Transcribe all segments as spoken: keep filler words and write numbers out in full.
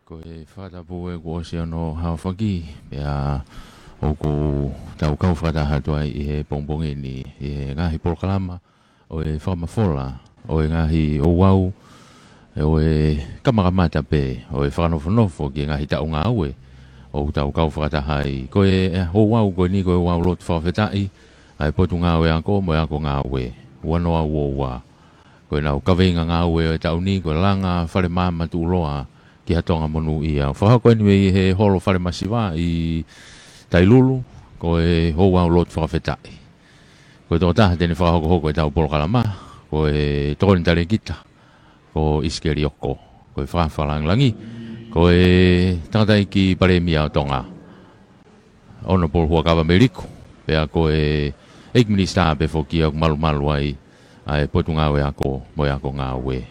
Ko e fakatapu ē kuo ʻosi hono haofaki, pea ʻoku tau kau fakataha atu ai ʻi he pongipongi ni ʻi he ngaahi polokalama ʻo e fakamafola ʻo e ngaahi ouau, ʻo e kamakamata pē ʻo e fakanofonofo ki he ngaahi taʻu ngāue ʻoku tau kau fakataha ai. Ko e ouau ko eni ko e ouau lotu fakafetaʻi ʻa e Potungāue Ako mo e Ako Ngāue, ua noa ua ua. Ko ʻenau kaveinga ngāue ʻo e taʻu ni ko e langa fale maama tuʻuloa ki ha Tonga monūʻia. Fakahoko eni mei he holo fale masiva ʻi Tailulu, ko e ouau lotu fakafetaʻi. Ko e tokotaha te ne fakahokohoko ʻetau polokalama, ko e tokoni talēkita, ko ʻIsikeli ʻOko. Ko e fakafalanglangi, ko e tangataʻeiki palēmia ʻo Tonga, Honourable Huʻakavameiliku, pea ko e ʻEiki Minisitā pē foki ʻoku malumalu ai ʻa e Potungāue Ako mo e Ako Ngāue.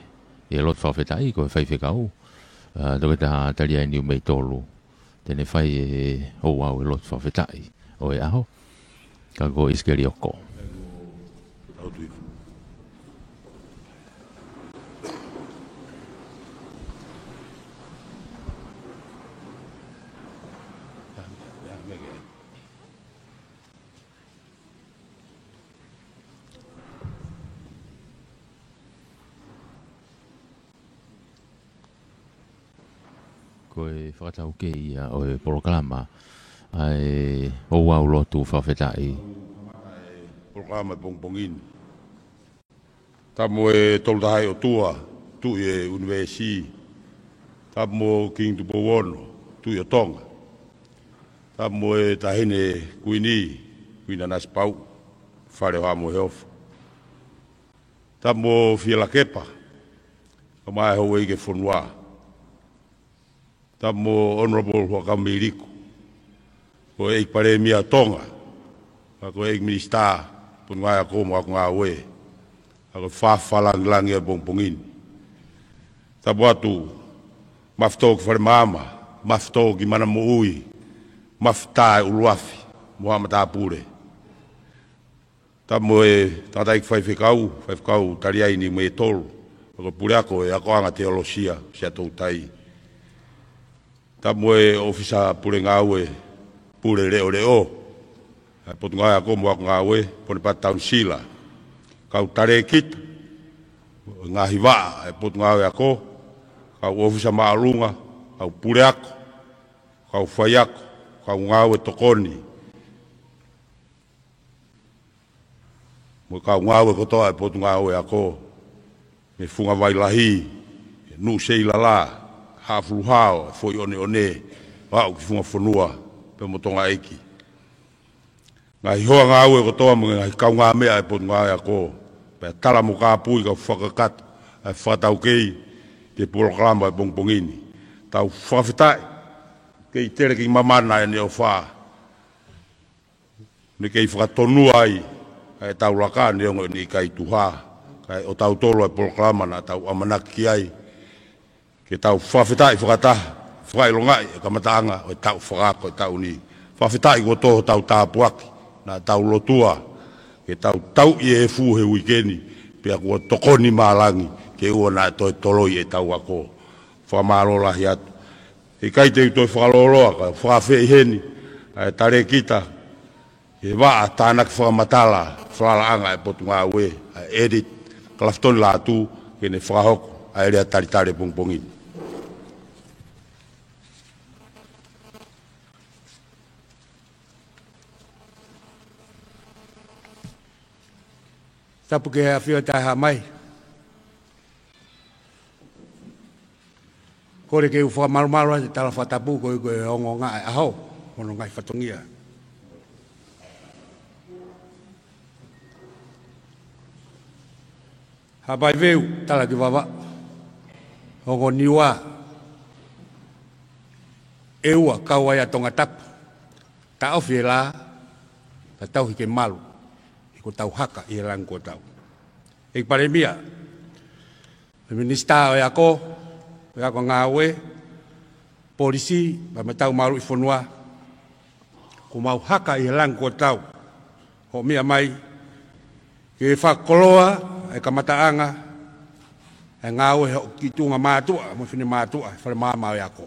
ʻI he lotu fakafetaʻi ko e faifekau, ʻa, Toketā Taliai Niumeitolu, te ne fai e ouau e lotu fakafetaʻi ʻo e ʻaho, ka ko ʻIsikeli ʻOko. Ko e fakataukei ia ʻo e polokalama ʻa e ouau lotu fakafetaʻi. Polokalama pongipongi ni. Tapu mo e Tolutahaʻi ʻOtua, Tuʻi ʻo e ʻUnivēsi. Tapu mo Kingi Tupou Ono, Tuʻi ʻo Tonga. Tapu mo e Taʻahine Kuini, Kuini Nanasipauʻu, Fale ʻo Haʻa Moheofo. Tapu mo Fielakepa, kae ʻumaʻā e houʻeiki ʻo e fonua. Tapu mo Honourable Huʻakavameiliku, ko e ʻEiki Palēmia ʻo Tonga, pea ko e ʻEiki Minisitā Potungāue Ako mo Ako Ngāue, pea ko e fakafalanglangi ʻo e pongipongi ni. Tapu atu, Mafitō ki Falemaama, Mafitō ki Manamoʻui, Mafitā ʻi ʻUluafi mo haʻa matāpule. Tapu mo e tangataʻeiki faifekau, Faifekau Taliai Niumeitolu, ko e puleako ʻo e akoʻanga teolosia, Siaʻatoutai. Tapu mo e ʻōfisa pule ngāue, pule leʻoleʻo ʻa e Potungāue Ako mo Ako Ngāue, Ponepata Taunisila. Kau talēkita ʻo e ngaahi vaʻa ʻa e Potungāue Ako, kau ʻōfisa māʻolunga, kau puleako, kau faiako, kau ngāue tokoni, mo e kau ngāue kotoa ʻa e Potungāue Ako, mei Fungavailahi, Nuʻuseilalā, Haʻafuluhao, Foʻi ʻOneʻone, ʻo aʻu ki Funga Fonua, pea mo Tonga ʻEiki. Ngaahi hoa ngāue kotoa mo e ngaahi kaungāmeʻa ʻa e Potungāue Ako, pea tala mo kāpui kau fakakakato ʻa e fakataukei ki he polokalama ʻo e pongipongi ni. Tau fakafetaʻi, kei tele kei mamana ʻene ʻofa. Ne kei fakatonua ai ʻa ʻetau laka neongo ʻene ʻikai tuha, kae ʻotautolu ʻa e polokalama naʻa tau ʻamanaki ki ai. Ke tau fakafetaʻi fakataha, fakaʻilongaʻi e kamataʻanga ʻo e taʻu fakaako ʻo e taʻu ni. Fakafetaʻi kuo tō hotau tāpuaki, naʻa tau lotua ke tau tauʻi e efu he uike ni, pea kuo tokoni malangi ke ʻoua naʻa toe toloi ʻetau ako. Fakamālō lahi atu. ʻIkai te u toe fakalōloa, kae fakaafeʻi heni ʻa e talēkita ʻi he vaʻa tānaki fakamatala falalaʻanga ʻa e Potungāue, ʻa e ʻEditi Kalafitoni Lātū, ke ne fakahoko ʻa e lea talitali ʻo e pongipongi ni. Tapu ki he ʻAfio Taʻehāmai, mai. Kole ke u fakamalumalu ʻa e tala fakatapu ko e, ko e ongoongo ʻa e ʻaho, hono ngaahi fatongia. Haʻapai Veu, Talaki Vavaʻu, Ongo Niua, ʻEua, Kauaʻi ʻa Tongatapu, Taʻofi e Lā, Tatauhi ke Malu, he kuo tau haka ʻi he langi kuo tau. ʻEiki Palēmia, Minisitā ʻo e Ako, ʻo e Ako Ngāue, Polisi, pea mo e Tau Māʻoluʻi Fonua, kuo mau haka ʻi he langi kuo tau hoʻo meʻa mai ke fakakoloa e kamataʻanga ʻa e ngāue hoʻo kiʻi tuʻunga mātuʻa mo e finemātuʻa he falemaama ʻo e ako.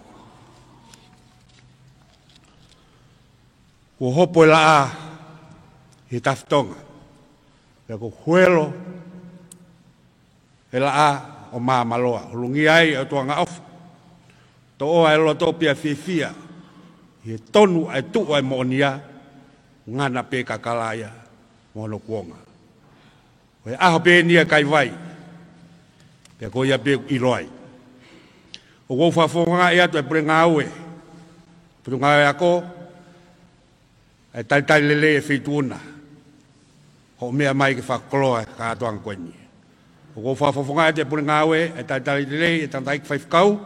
Kuo hopo e laʻā ʻi he tafitonga, pea kuo huelo e laʻā ʻo Māmaloa. Hulungia ai ʻa e ʻOtua angaʻofa, toʻoa e loto pea fiefia ʻi he tonu ʻa e tuʻu ʻa e moʻonia, ngana pē kakala ia mo hono kuonga. Ko e ʻaho pē eni ʻa e kaivai, pea ko ia pē ʻoku ʻilo ai. ʻOku ou fakafofongaʻi atu e pule ngāue, pule ngāue ako, e talitali lelei e feituʻu na, hoʻo meʻa mai ke fakakoloa e kātoanga ko eni. ʻOku ou fakafofongaʻi atu e pule ngāue, e talitali lelei e tangataʻeiki faifekau,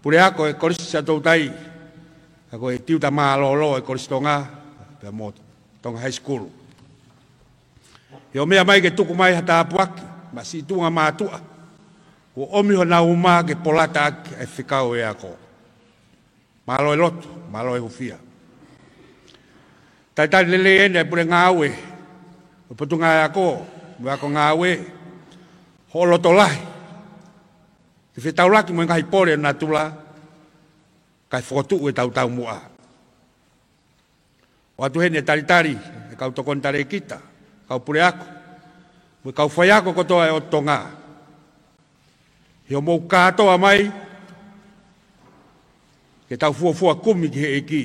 pule ako e Kolisi Siaʻatoutai, ka ko e tiuta mālōlō e Kolisi Tonga, pea mo Tonga High School. ʻI hoʻo meʻa mai ke tuku mai ha tāpuaki maʻa siʻi tuʻunga mātuʻa kuo ʻomi honau uma ke polataʻaki e fekau e ako. Mālō e lotu, mālō e hūfia. Talitali lelei eni e pule ngāue ʻo e Potungāue Ako mo e Ako Ngāue, hoʻo loto lahi ke fetaulaki mo e ngaahi pole ʻo natula, kae fokotuʻu e tautaumuʻa. ʻOatu heni e talitali e kau tokoni talēkita, kau puleako, mo e kau faiako kotoa ʻo e ʻOtu Tonga, ʻi hoʻomou kātoa mai ke tau fuofua kumi ki he ʻEiki,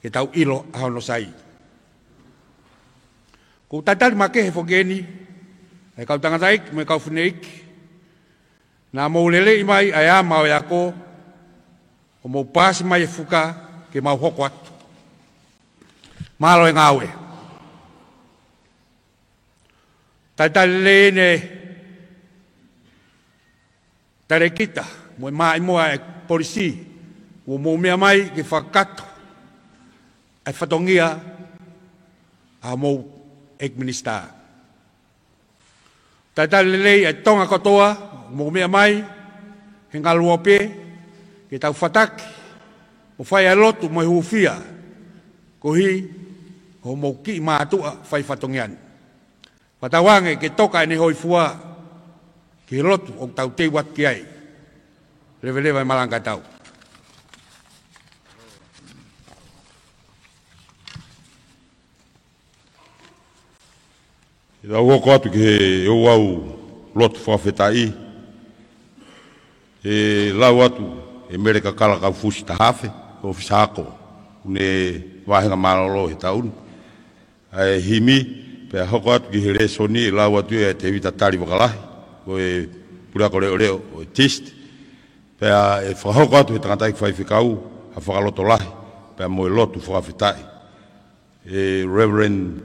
ke tau ʻilo ʻa hono sai. ʻOku ou talitali makehe foki eni e kau tangataʻeiki mo e kau fineʻeiki naʻa mou lelei mai ʻa e ama ʻo e ako, ʻo mou paasi mai e fuka ke mau hoko atu. Mālō e ngāue. Talitali lelei eni e talēkita mo e maʻimoa e polisi, kuo mou meʻa mai ke fakakakato e fatongia ʻa hoʻomou ʻEiki Minisitā. Talitali lelei e Tonga kotoa, mou meʻa mai he ngaluope ke tau fataki mo fai ʻa e lotu mo e hūfia, koeʻuhi ko hoʻomou kiʻi mātuʻa fai fatongia ni. Fakatauange ke toka ʻene hōifua ki he lotu ʻoku tau teu atu ki ai. Leveleva e malanga tau. ʻI heʻetau hoko atu ki he ouau lotu fakafetaʻi, ʻe lau atu ʻe Mele Kakala Kaufusi Tahafe, ʻōfisa ako, ʻoku ne vahenga mālōlō he taʻu ni, ʻa e himi, pea hoko atu ki he lēsoni ʻe lau atu ʻe Tēvita Tali Vakalahi, ko e puleako leʻoleʻo ʻo e TIST, pea ʻe fakahoko atu he tangataʻeiki faifekau ha fakalotolahi, pea mo e lotu fakafetaʻi. ʻE Reverend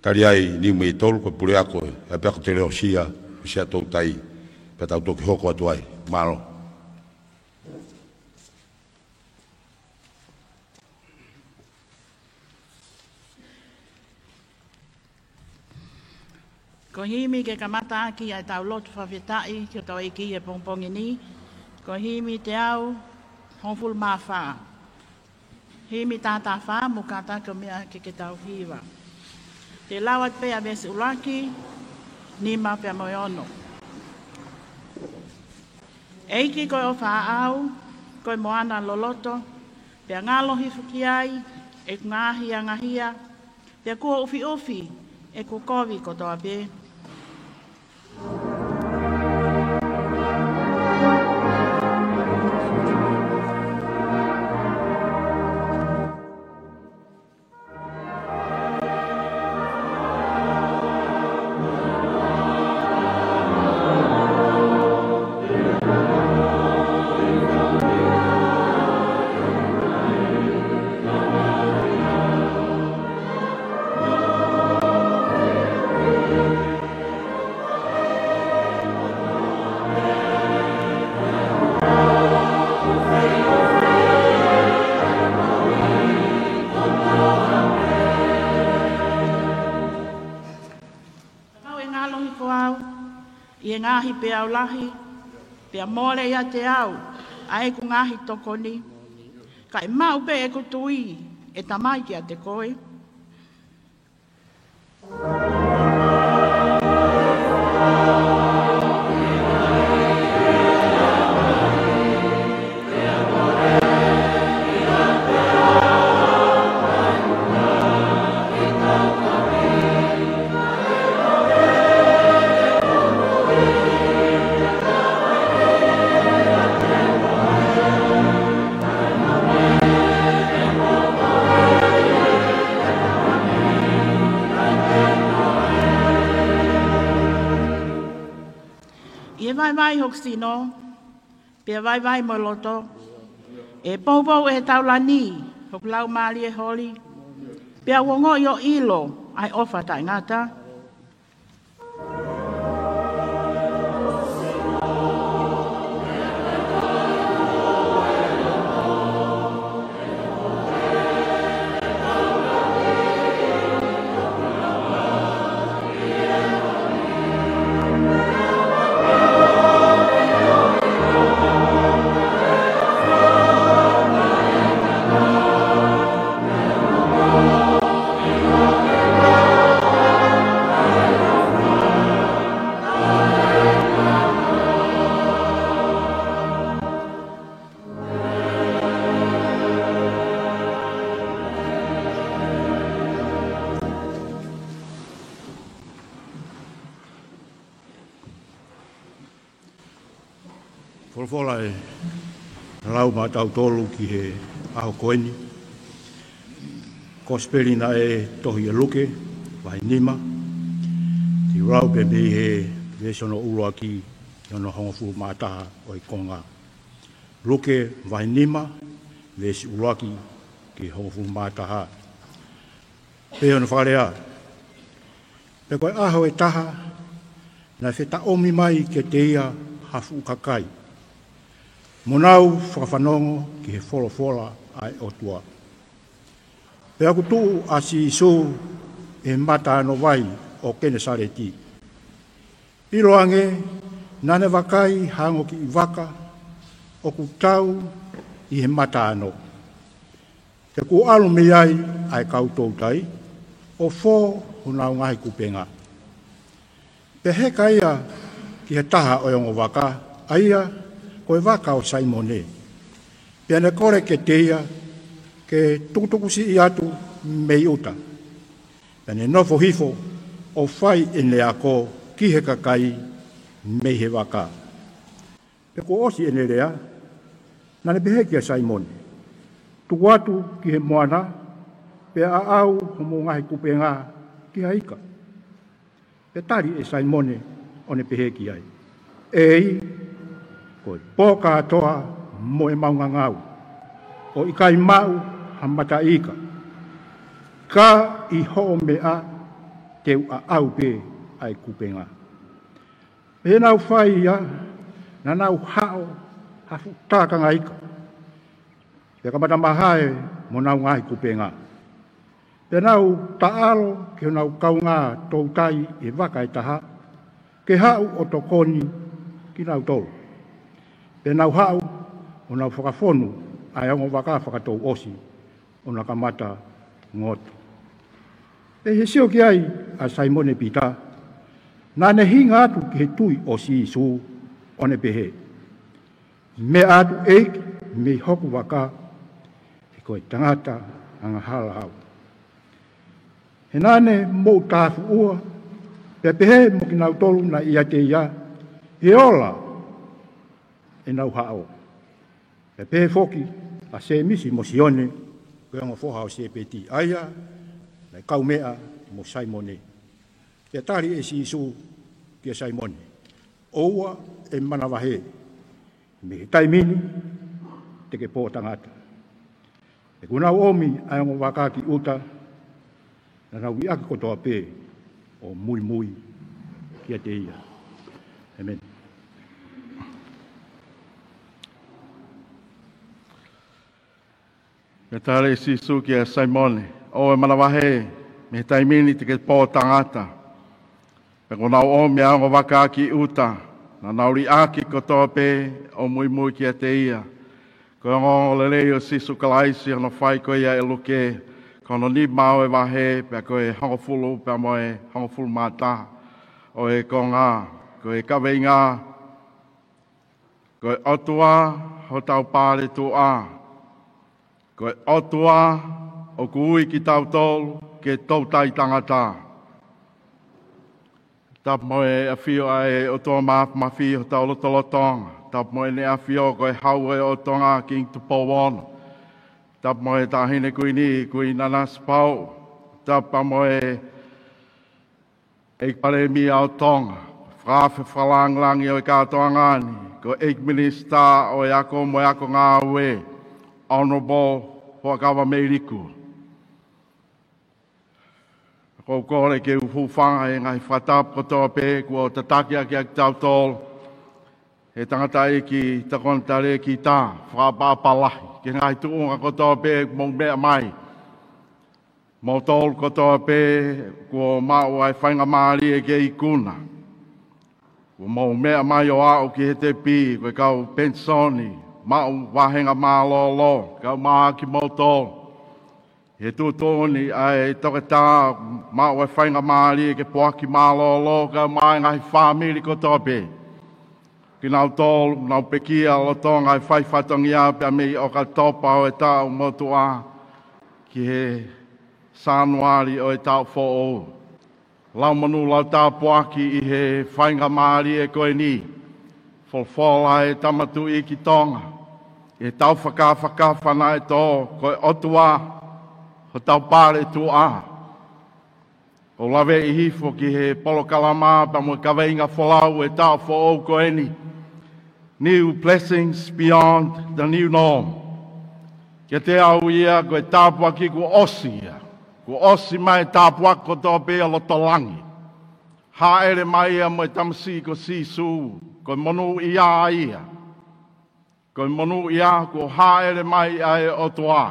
Taliai Niumeitolu, ko e puleako ʻo e ʻapiako teleʻosia ʻo Siaʻatoutai, pea tau toki hoko atu ai. Mālō. Ko e himi ke kamata ʻaki ʻa ʻetau lotu fakafetaʻi ki hotau ʻEiki he pongipongi ni, ko e himi teau hongofulu mā fā. Himi taha taha fā, mou kātaki ʻo meʻa ke ke tau hiva. Te u lau atu pē ʻa e veesi ʻuluaki, nima pea mo e ono. ʻEiki ko e ʻofa ʻaʻau, ko e moana loloto, pea ngalo hifo ki ai ʻeku ngaahi angahia, pea kuo ʻufiʻufi ʻeku kovi kotoa pē. Kapau ʻe ngalo hifo au ʻi he ngaahi peau lahi, pea mole ʻiate au ʻa ʻeku ngaahi tokoni, ka ʻe maʻu pē ʻeku tui, ʻe Tamai, kiate koe. Vaivai hoku sino, pea vaivai mo e loto, ʻe poupou ʻe he taulani hoku laumālie holi, pea u ongoʻi ʻo ʻilo ʻa e ʻofa taʻengata. Folofola ʻe lau maʻatautolu ki he ʻaho ko eni. Kosipeli naʻe tohi ʻe Luke, vahe nima. Te u lau pē mei he veesi hono ʻuluaki ki hono hongofulu mā taha ʻo e konga. Luke vahe nima, veesi ʻuluaki ki he hongofulu mā taha. Pehē hono fakalea: Pea ko e ʻaho ʻe taha, naʻe fetaʻomi mai kiate ia ha fuʻu kakai, mo nau fakafanongo ki he folofola ʻa e ʻOtua. Pea kuo tuʻu ʻa Sīsū ʻi he mataano vai ʻo Kenesaleti. ʻIloange, naʻa ne vakai ha ongo kiʻi vaka ʻoku tau ʻi he mataano. Pea kuo ʻalu mei ai ʻa e kau toutai, ʻo fō honau ngaahi kupenga. Pea heka ia ki ha taha ʻo e ongo vaka, ʻa ia ko e vaka ʻo Saimone. Pea ne kole kiate ia ke tukutuku siʻi atu mei ʻuta. Pea ne nofo hifo ʻo fai ʻene ako ki he kakai mei he vaka. Pea kuo ʻosi ʻene lea, naʻa ne pehē kia Saimone: Tuku atu ki he moana, pea ʻaʻau homou ngaahi kupenga ki ha ika. Pea tali ʻe Saimone ʻo ne pehē ki ai: ʻEiki, ko e pō kātoa mo e maungangau, ʻo ʻikai maʻu ha mataʻi ika. Ka ʻi hoʻo meʻa te u ʻaʻau pē ʻa e kupenga. Pea ʻi heʻenau fai ia, naʻa nau haʻo ha fuʻu tākanga ika, pea kamata mahae mo honau ngaahi kupenga. Pea nau taʻalo ki honau kaungā toutai ʻi he vaka ʻe taha, ke haʻu ʻo tokoni kinautolu. Pea nau haʻu ʻo nau fakafonu ʻa e ongo vaka fakatouʻosi, ʻo na kamata ngoto. Pea ʻi he sio ki ai ʻa Saimone Pita, naʻa ne hinga atu ki he tui ʻo Sīsū, ʻo ne pehē: Meʻa atu, ʻEiki, mei hoku vaka, he ko e tangata angahala au. He naʻa ne moʻutāfuʻua, pea pehē mo kinautolu naʻe ʻiate ia, ʻe ola ʻenau haʻo. Pea pehē foki ʻa Sēmisi mo Sione, ko e ongo foha ʻo Sēpeti, ʻa ia naʻe kaumeʻa mo Saimone. Pea tali ʻe Sīsū kia Saimone: ʻOua ʻe manavahē, mei he taimi ni te ke pō tangata. Pea kuo nau ʻomi ʻa e ongo vaka ki ʻuta, naʻa nau liʻaki kotoa pē ʻo muimui kiate ia. ʻĒmeni. Pea tali ʻe Sīsū kia Saimone: ʻOua ʻe manavahē, mei he taimi ni te ke pō tangata. Pea kuo nau ʻomi ʻa e ongo vaka ki ʻuta, naʻa nau liʻaki kotoa pē ʻo muimui kiate ia. Ko e ongoongolelei ʻo Sīsū Kalaisi, hono fai ko ia ʻe Luke, ko hono nima ʻo e vahe, pea ko e hongofulu pea mo e hongofulu mā taha ʻo e konga. Ko e kaveinga: Ko e ʻOtua hotau paletuʻa. Ko e ʻOtua ʻoku ui kitautolu ke toutai tangata. Tapu mo e ʻafio ʻa e ʻOtua Māfimafi ʻi hotau lotolotonga. Tapu mo ʻEne ʻAfio ko e Hau ʻo e ʻOtonga, Kingi Tupou Ono. Tapu mo e Taʻahine Kuini, Kuini Nanasipauʻu. Tapu mo e ʻEiki Palēmia ʻo Tonga, Fakaafe fakalāngilangi ʻo e kātoanga ni, ko e ʻEiki Minisitā ʻo e Ako mo e Ako Ngāue, Honourable Huʻakavameiliku. ʻOku ou kole ke u hūfanga he ngaahi fakatapu kotoa pē kuo tataki ʻaki ʻa kitautolu ʻe he tangataʻeiki tokonitalēkita, fakaʻapaʻapa lahi ki he ngaahi tuʻunga kotoa pē ʻoku mou meʻa mai. Moutolu kotoa pē kuo maʻu ʻa e faingamālie ke ikuna. Kuo mou meʻa mai ʻo aʻu ki he tepi, ko e kau penisoni, maʻu vāhenga mālōlō, kaeʻumaʻā kimoutolu. He tuʻutuʻuni ʻa e toketā, maʻu ʻa e faingamālie ke poaki mālōlō, kaeʻumaʻā e ngaahi fāmili kotoa pē. Kinautolu, nau pekia lolotonga e fai fatongia pea mei ʻOkatopa ʻo e taʻu motuʻa ki he Sānuali ʻo e taʻu foʻou. Lau monū, lau tāpuaki ʻi he faingamālie ko eni. Folofola ʻa e Tama Tuʻi ki Tonga, ʻi heʻetau fakafakafa naʻe tō, ko e ʻOtua hotau paletuʻa. ʻOku ou laveʻi hifo ki he polokalama pea mo e kaveinga folau ʻo e taʻu foʻou ko eni, New Blessings Beyond the New Norm. Kiate au ia ko e tāpuaki kuo ʻosi ia. Kuo ʻosi mai e tāpuaki kotoa pē ʻa loto langi. Hāʻele mai ia mo e tamasiʻi ko Sīsū, ko e monūʻia ia. Ko e monūʻia kuo hāʻele mai ʻa e ʻOtua.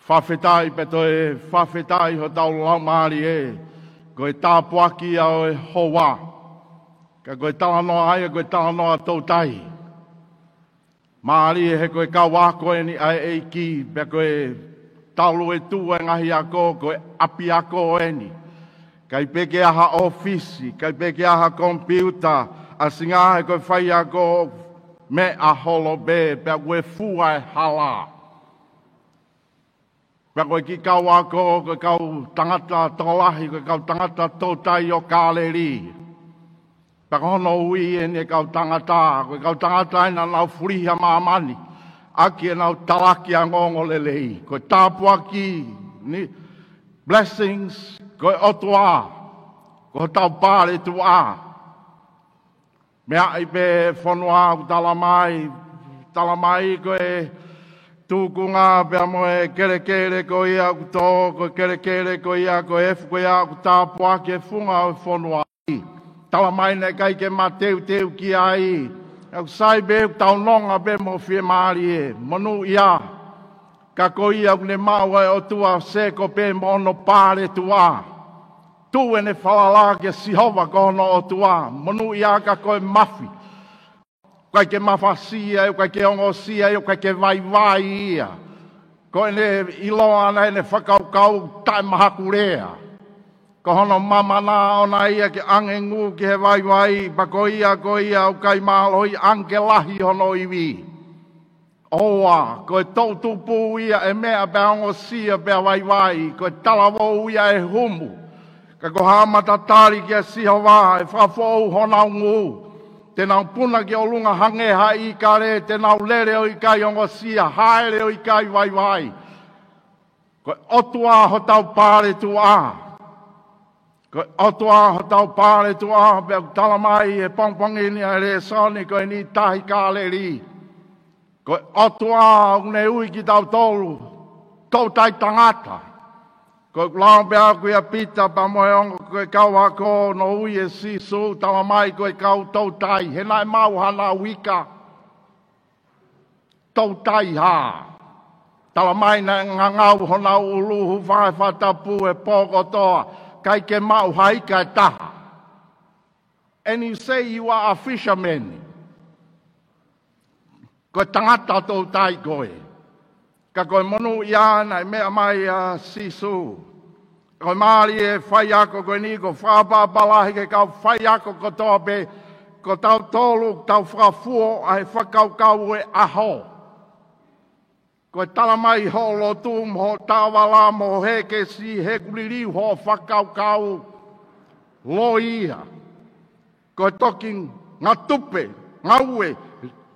Fakafetaʻi pea toe fakafetaʻi hotau laumālie. Ko e tāpuaki ia ʻo e houa. Ka ko e talanoa ia, ko e talanoa toutai. Mālie he ko e kau ako eni ʻa e ʻEiki, pea ko e talu e tuʻu e ngaahi ako, ko e ʻapiako eni. ʻIkai pē ke ʻi ai ha ʻōfisi, ʻikai pē ke ʻi ai ha komipiuta, ʻa Singapore ko e faiako meʻa holo pē, pea ʻoku fua e hala. Pea ko e kiʻi kau ako, ko e kau tangata tokolahi, ko e kau tangata toutai ʻo Kāleli. Pea ko hono ui eni e kau tangata, ko e kau tangata eni naʻa nau fulihi ʻa māmani ʻaki ʻenau talaki ʻa e ongoongolelei. Ko e tāpuaki ni, blessings, ko e ʻOtua, ko hotau paletuʻa. Meaʻi pē fonua ʻoku talamai, talamai ko e tūkunga pea mo e kelekele ko ia ʻoku tō, ko e kelekele ko ia, ko e efu ko ia ʻoku tāpuaki e funga ʻo e fonua. Talamai naʻe ʻikai ke mateuteu ki ai. ʻOku sai pē ʻoku tau nonga pē mo fiemālie, monūʻia. Ka ko ia ʻoku ne maʻu ʻa e ʻOtua ʻo Sēkope mo hono paletuʻa. Tuʻu ʻene falala kia Sihova ko hono ʻOtua, monūʻia ka ko e mafi. ʻOku ʻikai ke mafasia, ʻoku ʻikai ke ongosia, ʻoku ʻikai ke vaivai ia. Ko ʻene ʻiloa ʻana ʻene fakakaukau taʻemahakulea. Ko hono mamana ʻona ia ke ʻange ngū ki he vaivai, pea ko ia, ko ia ʻoku ʻikai mālohi ange ke lahi hono ivi. ʻOua, ko e toʻutupu ia ʻe meʻa pea ongosia pea vaivai, ko e talavou ia ʻe humu. Ka ko haʻama tatali kia Sihova ʻe fakafoʻou honau ngū. Te nau puna ki ʻolunga hangē ha ʻīkale, te nau lele ʻo ʻikai ongosia, hāʻele ʻo ʻikai vaivai. Ko e ʻOtua hotau paletuʻa. Ko e ʻOtua hotau paletuʻa, pea ʻoku talamai he pongipongi ni ʻa e lēsoni ko eni, Tahi Kāleli. Ko e ʻOtua ʻoku ne ui kitautolu, toutai tangata. Ko e lau pē ʻaku ia Pita pea mo e ongo ko e kau ako, naʻe ui ʻe Sīsū, talamai ko e kau toutai, he naʻe maʻu hanau ika. Toutai hā? Talamai naʻe ngangau honau ʻulu, hūfanga he fakatapu he pō kotoa, ʻikai ke maʻu ha ika ʻe taha. And you say you are a fisherman. Ko e tangata toutai koe. Ka ko e monūʻia naʻe meʻa mai ʻa Sīsū. Ko e mālie e faiako ko eni, ʻoku ou fakaʻapaʻapa lahi ki he kau faiako kotoa pē, ko tautolu, tau fakafuo ʻa e fakakaukau ʻo e ʻaho. Ko e talamai hoʻo lotu mo hoʻo taʻovala mo hoʻo hēkesi, he ʻoku liliu hoʻo fakakaukau, loi ia. Ko e toki ngatupe, ngaue,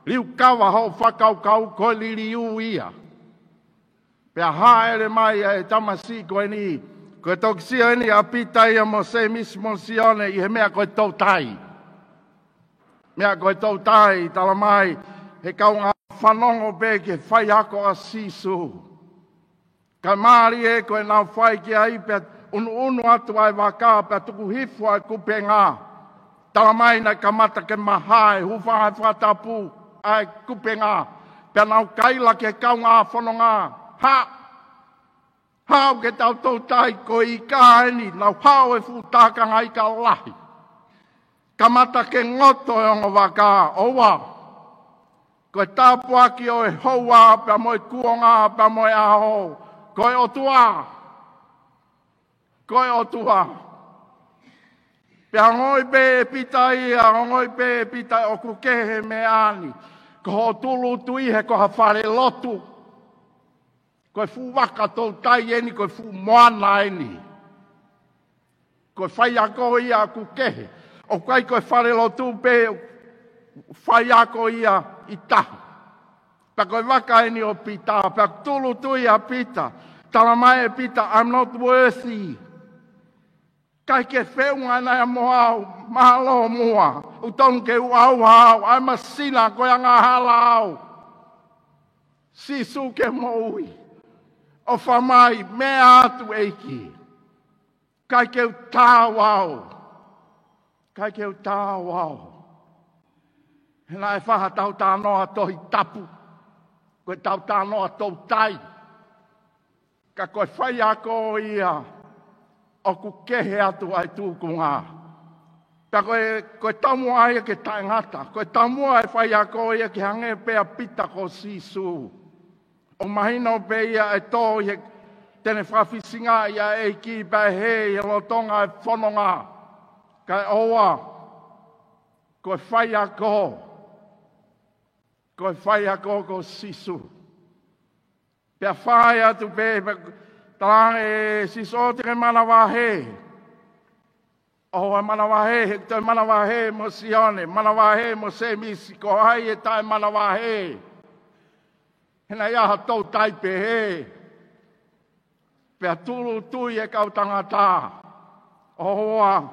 liukava hoʻo fakakaukau, ko e liliu ia. Pea hāʻele mai ʻa e tamasiʻi ko eni, ko e toki sio eni ʻa Pita ia mo Sēmisi mo Sione ʻi he meʻa ko e toutai. Meʻa ko e toutai, talamai ʻe he kaungā fanongo pē ki he faiako ʻa Sīsū. Kae mālie ko ʻenau fai ki ai pea ʻunuʻunu atu ʻa e vaka pea tuku hifo ʻa e kupenga. Talamai naʻe kamata ke maha e hūfanga he fakatapu ʻa e kupenga. Pea nau kaila ki he kaungā fononga, haʻu, haʻu ke tau toutai, ko e ika eni, nau haʻu e fuʻu tākanga ika lahi. Kamata ke ngoto e ongo vaka, ʻoua. Ko e tāpuaki ʻo e houa pea mo e kuonga pea mo e ʻaho, ko e ʻOtua. Ko e ʻOtua. Pea ongoʻi pē ʻe Pita ia, ongoʻi pē ʻe Pita ʻoku kehe e meʻa ni. Ko hoʻo tūʻulutui he ko ha fale lotu. Ko e fuʻu vaka toutai eni, ko e fuʻu moana eni. Ko e faiako ia ʻoku kehe. ʻOku ʻikai ko e fale lotu pē, faiako ia ʻi tahi. Pea ko e vaka eni ʻo Pita, pea tūʻulutui ʻa Pita. Talamai ʻe Pita, "I'm not worthy." ʻIkai ke feʻunga ʻaʻana ia mo au, mālō muʻa. ʻOku totonu ke u ʻauha au, ʻa e masina ko e angahala au. Sīsū ke moʻui. ʻOfa mai, meʻa atu ʻEiki. ʻIkai ke u taau au. ʻIkai ke u taau au. He naʻe fai ha tautānoa Tohi Tapu. Ko e tautānoa toutai. Ka ko e faiako ia ʻoku kehe atu ʻa e tūkunga. Pea ko e, ko e taumuʻa ia ke taʻengata. Ko e taumuʻa e faiako ia ke hangē pē ʻa Pita ko Sīsū. ʻOku mahino pē ia ʻe tō ʻi he te ne fakafisingaʻi ʻa e ʻEiki pea hē ʻi he lolotonga e fononga. Kae ʻoua, ko e faiako, ko e faiako ko Sīsū. Pea fai atu pē, pea talaange ʻe Sīsū, ʻoua te ke manavahē. ʻOua ʻe manavahē, he ʻoku toe manavahē mo Sione, manavahē mo Sēmisi, ko hai ʻe taʻemanavahē? He naʻe ʻi ai ha toutai pehē. Pea tūʻulutui e kau tangata. ʻOua,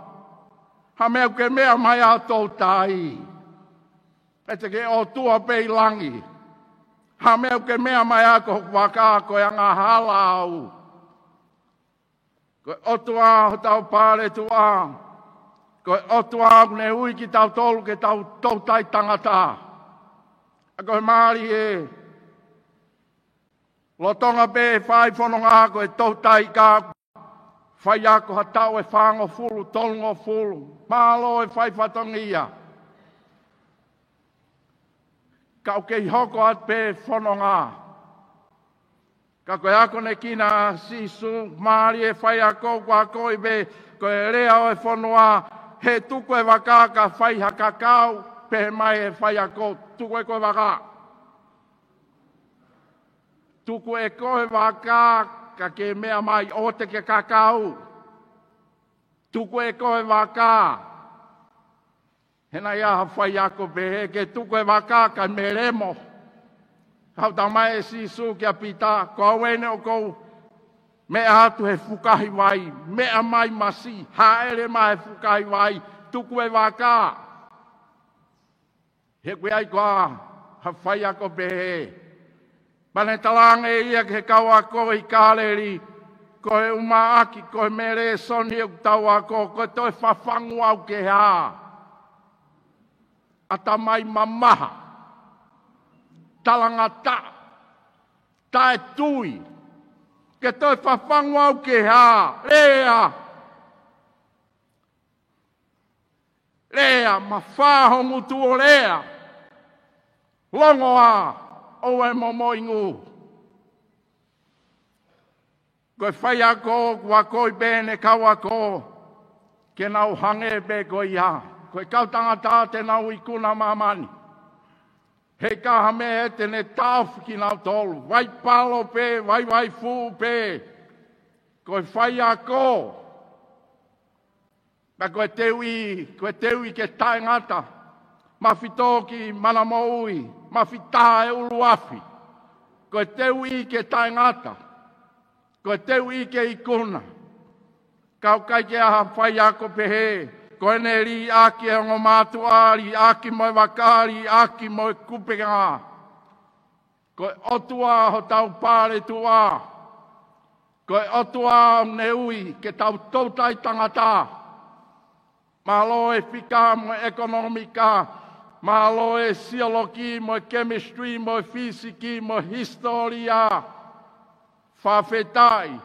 ha meʻa ʻoku ke meʻa mai ai ʻo toutai. ʻE te ke ʻOtua pē ʻi langi. Ha meʻa ʻoku ke meʻa mai ai ko hoku vaka ko e angahala au. Ko e ʻOtua hotau paletuʻa. Ko e ʻOtua ʻoku ne ui kitautolu ke tau toutai tangata. ʻA ko e mālie. Lolotonga pē fai fononga ko e toutai ika. Faiako ha taʻu ʻe fāngofulu, tolungofulu. Mālō e fai fatongia. Ka ʻoku kei hoko atu pē fononga. Ka ko e akonekina ʻa Sīsū, mālie e faiako, ko e akoʻi pē, ko e lea ʻo e fonua, he tuku e vaka ka fai ha kakau, pehē mai e faiako, tuku ē ko e vaka. Tuku ē ko e vaka, ka ke meʻa mai ʻoua te ke kakau. Tuku ē ko e vaka. He naʻe ʻi ai ha faiako pehē ke tuku e vaka kae melemo. Ka ʻoku talamai ʻe Sīsū kia Pita, ko au eni ʻoku ou meʻa atu he fukahi vai, meʻa mai masiʻi, hāʻele mai he fukahi vai, tuku e vaka. He ʻoku ʻi ai ko ha faiako pehē. Pea ne talaange ia ki he kau ako ʻi Kāleli, ko e ʻumaʻā ʻaki, ko e meʻa lēsoni ʻoku tau ako, ko e toe fafangu au ke hā? ʻAtamai mamaha, talangataʻa, taʻetui, ke toe fafangu au ke hā? Lea, lea, mafā ho ngutu ʻo lea. Longoaʻa, ʻoua ʻe momoʻingu. Ko e faiako, ʻoku akoʻi pē ʻene kau ako, ke nau hangē pē ko ia. Ko e kau tangata te nau ikuna māmani. Heʻikai ha meʻa te ne taʻofi kinautolu. Vai palo pē, vai vai fuʻu pē. Ko e faiako. Pea ko e teuʻi, ko e teuʻi ke taʻengata. Mafitō ki mana moʻui, mafitaha e ʻuluafi. Ko e teuʻi ke taʻengata. Ko e teuʻi ke ikuna. Ka ʻoku ʻikai ke ʻi ai ha faiako pehē, Ko ʻene liʻaki e ongo mātuʻa, liʻaki mo e vaka, liʻaki mo e kupenga. Ko e ʻOtua hotau paletuʻa. Ko e ʻOtua ʻoku ne ui ke tau toutai tangata. Mālō e fika mo e ʻekonōmika, mālō e sioloki mo e chemistry mo e fisiki mo e hisitōlia. Fakafetaʻi.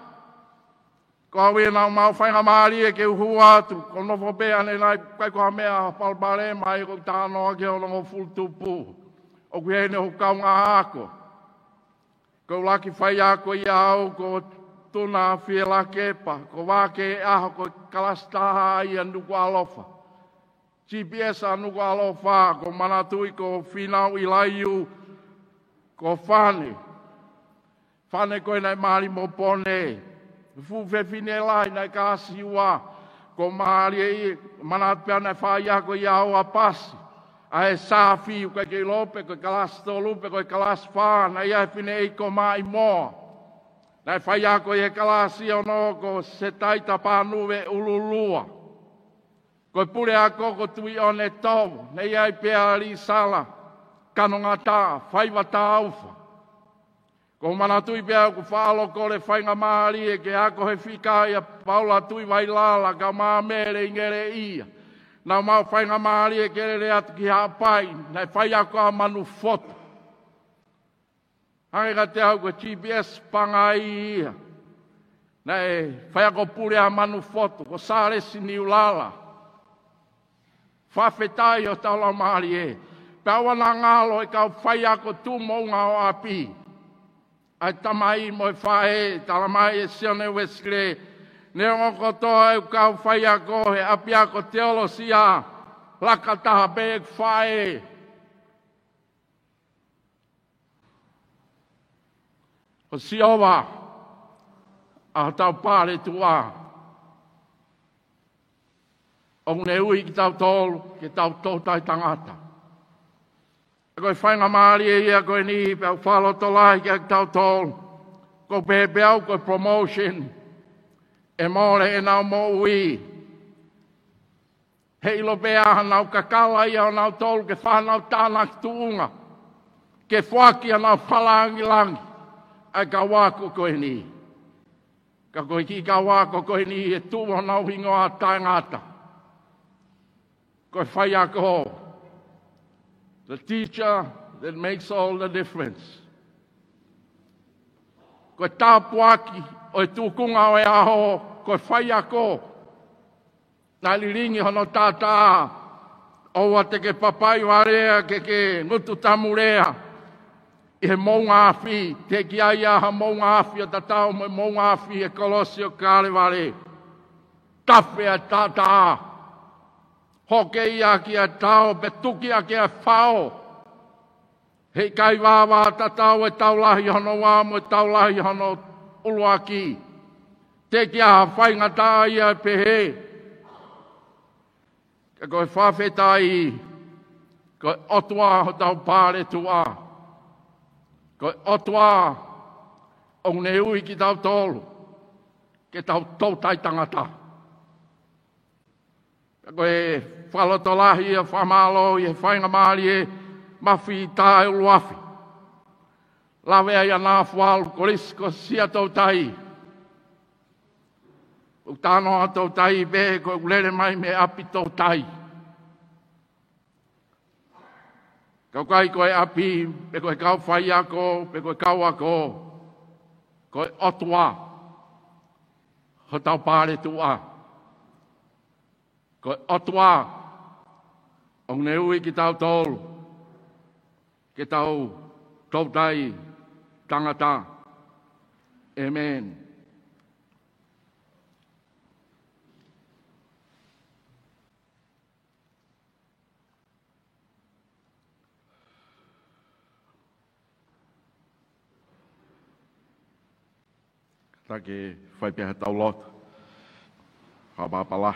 Ko au ia naʻa mau faingamālie ke u hū atu, ko nofo pē ʻanenai, ʻikai ko ha meʻa ha palopalema, ʻa ia ko e talanoa ki he onongofulu tupu. ʻOku ʻi heni hoku kaungā ako. Ko e ʻuluaki faiako ia au, ko Tuna Fielakepa, ko Vākeʻaho, ko e kalasi taha ia Nukuʻalofa. G P S ʻa Nukuʻalofa, ʻoku ou manatuʻi ko Fīnau ʻIlaiu, ko Fane. Fane ko ē naʻe mali mo Pone. Fuʻu fefine lahi naʻe kalasi ua. ʻOku ou mālie ʻi, manatu pē naʻe faiako ia au ʻa Pasi. ʻA e Sāfi, ʻoku ʻikai ke ʻilo pe ko e kalasi tolu pe ko e kalasi fā, naʻe ʻi ai e fineʻeiki ko Maʻimoa. Naʻe faiako ia he kalasi ono ko Setai Tapanuve Ululua. Ko e puleako ko Tuʻiʻonetovu, naʻe ʻi ai pē ʻa Lisala Kanongata, Faiva Taufa. ʻOku ou manatuʻi pē au ʻoku faʻa loko e faingamālie ke ako he fika ʻia Paula Tuʻivailala, ka Māmele ʻIngeleia. Naʻa mau faingamālie ke lele atu ki Haʻapai, naʻe faiako ʻa Manufotu. Hangē kiate au ko e G P S Pangai ia. Naʻe faiako pule ʻa Manufotu, ko Sālesi Niulala. Fakafetaʻi hotau laumālie. Pea ʻoua naʻa ngalo e kau faiako tuʻu moʻunga ʻo ʻapi. ʻA e tamai mo e faʻē, talamai ʻe Sione Uesilē. Neongo kotoa e kau faiako he ʻapiako teolosia, laka taha pē e faʻē. Ko Sihova ʻa hotau paletuʻa. ʻOku ne ui kitautolu ke tau toutai tangata. Ko e faingamālie ia ko eni pea ʻoku fakalotolahi kiate kitautolu. ʻOku ou pehē pē au ko e promotion. ʻE mole ʻenau moʻui. He ʻilo pē ʻa honau kakala ia ʻonautolu ke fai honau tānaki tuʻunga. Ke foaki honau fakalangilangi ʻa e kau ako ko eni. Ka ko e kiʻi kau ako ko eni ʻe tuʻu honau hingoa taʻengata. Ko e faiako. The teacher that makes all the difference. Ko e tāpuaki ʻo e tukunga ʻo e ʻaho, ko e faiako. Naʻe lilingi hono taʻataʻa, ʻoua te ke papai valea ke ke ngutu tamu lea. ʻI he moʻunga afi, teʻeki ai ha moʻunga afi ʻo tatau mo e moʻunga afi he kolosi ʻo Kalevale. Tafe ʻa e taʻataʻa. Hoke ia ki he tao, pea tuki ʻaki ʻa e fao. Heʻikai vāvā tatau e tau lahi hono ua mo e tau lahi hono ʻuluaki. Teʻeki ai ha faingataʻa ia ʻe pehē. Ka ko e fakafetaʻi, ko e ʻOtua hotau paletuʻa. Ko e ʻOtua ʻoku ne ui kitautolu ke tau toutai tangata. Ka ko e fakalotolahi ʻa e fakamālō ʻi he faingamālie mafi taʻeʻuluaki. Lave ai ʻa Nafualu, Kolisi ko Siaʻatoutai. ʻOku talanoa Toutai pē, ko ʻeku lele mai mei ʻapi Toutai. Ka ʻoku ʻikai ko e ʻapi, pe ko e kau faiako, pe ko e kau ako. Ko e ʻOtua hotau paletuʻa. Ko e ʻOtua ʻoku ne ui kitautolu ke tau toutai tangata. ʻĒmeni. Kātaki fai pē ha tau lotu. Haʻu pē pea lau.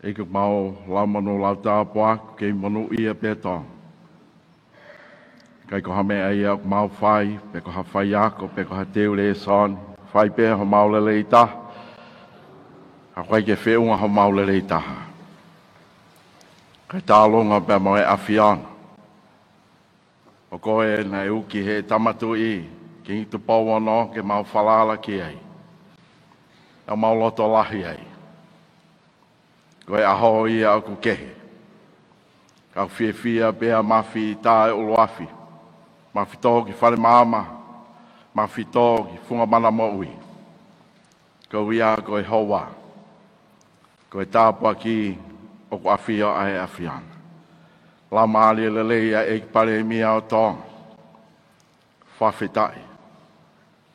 ʻEiki, ʻoku mau lau monū, lau tāpuaki, kei monūʻia pē Tonga. ʻIkai ko ha meʻa ia ʻoku mau fai, pe ko ha faiako, pe ko ha teu lēsoni. Fai pē homau lelei taha. ʻOku ʻikai ke feʻunga homau lelei taha. Kae tālunga pea mo e ʻAfiona, ʻa koe naʻe uki ʻe he Tama Tuʻi, Kingi Tupou Ono, ke mau falala ki ai, ʻo mau loto lahi ai. Ko e ʻaho ia ʻoku kehe. Kau fiefia pea mafi taʻe ʻuluafi, mafi tō ki fale maama, mafi tō ki funga mana moʻui. Ko ia ko e houa, ko e tāpuaki ʻoku ʻafio ai ʻa e ʻAfiona. Laumālie lelei ʻa e ʻEiki Palēmia ʻo Tonga. Fakafetaʻi.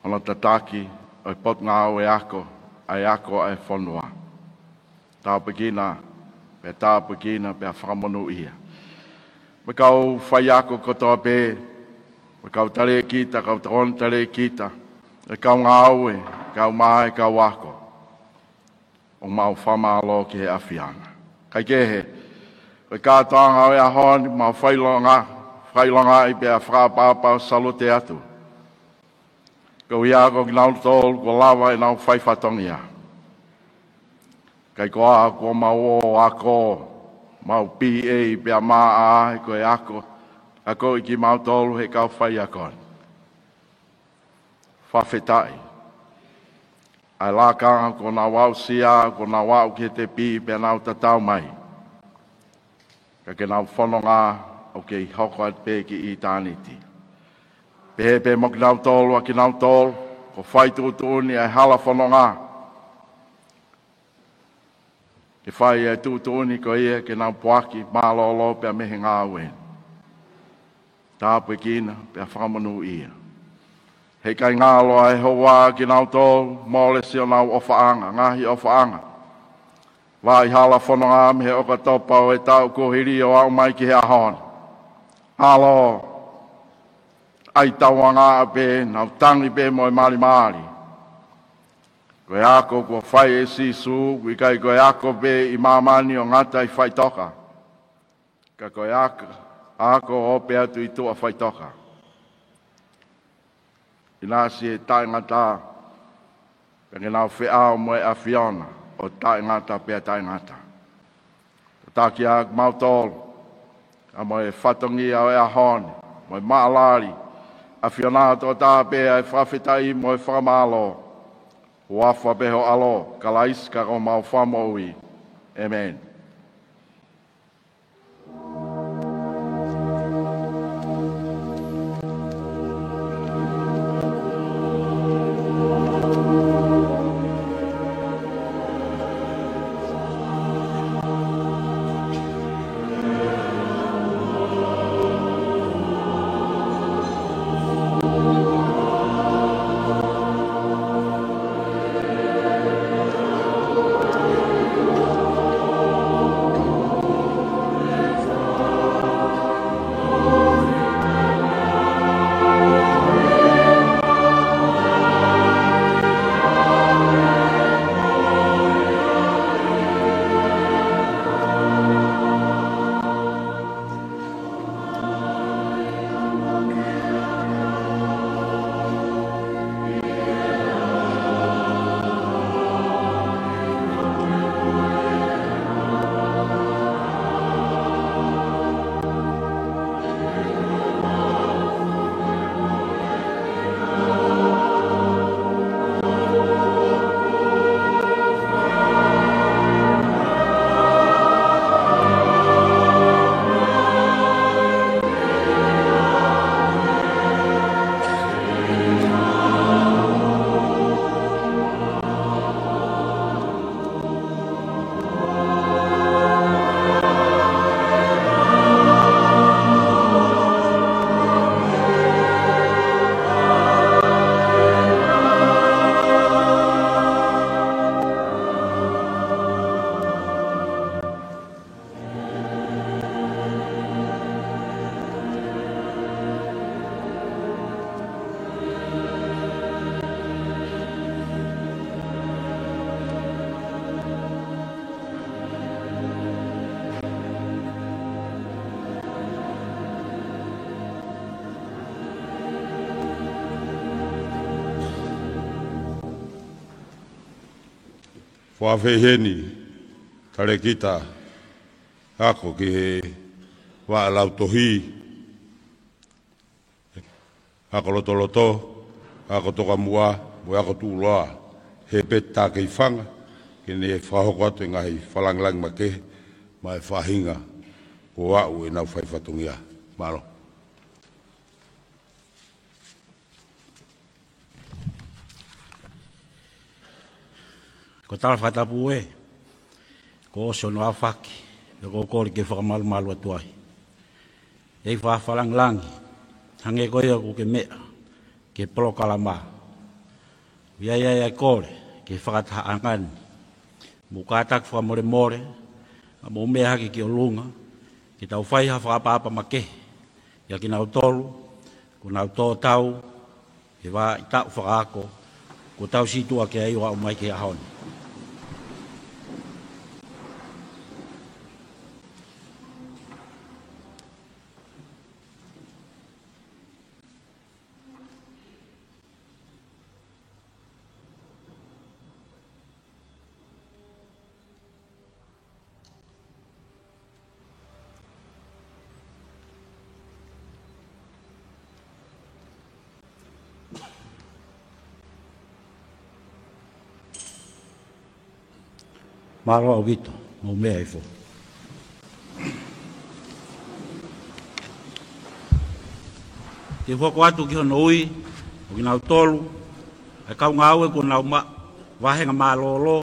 Hono tataki ʻo e Potungāue Ako, ʻa e ako ʻa e fonua. Tāpuekina, pea tāpuekina, pea fakamonūʻia. Mo e kau faiako kotoa pē, mo e kau talēkita, kau tokoni talēkita, e kau ngāue, kau mai, kau ako. ʻOku mau fakamālō ki he ʻAfiona. Kae kehe, ko e kātoanga ʻo e ʻaho ni, mau fakaʻilonga, fakaʻilongaʻi pea fakaʻapaʻapa ʻo salute atu. Ko ia ko kinautolu kuo lava ʻenau fai fatongia. Kae ko ia kuo mau ō ʻo ako, mau P A pea maʻa ai ko e ako, akoʻi kimautolu ʻe he kau faiako ni. Fakafetaʻi. ʻA e lakanga kuo nau aʻusia, kuo nau aʻu ki he tepi pea nau tatau mai. Ka ke nau fononga ʻo kei hoko atu pē ki ʻitāniti. Pehē pē mo kinautolu, ʻa kinautolu kuo fai tuʻutuʻuni ʻa e hala fononga. Ke fai e tuʻutuʻuni ko ia ke nau poaki mālōlō pea mei he ngāue. Tāpuekina pea fakamonūʻia. Heʻikai ngalo ʻa e houa kinautolu, mole siʻonau ʻofaʻanga, ngaahi ʻofaʻanga. Vaʻa hala fononga mei he ʻOkatopa ʻo e taʻu kuo hili ʻo aʻu mai ki he ʻaho ni. ʻAlo, ʻai tauangaʻa pē, nau tangi pē mo e malimali. Ko e ako kuo fai ʻe Sīsū, ʻoku ʻikai ko e ako pē ʻi māmani ʻo ngata ʻi faʻitoka. Ka ko e ako, ako ʻo ope atu ʻi tuʻa faʻitoka. ʻInasi ʻe taʻengata, pea ke nau feʻao mo e ʻAfiona, ʻo taʻengata pea taʻengata. Tataki ʻa kimautolu, ʻa mo e fatongia ʻo e ʻaho ni, mo e maʻalali, ʻAfiona tokotaha pē ʻa e fakafetaʻi mo e fakamālō. Huafa pē ho ʻAlo, Kalaisi ko homau Fakamoʻui. ʻĒmeni. Fakafeʻao heni, talēkita, Ako ki he vaʻa lautohi, ako lotoloto, ako tokamuʻa, mo e ako tuʻuloa, he peta kei fanga, ke ne fakahoko atu e ngaahi fakalāngilangi makehe maʻa e faʻahinga kuo aʻu ʻenau fai fatongia. Mālō. Ko e tala fakatapu ē, kuo ʻosi hono aofaki, pea ʻoku ou kole ke fakamalumalu atu ai. ʻEiki, fakafakalāngilangi, hangē ko ia ʻoku ke meʻa ki he polokalama. ʻOku ʻi ai ʻa e kole ki he fakatahaʻanga ni, mou kātaki fakamolemole, ʻa mou meʻa hake ki ʻolunga, ke tau fai ha fakaʻapaʻapa makehe kiate kinautolu kuo nau tō tau he vahaʻa taʻu fakaako kuo tau situʻa ki ai ʻo aʻu mai ki he ʻaho ni. Mālō ʻaupito, mou meʻa hifo. Te u hoko atu ki hono ui ʻo kinautolu ʻa e kau ngāue kuo nau maʻu vāhenga mālōlō,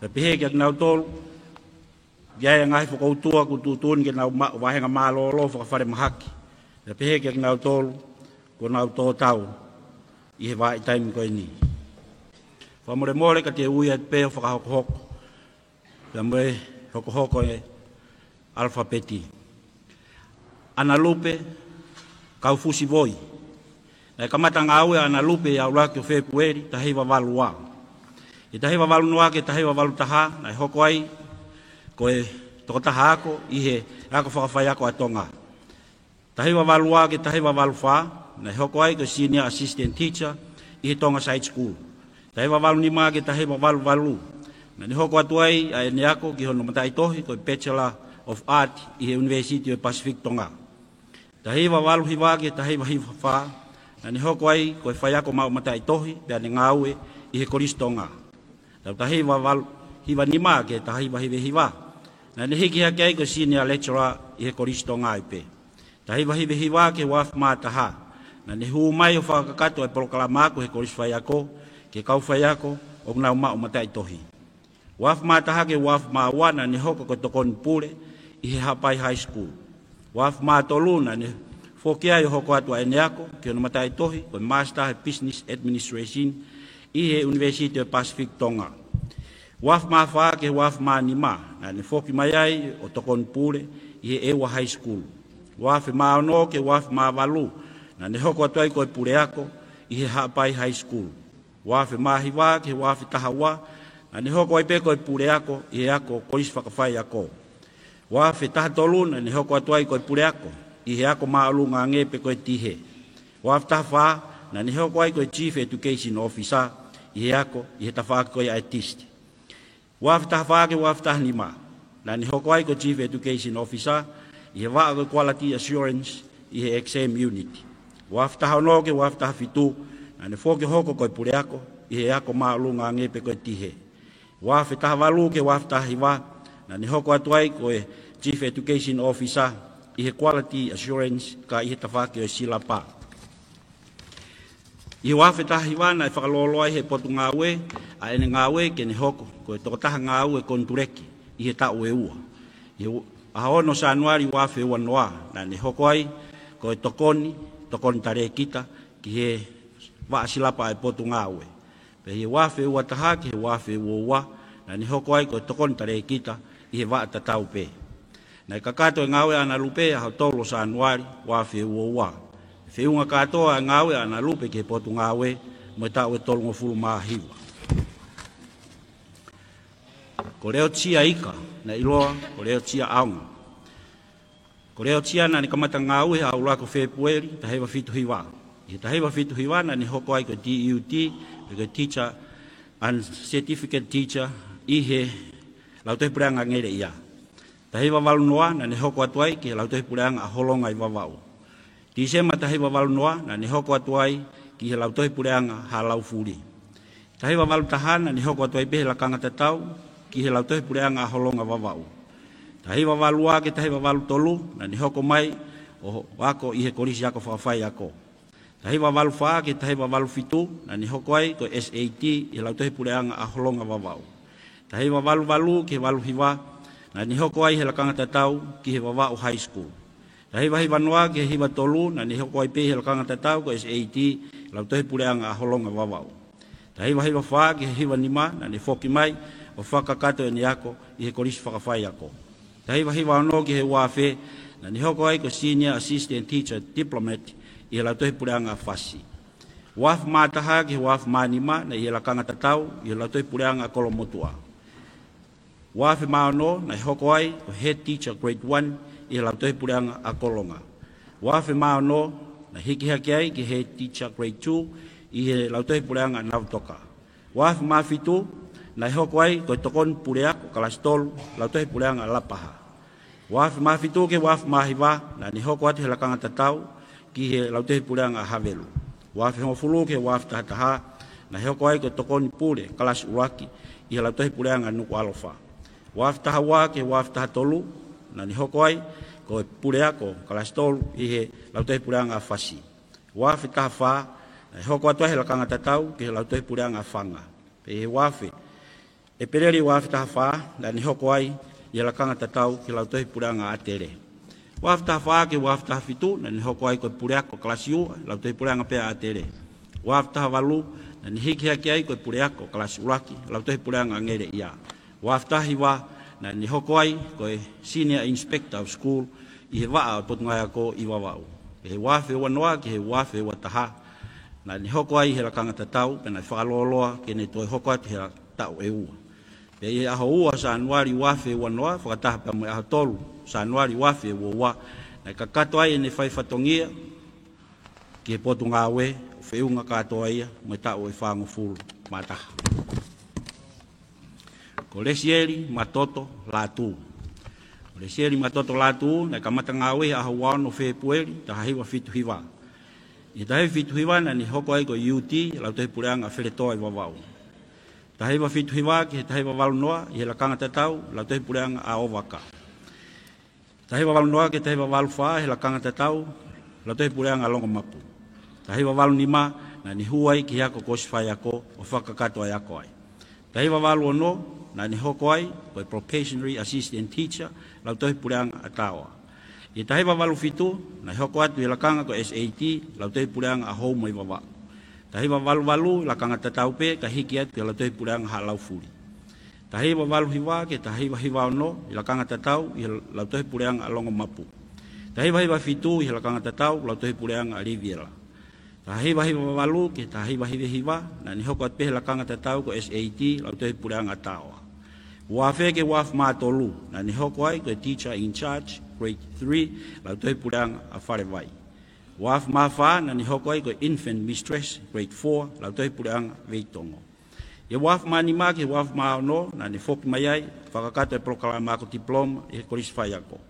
pea pehē kiate kinautolu ʻoku ʻi ai e ngaahi fokoutua kuo tuʻutuʻuni ke nau maʻu vāhenga mālōlō fakafalemahaki, pea pehē kiate kinautolu kuo nau tō tau ʻi he vahaʻa taimi ko eni. Fakamolemole ka te u ui atu pē ʻo fakahokohoko pea mo e hokohoko e ʻalafapeti. ʻAnalupe Kaufusi Voi. Naʻe kamata ngāue ʻa ʻAnalupe ʻi he ʻaho ʻuluaki ʻo Fēpueli, taha hiva valu ua. ʻI he taha hiva valu noa ki he taha hiva valu taha, naʻe hoko ai ko e tokotaha ako ʻi he ako fakafaiako ʻa Tonga. Taha hiva valu ua ki he taha hiva valu fā, naʻe hoko ai ko e Senior Assistant Teacher ʻi he Tonga Side School. Taha hiva valu nima ki he taha hiva valu valu, naʻa ne hoko atu ai ʻa ʻene ako ki hono mataʻitohi ko e Bachelor of Art ʻi he University of Pacific Tonga. Taha hiva valu hiva ki he taha hiva hiva fā, naʻa ne hoko ai ko e faiako maʻu mataʻitohi pea ne ngāue ʻi he Kolisi Tonga. Taha hiva valu hiva nima ki he taha hiva hiva hiva, naʻa ne hiki hake ai ko e Senior Lecturer ʻi he Kolisi Tonga ai pē. Taha hiva hiva hiva ki he ua afe mā taha, naʻa ne hū mai ʻo fakakakato e polokalama ako he Kolisi Faiako ki he kau faiako ʻoku nau maʻu mataʻitohi. Ua afe mā taha ki he ua afe mā ua, naʻa ne hoko ko e tokoni pule ʻi he Haʻapai High School. Ua afe mā tolu, naʻa ne foki ai ʻo hoko atu ʻa ʻene ako ki hono mataʻitohi ko e Master he Business Administration ʻi he University of Pacific Tonga. Ua afe mā fā ki he ua afe mā nima, naʻa ne foki mai ai ʻo tokoni pule ʻi he ʻEua High School. Ua afe mā ono ki he ua afe mā valu, naʻa ne hoko atu ai ko e puleako ʻi he Haʻapai High School. Ua afe mā hiva ki he ua afe taha ua, naʻa ne hoko ai pē ko e puleako ʻi he ako Kolisi Fakafaiako. Ua afe taha tolu, naʻa ne hoko atu ai ko e puleako ʻi he ako māʻolunga ange pe ko e tihe. Ua afe taha fā, naʻa ne hoko ai ko e Chief Education Officer ʻi he ako ʻi he tafaʻaki ko ia ʻa e TIST. Ua afe taha fā ki he ua afe taha nima, naʻa ne hoko ai ko e Chief Education Officer ʻi he vaʻa ko e Quality Assurance ʻi he Exam Unit. Ua afe taha ono ki he ua afe taha fitu, naʻa ne foki ʻo hoko ko e puleako ʻi he ako māʻolunga ange pe ko e tihe. Ua afe taha valu ki he ua afe taha hiva, naʻa ne hoko atu ai ko e Chief Education Officer ʻi he Quality Assurance ka ʻi he tafaʻaki ʻo e silapa. ʻI he ua afe taha hiva, naʻe fakalōloa ai he Potungāue ʻa ʻene ngāue ke ne hoko ko e tokotaha ngāue konituleki ʻi he taʻu ʻe ua. ʻI he u-, ʻaho ono Sānuali ua afe ua noa, naʻa ne hoko ai ko e tokoni, tokoni talēkita ki he vaʻa silapa ʻa e Potungāue. Pea ʻi he ua afe ua taha ki he ua afe ua ua, naʻa ne hoko ai ko e tokoni talēkita ʻi he vaʻa tatau pē. Naʻe kakato e ngāue ʻa ʻAnalupe he ʻaho tolu ʻo Sānuali ua afe ua ua. Feʻunga kātoa e ngāue ʻa ʻAnalupe ki he Potungāue mo e taʻu ʻe tolungofulu mā hiva. Ko Leotia Ika, naʻe ʻiloa ko Leotia ʻAonga. Ko Leotia naʻa ne kamata ngāue he ʻaho ʻuluaki ʻo Fēpueli, taha hiva fitu hiva. ʻI he taha hiva fitu hiva, naʻa ne hoko ai ko e T U T, pe ko e Teacher and Certificate Teacher ʻi he Lautohi Puleʻanga Angeleʻia. Taha hiva valu noa naʻa ne hoko atu ai ki he Lautohi Puleʻanga ʻa Holonga ʻi Vavaʻu. Tīsema taha hiva valu noa naʻa ne hoko atu ai ki he Lautohi Puleʻanga Haʻa Laufuli. Taha hiva valu taha naʻa ne hoko atu ai pē he lakanga tatau ki he Lautohi Puleʻanga ʻa Holonga Vavaʻu. Taha hiva valu ua ki he taha hiva valu tolu naʻa ne hoko mai ʻo ako ʻi he Kolisi Ako Fakafaiako. Taha hiva valu fā ki he taha hiva valu fitu naʻa ne hoko ai ko e S A T ʻi he Lautohi Puleʻanga ʻa Holonga Vavaʻu. Taha hiva valu valu ki he valu hiva naʻa ne hoko ai he lakanga tatau ki he Vavaʻu High School. Taha hiva hiva noa ki he hiva tolu naʻa ne hoko ai pē he lakanga tatau ko e S A T Lautohi Puleʻanga ʻa Holonga Vavaʻu. Taha hiva hiva fā ki he hiva nima naʻa ne foki mai ʻo fakakakato ʻene ako ʻi he Kolisi Fakafaiako. Taha hiva hiva ono ki he ua afe naʻa ne hoko ai ko e Senior Assistant Teacher Diplomat ʻi he Lautohi Puleʻanga ʻa Fasi. Ua afe mā taha ki he ua afe mā nima naʻe ʻi he lakanga tatau ʻi he Lautohi Puleʻanga ʻa Kolomotuʻa. Ua afe mā ono naʻe hoko ai ko e Head Teacher Grade one ʻi he Lautohi Puleʻanga ʻa Kolonga. Ua afe mā ono naʻe hiki hake ai ki he Head Teacher Grade two ʻi he Lautohi Puleʻanga ʻa Navutoka. Ua afe mā fitu naʻe hoko ai ko e Tokoni Puleako Kalasi tolu Lautohi Puleʻanga ʻa Lapaha. Ua afe mā fitu ki he ua afe mā hiva naʻa ne hoko atu he lakanga tatau ki he Lautohi Puleʻanga ʻa Havelu. Ua afe hongofulu ki he ua afe taha taha naʻe hoko ai ko e Tokoni Pule Kalasi ʻuluaki ʻi he Lautohi Puleʻanga ʻa Nukuʻalofa. Ua afe taha ua ki he ua afe taha tolu naʻa ne hoko ai ko e Puleako Kalasi tolu ʻi he Lautohi Puleʻanga ʻa Fasi. Ua afe taha fā naʻe hoko atu ai he lakanga tatau ki he Lautohi Puleʻanga ʻa Fanga. Pea ʻi he ua afe, ʻEpeleli ua afe taha fā naʻa ne hoko ai ʻi he lakanga tatau ki he Lautohi Puleʻanga ʻa ʻAtele. Ua afe taha fā ki he ua afe taha fitu naʻa ne hoko ai ko e Puleako Kalasi ua Lautohi Puleʻanga pē ʻa ʻAtele. Ua afe taha valu naʻa ne hiki hake ai ko e Puleako Kalasi ʻuluaki Lautohi Puleʻanga ʻa Ngeleʻia. Ua afe taha hiva naʻa ne hoko ai ko e Senior Inspector of School ʻi he vaʻa ʻo e Potungāue Ako ʻi Vavaʻu. Pea ʻi he ua afe ua noa ki he ua afe ua taha naʻa ne hoko ai he lakanga tatau pea naʻe fakalōloa ke ne toe hoko atu he taʻu ʻe ua. Pea ʻi he ʻaho ua Sānuali ua afe ua noa fakataha pea mo e ʻaho tolu Sānuali ua afe ua ua naʻe kakato ai ʻene fai fatongia ki he Potungāue ʻo feʻunga kātoa ia mo e taʻu ʻe fāngofulu mā taha. Ko Lesieli Matoto Lātū. Ko Lesieli Matoto Lātū naʻe kamata ngāue he ʻaho ua ono Fēpueli taha hiva fitu hiva. ʻI he taha hiva fitu hiva naʻa ne hoko ai ko e U T Lautohi Puleʻanga ʻa Feletoa ʻi Vavaʻu. Taha hiva fitu hiva ki he taha hiva valu noa ʻi he lakanga tatau Lautohi Puleʻanga ʻa ʻOvaka. Taha hiva valu noa ki he taha hiva valu fā he lakanga tatau Lautohi Puleʻanga ʻa Longomapu. Taha hiva valu nima naʻa ne hū ai ki he ako ko e Kolisi Faiako ʻo fakakakato ʻa e ako ai. Taha hiva valu ono naʻa ne hoko ai ko e Probationary Assistant Teacher Lautohi Puleʻanga ʻa Taoa. ʻI he taha hiva valu fitu naʻe hoko atu he lakanga ko e S A T Lautohi Puleʻanga ʻa Houma ʻi Vavaʻu. Taha hiva valu valu lakanga tatau pē kae hiki atu ki he Lautohi Puleʻanga Haʻa Laufuli. Taha hiva valu hiva ki he taha hiva hiva ono ʻi he lakanga tatau ʻi he Lautohi Puleʻanga ʻa Longomapu. Taha hiva hiva fitu ʻi he lakanga tatau Lautohi Puleʻanga ʻa Liviela. Taha hiva hiva valu ki he taha hiva hiva hiva naʻa ne hoko atu pē he lakanga tatau ko e S A T Lautohi Puleʻanga ʻa Taoa. Ua afe ki he ua afe mā tolu naʻa ne hoko ai ko e Teacher in Charge Grade three Lautohi Puleʻanga ʻa Falevai. Ua afe mā fā naʻa ne hoko ai ko e Infant Mistress Grade four Lautohi Puleʻanga ʻa Veitongo. ʻI he ua afe mā nima ki he ua afe mā ono naʻa ne foki mai ai fakakakato e polokalama ako tipiloma ʻi he Kolisi Faiako.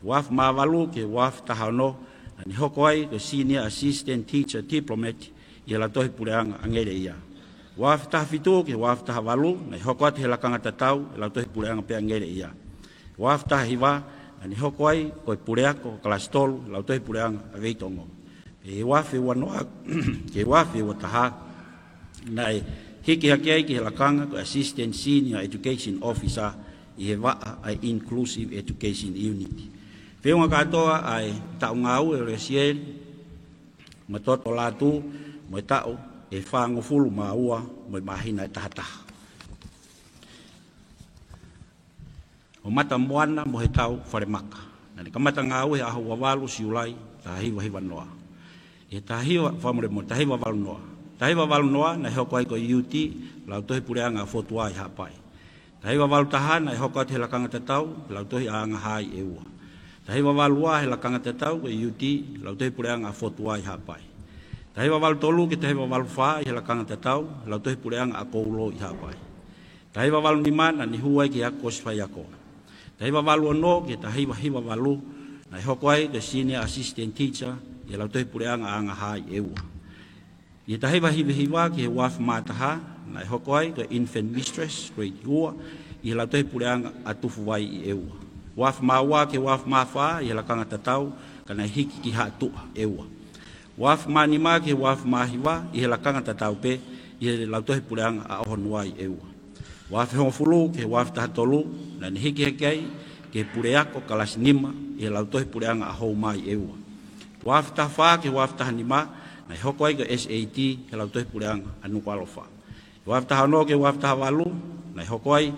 Ua afe mā valu ki he ua afe taha ono naʻa ne hoko ai ko e Senior Assistant Teacher Diplomat ʻi he Lautohi Puleʻanga ʻa Ngeleʻia. Ua afe taha fitu ki he ua afe taha valu naʻe hoko atu he lakanga tatau ʻi he Lautohi Puleʻanga pē ʻa Ngeleʻia. Ua afe taha hiva naʻa ne hoko ai ko e Puleako Kalasi tolu Lautohi Puleʻanga ʻa Veitongo. Pea ʻi he ua afe ua noa ki he ua afe ua taha naʻe hiki hake ai ki he lakanga ko e Assistant Senior Education Officer ʻi he vaʻa ʻa e Inclusive Education Unit. Feʻunga kātoa ʻa e taʻu ngāue ʻo Lesieli Matoto Lātū mo e taʻu ʻe fāngofulu mā ua mo e māhina ʻe taha taha. ʻO Mata Moana mo Hetau Falemaka. Naʻa ne kamata ngāue he ʻaho ua valu Siulai taha hiva hiva noa. ʻI he taha hiva, fakamolemole, taha hiva valu noa. Taha hiva valu noa naʻe hoko ai ko e U T Lautohi Puleʻanga ʻa Fotua ʻi Haʻapai. Taha hiva valu taha naʻe hoko atu he lakanga tatau Lautohi ʻAʻanga Hai ʻe ua. Taha hiva valu ua he lakanga tatau ko e U T Lautohi Puleʻanga ʻa Fotua ʻi Haʻapai. Taha hiva valu tolu ki he taha hiva valu fā ʻi he lakanga tatau Lautohi Puleʻanga ʻa Koulo ʻi Haʻapai. Taha hiva valu nima naʻa ne hū ai ki he ako ko e Kolisi Faiako. Taha hiva valu ono ki he taha hiva hiva valu, naʻe hoko ai ko e Senior Assistant Teacher ʻi he Lautohi Puleʻanga ʻAngahā ʻi ʻEua. ʻI he taha hiva hiva hiva ki he ua afe mā taha, naʻe hoko ai ko e Infant Mistress, Grade ua, ʻi he Lautohi Puleʻanga ʻa Tufuvai ʻi ʻEua. Ua afe mā ua ki he ua afe mā fā ʻi he lakanga tatau, ka naʻe hiki ki Haʻatuʻa, ʻEua. Ua afe mā nima ki he ua afe mā hiva ʻi he lakanga tatau pē ʻi he Lautohi Puleʻanga ʻa ʻOhonoa ʻi ʻEua. Ua afe hongofulu ki he ua afe taha tolu, naʻa ne hiki hake ai ki he puleako kalasi nima ʻi he Lautohi Puleʻanga ʻa Houma ʻi ʻEua. Ua afe taha fā ki he ua afe taha nima, naʻe hoko ai ko e S A T he Lautohi Puleʻanga ʻa Nukuʻalofa. Ua afe taha ono ki he ua afe taha valu, naʻe hoko ai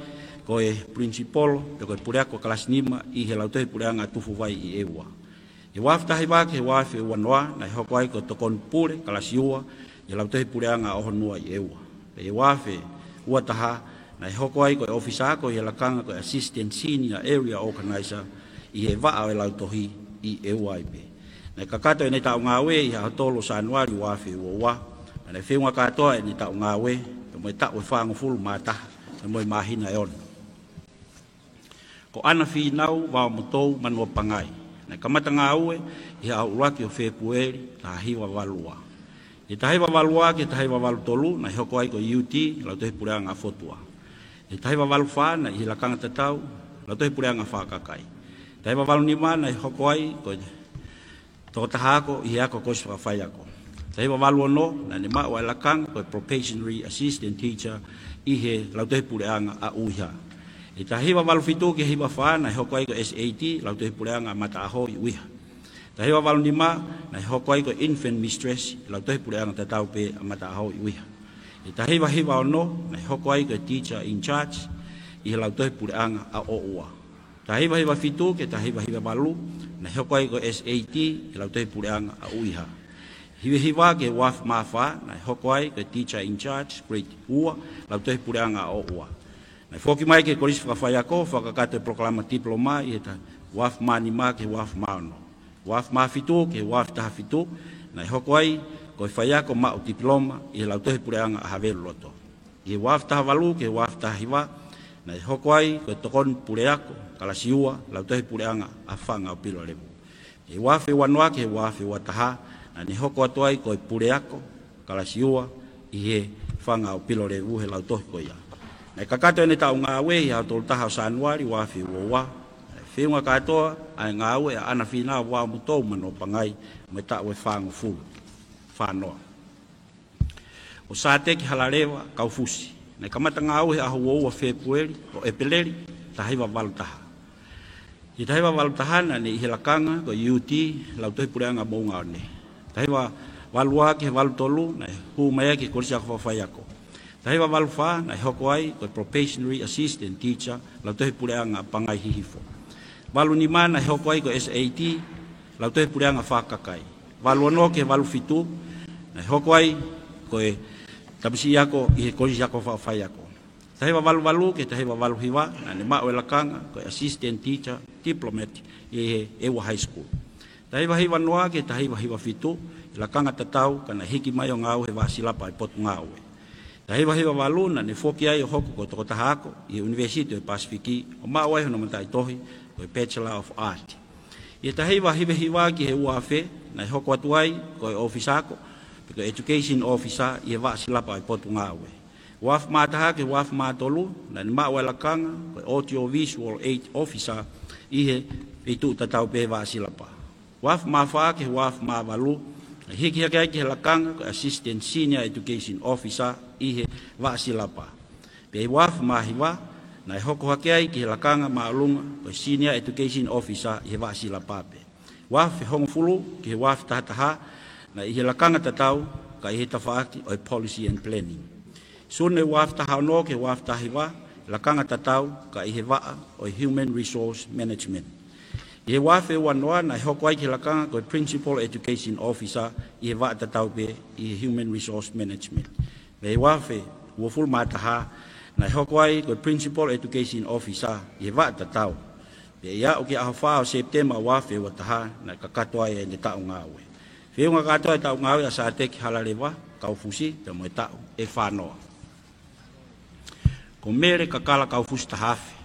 ko e principal, pe ko e puleako kalasi nima ʻi he Lautohi Puleʻanga ʻa Tufuvai ʻi ʻEua. ʻI he ua afe taha hiva ki he ua afe ua noa, naʻe hoko ai ko e tokoni pule kalasi ua ʻi he Lautohi Puleʻanga ʻa ʻOhonoa ʻi ʻEua. Pea ʻi he ua afe ua taha, naʻe hoko ai ko e ʻōfisa ako ʻi he lakanga ko e Assistant Senior Area Organizer ʻi he vaʻa ʻo e lautohi ʻi ʻEua ai pē. Naʻe kakato ʻene taʻu ngāue ʻi he ʻaho tolu ʻo Sānuali ua afe ua ua, pea naʻe feʻunga kātoa ʻene taʻu ngāue, pea mo e taʻu ʻe fāngofulu mā taha, pea mo e māhina ʻe ono. Ko ʻAna Fīnau Vaomotou Manuapangai. Naʻe kamata ngāue ʻi he ʻaho ʻuluaki ʻo Fēpueli, taha hiva valu ua. ʻI he taha hiva valu ua ki he taha hiva valu tolu, naʻe hoko ai ko e U T, Lautohi Puleʻanga ʻa Fotua. ʻI he taha hiva valu fā, naʻe ʻi he lakanga tatau, Lautohi Puleʻanga ʻa Fakakai. Taha hiva valu nima, naʻe hoko ai ko e tokotaha ako ʻi he ako Kolisi Fakafaiako. Taha hiva valu ono, naʻa ne maʻu ʻa e lakanga ko e Probationary Assistant Teacher ʻi he Lautohi Puleʻanga ʻa ʻUiha. ʻI he taha hiva valu fitu ki he hiva fā, naʻe hoko ai ko e S A T, Lautohi Puleʻanga ʻa Mataʻaho ʻi ʻUiha. Taha hiva valu nima, naʻe hoko ai ko e Infant Mistress, Lautohi Puleʻanga tatau pē ʻa Mataʻaho ʻi ʻUiha. ʻI he taha hiva hiva ono, naʻe hoko ai ko e Teacher in Charge ʻi he Lautohi Puleʻanga ʻa ʻOʻua. Taha hiva hiva fitu ki he taha hiva hiva valu, naʻe hoko ai ko e S A T ʻi he Lautohi Puleʻanga ʻa ʻUiha. Hiva hiva ki he ua afe mā fā, naʻe hoko ai ko e Teacher in Charge, Grade ua, Lautohi Puleʻanga ʻa ʻOʻua. Naʻe foki mai ki he Kolisi Fakafaiako, fakakakato e polokalama tipiloma ʻi he taʻu ua afe mā nima ki he ua afe mā ono. Ua afe mā fitu ki he ua afe taha fitu, naʻe hoko ai ko e faiako maʻu tipiloma ʻi he Lautohi Puleʻanga ʻa Haveluloto. ʻI he ua afe taha valu ki he ua afe taha hiva, naʻe hoko ai ko e tokoni puleako kalasi ua, Lautohi Puleʻanga ʻa Fanga ʻo Pilolevu. ʻI he ua afe ua noa ki he ua afe ua taha, naʻa ne hoko atu ai ko e puleako kalasi ua ʻi he Fanga ʻo Pilolevu he lautohi ko ia. Naʻe kakato ʻene taʻu ngāue ʻi he ʻaho tolu taha ʻo Sānuali ua afe ua ua. Naʻe feʻunga kātoa ʻa e ngāue ʻa ʻAna Fīnau Vaomotou Manuapangai mo e taʻu ʻe fāngofulu mā noa. Ko Sāteki Halaleva Kaufusi. Naʻe kamata ngāue he ʻaho ua ua Fēpueli, ʻo ʻEpeleli, taha hiva valu taha. ʻI he taha hiva valu taha, naʻa ne ʻi he lakanga ko e U T, Lautohi Puleʻanga Moʻungaone. Taha hiva valu ua ki he valu tolu, naʻe hū mai ai ki he Kolisi Ako Fakafaiako. Taha hiva valu fā, naʻe hoko ai ko e Probationary Assistant Teacher, Lautohi Puleʻanga ʻa Pangai Hihifo. Valu nima, naʻe hoko ai ko e S A T, Lautohi Puleʻanga ʻa Fakakai. Valu ono ki he valu fitu, naʻe hoko ai ko e tamasiʻi ako ʻi he Kolisi Ako Fakafaiako. Taha hiva valu valu ki he taha hiva valu hiva, naʻa ne maʻu e lakanga ko e Assistant Teacher Diplomat ʻi he ʻEua High School. Taha hiva hiva noa ki he taha hiva hiva fitu, ʻi he lakanga tatau, ka naʻe hiki mai ʻo ngāue he vaʻa silapa ʻa e Potungāue. Taha hiva hiva valu, naʻa ne foki ai ʻo hoko ko e tokotaha ako ʻi he ʻUnivēsiti ʻo e Pasifiki, ʻo maʻu ai hono mataʻitohi ko e Bachelor of Art. ʻI he taha hiva hiva hiva ki he ua afe, naʻe hoko atu ai ko e ʻōfisa ako, pe ko e Education Officer ʻi he vaʻa silapa ʻa e Potungāue. Ua afe mā taha ki he ua afe mā tolu, naʻa ne maʻu e lakanga ko e Audio Visual Aid Officer ʻi he feituʻu tatau pē vaʻa silapa. Ua afe mā fā ki he ua afe mā valu, naʻe hiki hake ai ki he lakanga ko e Assistant Senior Education Officer ʻi he vaʻa silapa. Pea ʻi he ua afe mā hiva, naʻe hoko hake ai ki he lakanga māʻolunga ko e Senior Education Officer ʻi he vaʻa silapa pē. Ua afe hongofulu ki he ua afe taha taha, naʻe ʻi he lakanga tatau, ka ʻi he tafaʻaki ʻo e Policy and Planning. Sune ua afe taha ono ki he ua afe taha hiva, lakanga tatau, ka ʻi he vaʻa ʻo e Human Resource Management. ʻI he ua afe ua noa, naʻe hoko ai ki he lakanga ko e Principal Education Officer ʻi he vaʻa tatau pē ʻi he Human Resource Management. Pea ʻi he ua afe uofulu mā taha, naʻe hoko ai ko e Principal Education Officer ʻi he vaʻa tatau. Pea ʻi he aʻu ki he ʻaho fā ʻo Sepitema ua afe ua taha, naʻe kakato ai ʻene taʻu ngāue. Feʻunga kātoa e taʻu ngāue ʻa Sāteki Halaleva Kaufusi, pea mo e taʻu ʻe fā noa. Ko Mele Kakala Kaufusi Tahafe.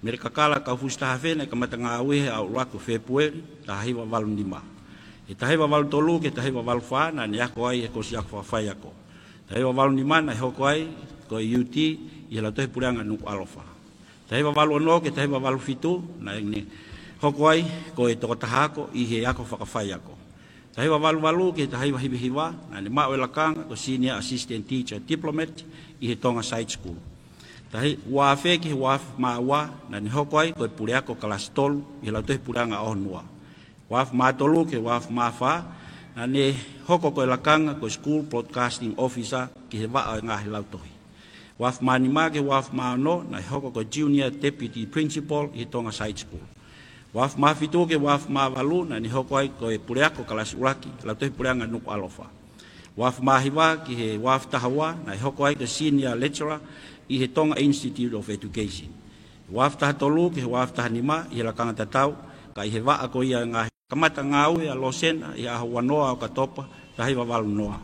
Melekakala Kaufusi Tahafe naʻe kamata ngāue he ʻaho ʻuluaki ʻo Fēpueli, taha hiva valu nima. ʻI he taha hiva valu tolu ki he taha hiva valu fā naʻa ne ako ai he Kolisi Ako Fakafaiako. Taha hiva valu nima naʻe hoko ai ko e U T ʻi he Lautohi Puleʻanga Nukuʻalofa. Taha hiva valu ono ki he taha hiva valu fitu naʻa ne hoko ai ko e tokotaha ako ʻi he ako fakafaiako. Taha hiva valu valu ki he taha hiva hiva hiva naʻa ne maʻu e lakanga ko e Senior Assistant Teacher Diplomat ʻi he Tonga Side School. Taha hiva ua afe ki he ua afe mā ua naʻa ne hoko ai ko e puleako kalasi tolu ʻi he Lautohi Puleʻanga ʻo Honoa. Ua afe mā tolu ki he ua afe mā fā naʻa ne hoko ko e lakanga ko e School Broadcasting Officer ki he vaʻa ʻo e ngaahi lautohi. Ua afe mā nima ki he ua afe mā ono naʻe hoko ko e Junior Deputy Principal ʻi he Tonga Side School. Ua afe mā fitu ki he ua afe mā valu naʻa ne hoko ai ko e puleako kalasi ʻuluaki Lautohi Puleʻanga Nukuʻalofa. Ua afe mā hiva ki he ua afe taha ua naʻe hoko ai ko e Senior Lecturer ʻi he Tonga Institute of Education. Ua afe taha tolu ki he ua afe taha nima ʻi he lakanga tatau, ka ʻi he vaʻa ko ia ʻo e ngaahi kamata ngāue ʻa Losena ʻi he ʻaho ua noa ʻo ʻOkatopa, taha hiva valu noa.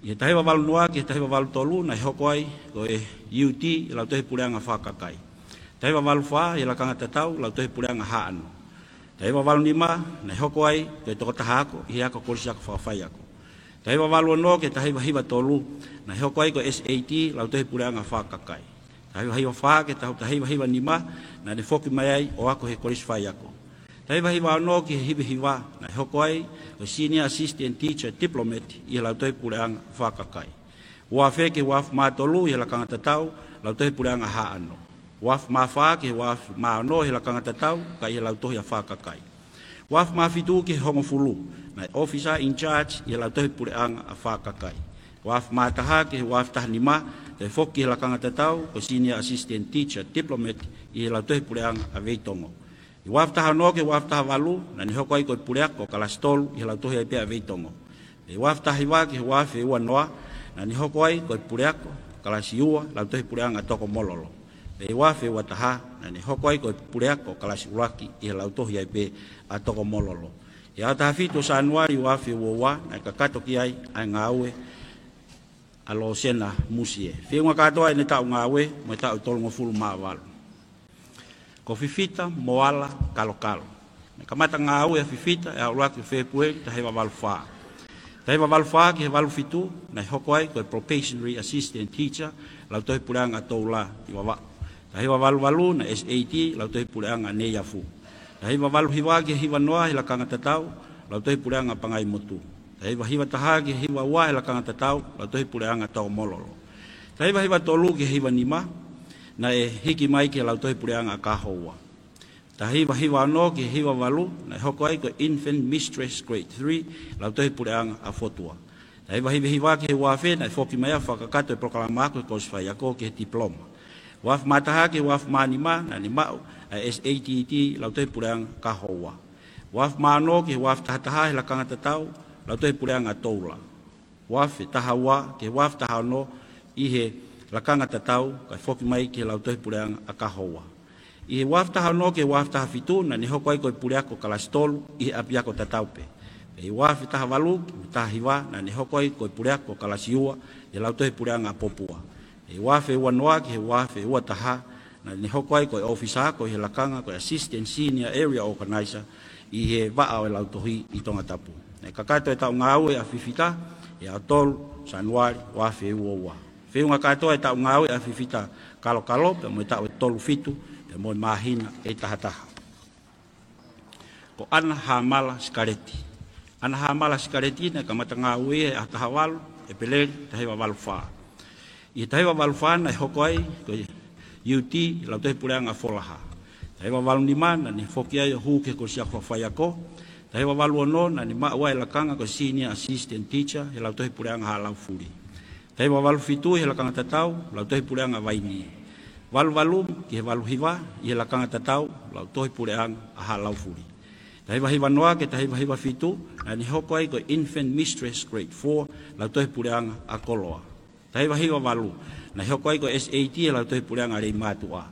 ʻI he taha hiva valu noa ki he taha hiva valu tolu naʻe hoko ai ko e U T ʻi he Lautohi Puleʻanga Fakakai. Taha hiva valu fā ʻi he lakanga tatau Lautohi Puleʻanga Haʻano. Taha hiva valu nima naʻe hoko ai ko e tokotaha ako ʻi he ako Kolisi Ako Fakafaiako. Taha hiva valu ono ki he taha hiva hiva tolu naʻe hoko ai ko e S A T Lautohi Puleʻanga Fakakai. Taha hiva hiva fā ki he taha hiva hiva nima naʻa ne foki mai ai ʻo ako he Kolisi Faiako. Taha hiva hiva ono ki he hiva hiva naʻe hoko ai ko e Senior Assistant Teacher Diplomat ʻi he Lautohi Puleʻanga Fakakai. Ua afe ki he ua afe mā tolu ʻi he lakanga tatau Lautohi Puleʻanga Haʻano. Ua afe mā fā ki he ua afe mā ono ʻi he lakanga tatau, ka ʻi he Lautohi ʻa Fakakai. Ua afe mā fitu ki he hongofulu naʻe officer in charge ʻi he Lautohi Puleʻanga ʻa Fakakai. Ua afe mā taha ki he ua afe taha nima naʻe foki ki he lakanga tatau ko e Senior Assistant Teacher Diplomat ʻi he Lautohi Puleʻanga ʻa Veitongo. ʻI he ua afe taha ono ki he ua afe taha valu naʻa ne hoko ai ko e puleako kalasi tolu ʻi he Lautohi ai pē ʻa Veitongo. Pea ʻi he ua afe taha hiva ki he ua afe ua noa naʻa ne hoko ai ko e puleako kalasi ua Lautohi Puleʻanga ʻa Tokomololo. Pea ʻi he ua afe ua taha naʻa ne hoko ai ko e puleako kalasi ʻuluaki ʻi he Lautohi ai pē ʻa Tokomololo. ʻI he ʻaho taha fitu ʻo Sānuali ua afe ua ua naʻe kakato ki ai ʻa e ngāue ʻa Losena Musie. Feʻunga kātoa ʻene taʻu ngāue mo e taʻu ʻe tolungofulu mā valu. Ko Fifita Moala Kalokalo. Naʻe kamata ngāue ʻa Fifita he ʻaho ʻuluaki ʻo Fēpueli, taha hiva valu fā. Taha hiva valu fā ki he valu fitu naʻe hoko ai ko e Probationary Assistant Teacher Lautohi Puleʻanga ʻa Toula ʻi Vavaʻu. Taha hiva valu valu naʻe S A T Lautohi Puleʻanga ʻa Neiafu. Taha hiva valu hiva ki he hiva noa ʻi he lakanga tatau Lautohi Puleʻanga ʻa Pangaimotu. Taha hiva hiva taha ki he hiva ua ʻi he lakanga tatau Lautohi Puleʻanga ʻa Tokomololo. Taha hiva hiva tolu ki he hiva nima naʻe hiki mai ki he Lautohi Puleʻanga ʻa Kahoua. Taha hiva hiva ono ki he hiva valu naʻe hoko ai ko e Infant Mistress Grade three Lautohi Puleʻanga ʻa Fotua. Taha hiva hiva hiva ki he ua afe naʻe foki mai ai ʻo fakakakato e polokalama ako he Kolisi Faiako ki he diploma. Ua afe mā taha ki he ua afe mā nima naʻa ne maʻu ʻa e S A T T Lautohi Puleʻanga ʻa Kahoua. Ua afe mā ono ki he ua afe taha taha ʻi he lakanga tatau Lautohi Puleʻanga ʻa Toula. Ua afe taha ua ki he ua afe taha ono ʻi he lakanga tatau, kae foki mai ki he Lautohi Puleʻanga ʻa Kahoua. ʻI he ua afe taha ono ki he ua afe taha fitu naʻa ne hoko ai ko e puleako kalasi tolu ʻi he ʻapiako tatau pē. Pea ʻi he ua afe taha valu ki he taha hiva naʻa ne hoko ai ko e puleako kalasi ua ʻi he Lautohi Puleʻanga ʻa Popua. Pea ʻi he ua afe ua noa ki he ua afe ua taha naʻa ne hoko ai ko e ʻōfisa ako ʻi he lakanga ko e Assistant Senior Area Organizer ʻi he vaʻa ʻo e lautohi ʻi Tongatapu. Naʻe kakato e taʻu ngāue ʻa Fifita he ʻaho tolu Sānuali ua afe ua ua. Feʻunga kātoa e taʻu ngāue ʻa Fifita Kalokalo pea mo e taʻu ʻe tolu fitu pea mo e māhina ʻe taha taha. Ko ʻAna Hāmala Sikaleti. ʻAna Hāmala Sikaleti naʻe kamata ngāue he ʻaho taha valu ʻEpeleli, taha hiva valu fā. ʻI he taha hiva valu fā naʻe hoko ai ko e U T Lautohi Puleʻanga ʻa Folaha. Taha hiva valu nima naʻa ne foki ai ʻo hū ki he Kolisi Ako Fakafaiako. Taha hiva valu ono naʻa ne maʻu ai e lakanga ko e Senior Assistant Teacher he Lautohi Puleʻanga ʻa Haʻalaufuli. Taha hiva valu fitu ʻi he lakanga tatau Lautohi Puleʻanga ʻa Vainī. Valu valu ki he valu hiva ʻi he lakanga tatau Lautohi Puleʻanga ʻa Haʻalaufuli. Taha hiva hiva noa ki he taha hiva hiva fitu naʻa ne hoko ai ko e Infant Mistress Grade four Lautohi Puleʻanga ʻa Koloa. Taha hiva hiva valu naʻe hoko ai ko e S A T he Lautohi Puleʻanga ʻa Leimātuʻa.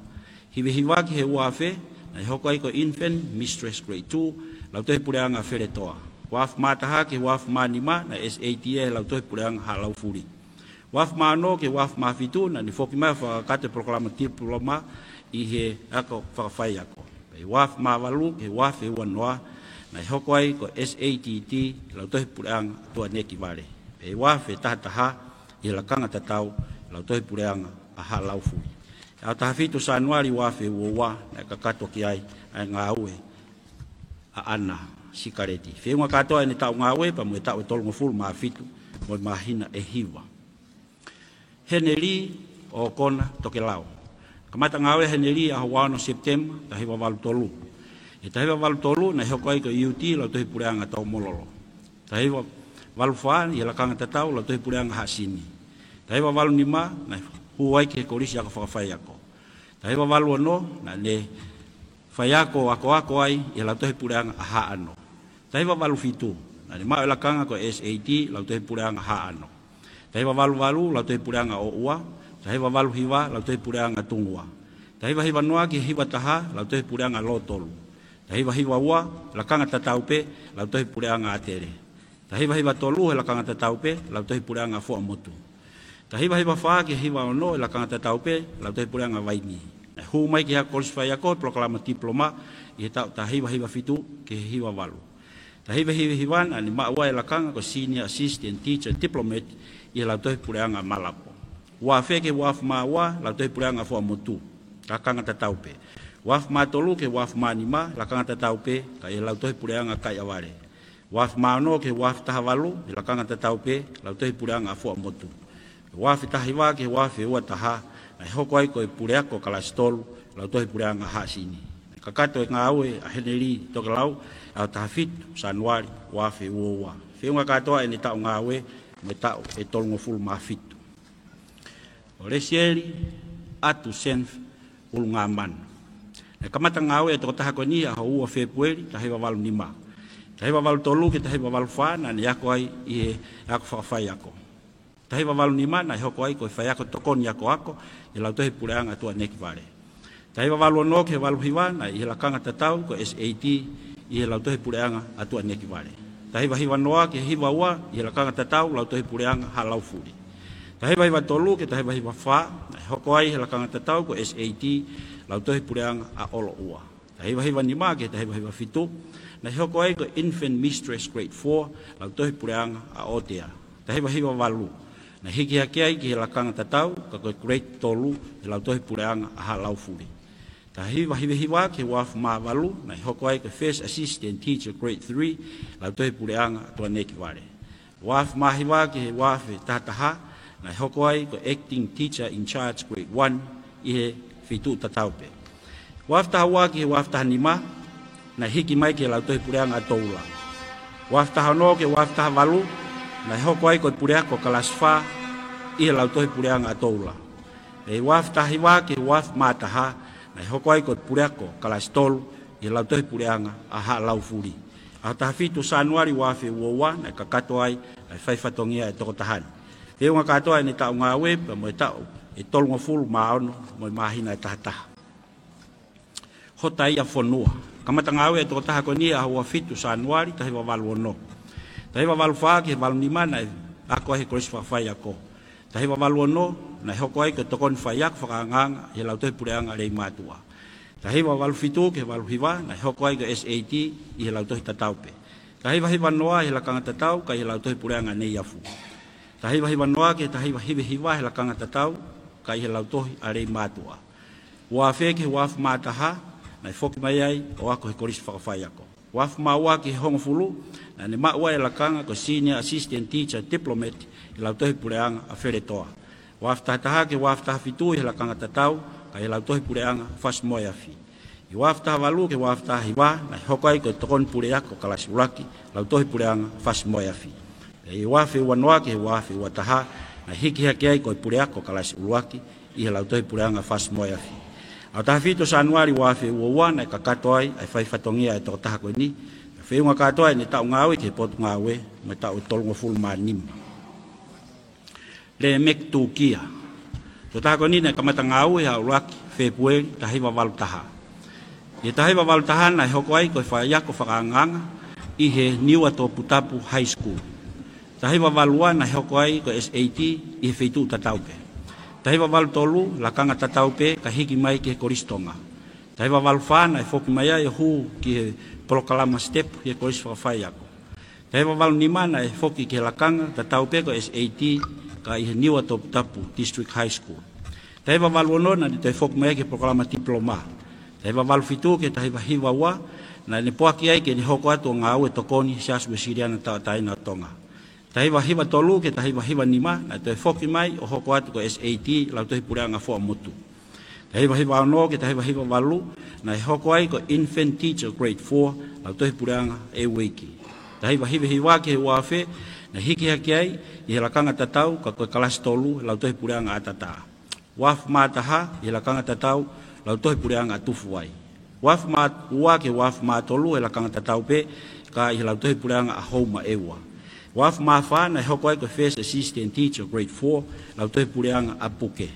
Hiva hiva ki he ua afe naʻe hoko ai ko e Infant Mistress Grade two Lautohi Puleʻanga ʻa Feletoa. Ua afe mā taha ki he ua afe mā nima naʻe S A T he Lautohi Puleʻanga ʻa Haʻalaufuli. Ua afe mā ono ki he ua afe mā fitu naʻa ne foki mai ʻo fakakakato e polokalama diploma ʻi he ako fakafaiako. Pea ʻi he ua afe mā valu ki he ua afe ua noa, naʻe hoko ai ko e S A T T ʻi he Lautohi Puleʻanga ʻa Tuʻanekivale. Pea ʻi he ua afe taha taha, ʻi he lakanga tatau ʻi he Lautohi Puleʻanga ʻa Haʻa Laufuli. ʻI he ʻaho taha fitu Sānuali ua afe ua ua, naʻe kakato ki ai ʻa e ngāue ʻa ʻAna Sikaleti. Feʻunga kātoa ʻene taʻu ngāue pea mo e taʻu ʻe tolungofulu mā fitu mo e māhina ʻe hiva. Heneli ʻOkona Tokelau. Kamata ngāue ʻa Heneli ʻaho ua ono Sepitema, taha hiva valu tolu. ʻI he taha hiva valu tolu, naʻe hoko ai ko e U T ʻi he Lautohi Puleʻanga ʻa Taumalolo. Taha hiva valu fā, ʻi he lakanga tatau, Lautohi Puleʻanga ʻa Haʻasini. Taha hiva valu nima, naʻe hū ai ki he Kolisi Ako Fakafaiako. Taha hiva valu ono, naʻá ne faiako akoako ai ʻi he Lautohi Puleʻanga ʻa Haʻano. Taha hiva valu fitu, naʻá ne maʻu e lakanga ko e S A T, Lautohi Puleʻanga ʻa Haʻano. Taha hiva valu valu, Lautohi Puleʻanga ʻo ʻOua. Taha hiva valu hiva, Lautohi Puleʻanga ʻa Tungua. Taha hiva hiva noa ki he hiva taha, Lautohi Puleʻanga ʻa Lotolu. Taha hiva hiva ua, lakanga tatau pē, Lautohi Puleʻanga ʻa ʻAtele. Taha hiva hiva tolu, he lakanga tatau pē, Lautohi Puleʻanga ʻa Fuaʻamotu. Taha hiva hiva fā ki he hiva ono, he lakanga tatau pē, Lautohi Puleʻanga ʻa Vainī. Naʻe hū mai ki he Ako Kolisi Faiako he polokalama tipiloma ʻi he taʻu taha hiva hiva fitu ki he hiva valu. Taha hiva hiva hiva, naʻá ne maʻu ai e lakanga ko e Senior Assistant Teacher Diplomate ʻi he Lautohi Puleʻanga ʻa Malapo. Ua afe ki he ua afe mā ua, Lautohi Puleʻanga ʻa Fuaʻamotu, lakanga tatau pē. Ua afe mā tolu ki he ua afe mā nima, lakanga tatau pē, ka ʻi he Lautohi Puleʻanga ʻa Kaiʻavale. Ua afe mā ono ki he ua afe taha valu, he lakanga tatau pē, Lautohi Puleʻanga ʻa Fuaʻamotu. Ua afe taha hiva ki he ua afe ua taha, naʻe hoko ai ko e puleako kalasi tolu, Lautohi Puleʻanga ʻa Haʻasini. Naʻe kakato e ngāue ʻa Heneli Tokelau ʻi he ʻaho taha fitu Sānuali ua afe ua ua. Feʻunga kātoa ʻene taʻu ngāue mo e taʻu ʻe tolungofulu mā fitu. ʻO Lesieli ʻAtu Senf ʻUlungāmanu. Naʻe kamata ngāue e tokotaha ko eni ʻaho ua Fēpueli, taha hiva valu nima. Taha hiva valu tolu ki he taha hiva valu fā, naʻá ne ako ai ʻi he ako fakafaiako. Taha hiva valu nima, naʻe hoko ai ko e faiako tokoni akoako ʻi he Lautohi Puleʻanga ʻa Tuʻanekivale. Taha hiva valu ono ki he valu hiva, naʻe ʻi he lakanga tatau ko e S A T ʻi he Lautohi Puleʻanga ʻa Tuʻanekivale. Taha hiva hiva noa ki he hiva ua, ʻi he lakanga tatau, Lautohi Puleʻanga ʻa Haʻa Laufuli. Taha hiva hiva tolu ki he taha hiva hiva fā, naʻe hoko ai he lakanga tatau ko e S A T, Lautohi Puleʻanga ʻa ʻOloʻua. Taha hiva hiva nima ki he taha hiva hiva fitu, naʻe hoko ai ko e Infant Mistress Grade four, Lautohi Puleʻanga ʻa ʻOtea. Taha hiva hiva valu, naʻe hiki hake ai ki he lakanga tatau, ka ko e Grade tolu, he Lautohi Puleʻanga ʻa Haʻa Laufuli. Taha hiva hiva hiva ki he ua afe mā valu, naʻe hoko ai ko e First Assistant Teacher Grade three, Lautohi Puleʻanga ʻa Tuʻanekivale. Ua afe mā hiva ki he ua afe taha taha, naʻe hoko ai ko e Acting Teacher in Charge Grade one ʻi he feituʻu tatau pē. Ua afe taha ua ki he ua afe taha nima, naʻe hiki mai ki he Lautohi Puleʻanga ʻa Toula. Ua afe taha ono ki he ua afe taha valu, naʻe hoko ai ko e puleako kalasi fā ʻi he Lautohi Puleʻanga ʻa Toula. Pea ʻi he ua afe taha hiva ki he ua afe mā taha, naʻe hoko ai ko e puleako kalasi tolu ʻi he Lautohi Puleʻanga ʻa Haʻa Laufuli. ʻAho taha fitu Sānuali ua afe ua ua, naʻe kakato ai ʻa e fai fatongia e tokotaha ni. Feʻunga kātoa ʻene taʻu ngāue pea mo e taʻu ʻe tolungofulu mā ono mo e māhina ʻe taha taha. Hotaia Fonua. Kamata ngāue e tokotaha ko eni ʻaho ua fitu Sānuali, taha hiva valu ono. Taha hiva valu fā ki he valu nima, naʻe ako ai he Kolisi Fakafaiako. Taha hiva valu ono, naʻe hoko ai ko e tokoni faiako fakaangaanga ʻi he Lautohi Puleʻanga ʻa Leimātuʻa. Taha hiva valu fitu ki he valu hiva, naʻe hoko ai ko e S A T ʻi he Lautohi Tatau pē. Taha hiva hiva noa ʻi he lakanga tatau, ka ʻi he Lautohi Puleʻanga ʻa Neiafu. Taha hiva hiva noa ki he taha hiva hiva hiva he lakanga tatau, ka ʻi he Lautohi ʻa Leimātuʻa. Ua afe ki he ua afe mā taha, naʻe foki mai ai ʻo ako he Kolisi Fakafaiako. Ua afe mā ua ki he hongofulu, naʻá ne maʻu ai e lakanga ko e Senior Assistant Teacher Diplomate ʻi he Lautohi Puleʻanga ʻa Feletoa. Ua afe taha taha ki he ua afe taha fitu ʻi he lakanga tatau, ka ʻi he Lautohi Puleʻanga ʻa Fasi Moeafi. ʻI he ua afe taha valu ki he ua afe taha hiva, naʻe hoko ai ko e tokoni puleako kalasi ʻuluaki, Lautohi Puleʻanga ʻa Fasi Moeafi. Pea ʻi he ua afe ua noa ki he ua afe ua taha, naʻe hiki hake ai ko e puleako kalasi ʻuluaki, ʻi he Lautohi Puleʻanga ʻa Fasi Moeafi. ʻAho taha fitu Sānuali ua afe ua ua, naʻe kakato ai ʻa e fai fatongia e tokotaha ko eni. Feʻunga kātoa ʻene taʻu ngāue ki he Potungāue, mo e taʻu ʻe tolungofulu mā nima. Lemeki Tukia. Tokotaha ko eni naʻe kamata ngāue he ʻaho ʻuluaki Fēpueli, taha hiva valu taha. ʻI he taha hiva valu taha, naʻe hoko ai ko e faiako fakaangaanga ʻi he Niuatoputapu High School. Taha hiva valu ua, naʻe hoko ai ko e S A T ʻi he feituʻu tatau pē. Taha hiva valu tolu, lakanga tatau pē, ka hiki mai ki he Kolisi Tonga. Taha hiva valu fā, naʻe foki mai ai ʻo hū ki he polokalama step ʻi he Kolisi Fakafaiako. Taha hiva valu nima, naʻe foki ki he lakanga tatau pē ko e S A T, ka ʻi he Niuatoputapu District High School. Taha hiva valu ono, naʻe toe foki mai ai ki he polokalama tipiloma. Taha hiva valu fitu ki he taha hiva hiva ua, naʻe ne poaki ai ke ne hoko atu ʻo ngāue tokoni he Siasi Uēsiliana Tauʻatāina ʻo Tonga. Taha hiva hiva tolu ki he taha hiva hiva nima, naʻe toe foki mai ʻo hoko atu ko e S A T, Lautohi Puleʻanga Fuaʻamotu. Taha hiva hiva ono ki he taha hiva hiva valu, naʻe hoko ai ko e Infant Teacher Grade four, Lautohi Puleʻanga ʻEueiki. Taha hiva hiva hiva ki he ua afe, naʻe hiki hake ai ʻi he lakanga tatau ka ko e kalasi tolu, Lautohi Puleʻanga ʻAtatā. Ua afe mā taha, ʻi he lakanga tatau, Lautohi Puleʻanga ʻAtufuvai. Ua afe mā ua ki he ua afe mā tolu, ʻi he lakanga tatau pē, ka ʻi he Lautohi Puleʻanga ʻa Houma ʻEua. Ua afe mā fā, naʻe hoko ai ko e First Assistant Teacher Grade four, Lautohi Puleʻanga ʻa Puke.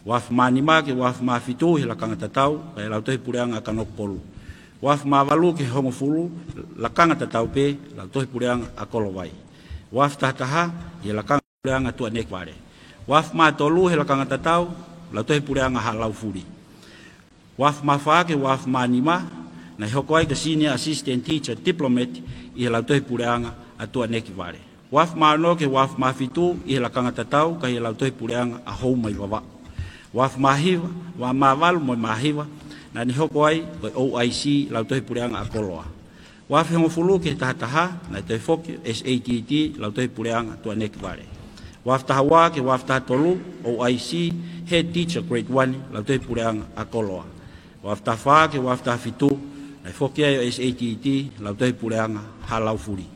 Ua afe mā nima ki he ua afe mā fitu, ʻi he lakanga tatau, ka ʻi he Lautohi Puleʻanga ʻa Kanokupolu. Ua afe mā valu ki he hongofulu, lakanga tatau pē, Lautohi Puleʻanga ʻa Kolovai. Ua afe taha taha, ʻi he lakanga puleʻanga Tuʻanekivale. Ua afe mā tolu, ʻi he lakanga tatau, Lautohi Puleʻanga Haʻa Laufuli. Ua afe mā fā ki he ua afe mā nima, naʻe hoko ai ko e Senior Assistant Teacher Diplomat ʻi he Lautohi Puleʻanga ʻa Tuʻanekivale. Ua afe mā ono ki he ua afe mā fitu, ʻi he lakanga tatau, ka ʻi he Lautohi Puleʻanga ʻa Houma ʻi Vavaʻu. Ua afe mā hiva, ua afe mā valu mo e mā hiva, naʻa ne hoko ai ko e O I C, Lautohi Puleʻanga ʻa Koloa. Ua afe hongofulu ki he taha taha, naʻe toe foki S A T T, Lautohi Puleʻanga Tuʻanekivale. Ua afe taha ua ki he ua afe taha tolu, O I C, Head Teacher Grade one, Lautohi Puleʻanga ʻa Koloa. Ua afe taha fā ki he ua afe taha fitu, naʻe foki ai ʻo S A T T, Lautohi Puleʻanga Haʻa Laufuli.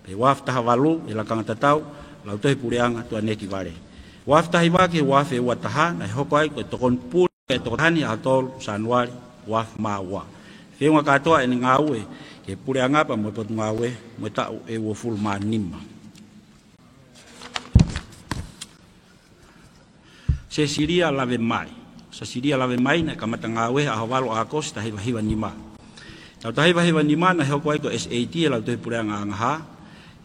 Pea ua afe taha valu, ʻi he lakanga tatau, Lautohi Puleʻanga Tuʻanekivale. Ua afe taha hiva ki he ua afe ua taha, naʻe hoko ai ko e tokoni pule ʻa e Toketā ni ʻaho tolu Sānuali, ua afe mā ua. Feʻunga kātoa ʻene ngāue ki he Puleʻanga pea mo e Potungāue, mo e taʻu ʻe uofulu mā nima. Sesilia Lavemai. Sesilia Lavemai naʻe kamata ngāue he ʻaho valu ʻAokosi taha hiva hiva nima. Taʻu taha hiva hiva nima naʻe hoko ai ko e S A T, Lautohi Puleʻanga ʻAngahā.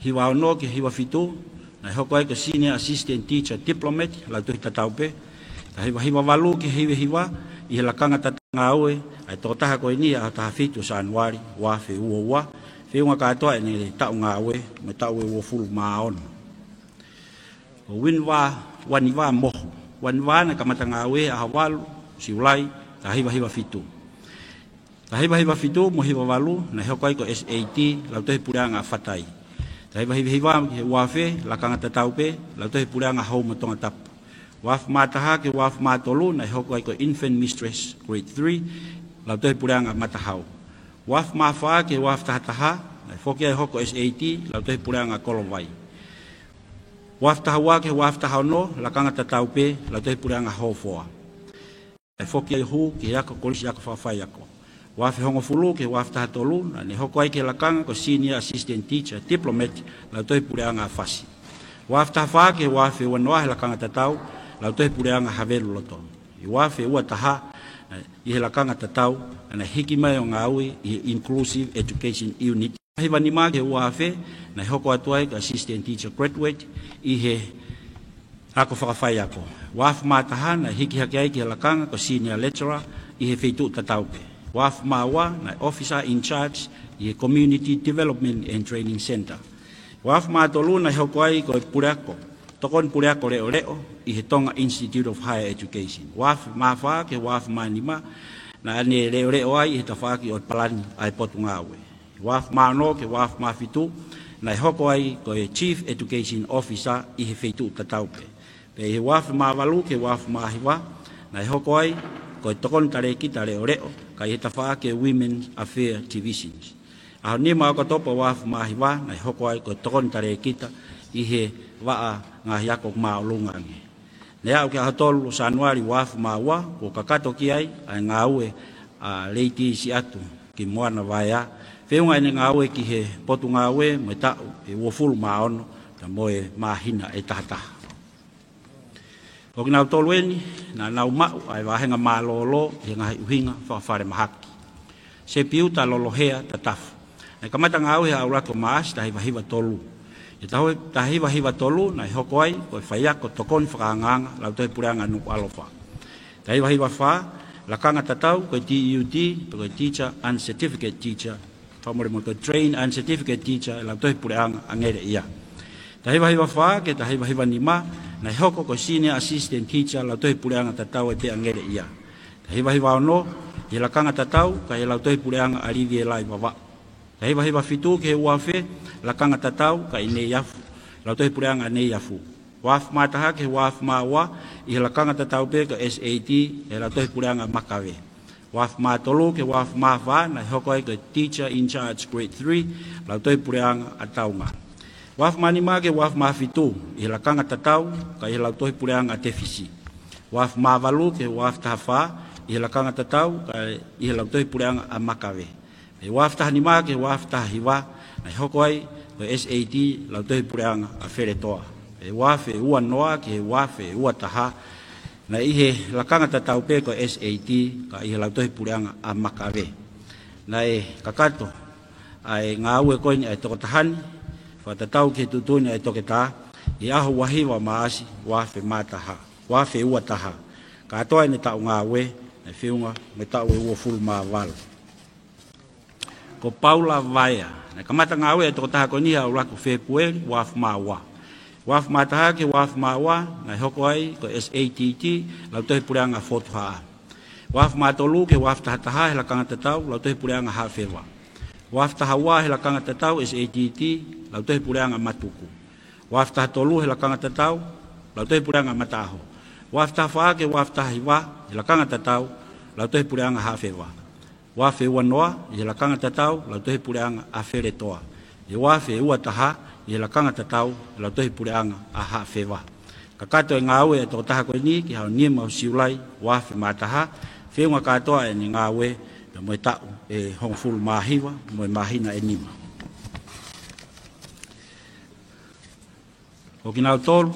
Hiva ono ki he hiva fitu, naʻe hoko ai ko e Senior Assistant Teacher Diplomat, Lautohi Tatau pē. Taha hiva hiva valu ki he hiva hiva, ʻi he lakanga tatau ngāue ʻa e tokotaha ko eni he ʻaho taha fitu Sānuali, ua afe ua ua. Feʻunga kātoa ʻene taʻu ngāue, mo e taʻu ʻe uofulu mā ono. Ko Uinivā, Uanivā Mohu. Uanivā naʻe kamata ngāue he ʻaho valu Siulai, taha hiva hiva fitu. Taha hiva hiva fitu mo e hiva valu, naʻe hoko ai ko e S A T, Lautohi Puleʻanga ʻa Fatai. Taha hiva hiva hiva ki he ua afe, lakanga tatau pē, Lautohi Puleʻanga Houma Tongatapu. Ua afe mā taha ki he ua afe mā tolu, naʻe hoko ai ko e Infant Mistress Grade three, Lautohi Puleʻanga ʻa Matahau. Ua afe mā fā ki he ua afe taha taha, naʻe foki ai ʻo hoko S A T, Lautohi Puleʻanga ʻa Kolovai. Ua afe taha ua ki he ua afe taha ono, lakanga tatau pē, Lautohi Puleʻanga ʻa Hofoa. Naʻe foki ai ʻo hū ki he ako Kolisi Ako Fakafaiako. Ua afe hongofulu ki he ua afe taha tolu, naʻa ne hoko ai ki he lakanga ko e Senior Assistant Teacher Diplomat, Lautohi Puleʻanga ʻa Fasi. Ua afe taha fā ki he ua afe ua noa, he lakanga tatau, Lautohi Puleʻanga ʻa Haveluloto. ʻI he ua afe ua taha, ʻi he lakanga tatau, naʻa ne hiki mai ʻo ngāue ʻi he Inclusive Education Unit. Hiva nima ki he ua afe, naʻe hoko atu ai ko e Assistant Teacher Graduate ʻi he ako fakafaiako. Ua afe mā taha, naʻe hiki hake ai ki he lakanga ko e Senior Lecturer ʻi he feituʻu tatau pē. Ua afe mā ua, naʻe Officer in Charge ʻi he Community Development and Training Centre. Ua afe mā tolu, naʻe hoko ai ko e puleako, tokoni puleako leʻoleʻo ʻi he Tonga Institute of Higher Education. Ua afe mā fā ki he ua afe mā nima, naʻa ne leʻoleʻo ai ʻi he tafaʻaki ʻo e palani ʻa e Potungāue. Ua afe mā ono ki he ua afe mā fitu, naʻe hoko ai ko e Chief Education Officer ʻi he feituʻu tatau pē. Pea ʻi he ua afe mā valu ki he ua afe mā hiva, naʻe hoko ai ko e tokoni talēkita leʻoleʻo, ka ʻi he tafaʻaki ʻo e Women's Affairs Divisions. ʻAho nima ʻo ʻOkatopa ua afe mā hiva, naʻe hoko ai ko e tokoni talēkita ʻi he vaʻa ngaahi ako māʻolunga ange. Naʻe aʻu ki he ʻaho tolu Sānuali ua afe mā ua, kuo kakato ki ai ʻa e ngāue ʻa Lady Siʻatu ki Moana Vaea, feʻunga ʻene ngāue ki he Potungāue mo e taʻu ʻe uofulu mā ono, pea mo e māhina ʻe taha taha. Ko kinautolu eni, naʻa nau maʻu ʻa e vāhenga mālōlō ʻi he ngaahi ʻuhinga fakafalemahaki. Sepiuta Lolohea Tatafu. Naʻe kamata ngāue he ʻaho ʻuluaki ʻo Maʻasi taha hiva hiva tolu. ʻI he taha hiva hiva tolu, naʻe hoko ai ko e faiako tokoni fakaangaanga Lautohi Puleʻanga Nukuʻalofa. Taha hiva hiva fā, lakanga tatau ko e T U T, pe ko e Teacher Uncertificate Teacher, fakamolemole, ko e Trained Uncertificate Teacher ʻa e Lautohi Puleʻanga ʻAngeleʻia. Taha hiva hiva fā ki he taha hiva hiva nima, naʻe hoko ko e Senior Assistant Teacher Lautohi Puleʻanga tatau ai pē ʻAngeleʻia. Taha hiva hiva ono, ʻi he lakanga tatau, ka ʻi he Lautohi Puleʻanga ʻa Liviela ʻi Vavaʻu. Taha hiva hiva fitu ki he ua afe, lakanga tatau, ka ʻi Neiafu, Lautohi Puleʻanga ʻa Neiafu. Ua afe mā taha ki he ua afe mā ua, ʻi he lakanga tatau pē ko e S A T, ʻi he Lautohi Puleʻanga ʻa Makave. Ua afe mā tolu ki he ua afe mā fā, naʻe hoko ai ko e Teacher in Charge Grade three, Lautohi Puleʻanga ʻa Taunga. Ua afe mā nima ki he ua afe mā fitu, ʻi he lakanga tatau, ka ʻi he Lautohi Puleʻanga ʻa Tefisi. Ua afe mā valu ki he ua afe taha fā, ʻi he lakanga tatau, ka ʻi he Lautohi Puleʻanga ʻa Makave. ʻI he ua afe taha nima ki he ua afe taha hiva, naʻe hoko ai ko e S A T Lautohi Puleʻanga ʻa Feletoa. ʻI he ua afe ua noa ki he ua afe ua taha, naʻe ʻi he lakanga tatau pē ko e S A T, ka ʻi he Lautohi Puleʻanga ʻa Makave. Naʻe kakato ʻa e ngāue ko eni ʻa e tokotaha ni, fakatatau ki he tuʻutuʻuni ʻa e toketā, ʻi he ʻaho ua hiva Maʻasi, ua afe mā taha, ua afe ua taha. Kātoa ʻene taʻu ngāue, naʻe feʻunga mo e taʻu ʻe uofulu mā valu. Ko Paula Vaea. Naʻe kamata ngāue ʻa e tokotaha ko eni he ʻaho ʻuluaki Fēpueli, ua afe mā ua. Ua afe mā taha ki he ua afe mā ua, naʻe hoko ai ko e S A T T, Lautohi Puleʻanga ʻa Fotu Haʻa. Ua afe mā tolu ki he ua afe taha taha, he lakanga tatau, Lautohi Puleʻanga ʻa Haʻafeva. Ua afe taha ua, he lakanga tatau, S A T T, Lautohi Puleʻanga ʻa Matuku. Ua afe taha tolu, he lakanga tatau, Lautohi Puleʻanga ʻa Mataʻaho. Ua afe taha fā ki he ua afe taha hiva, he lakanga tatau, Lautohi Puleʻanga ʻa Haʻafeva. Ua afe ua noa, ʻi he lakanga tatau, Lautohi Puleʻanga ʻa Feletoa. ʻI he ua afe ua taha, ʻi he lakanga tatau, Lautohi Puleʻanga ʻa Haʻafeva. Kakato e ngāue ʻa e tokotaha ko eni ki he ʻaho nima ʻo Siulai, ua afe mā taha, feʻunga kātoa ʻene ngāue, pea mo e taʻu ʻe hongofulu mā hiva, mo e māhina ʻe nima. Ko kinautolu,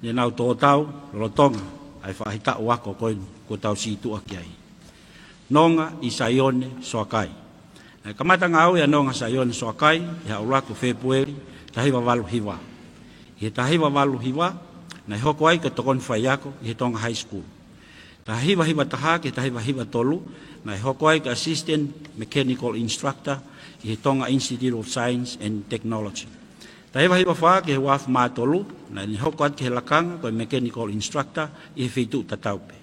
ne nau tō tau, lolotonga ʻa e faʻahitaʻu ako ko eni kuo tau sītuʻa ki ai. Nonga ʻi Saione Soakai. Naʻe kamata ngāue ʻa Nonga Saione Soakai, ʻi he ʻaho ʻuluaki Fēpueli, taha hiva valu hiva. ʻI he taha hiva valu hiva, naʻe hoko ai ko e tokoni faiako, ʻi he Tonga High School. Taha hiva hiva taha ki he taha hiva hiva tolu, naʻe hoko ai ko e Assistant Mechanical Instructor, ʻi he Tonga Institute of Science and Technology. Taha hiva hiva fā ki he ua afe mā tolu, naʻá ne hoko atu ki he lakanga ko e Mechanical Instructor ʻi he feituʻu tatau pē.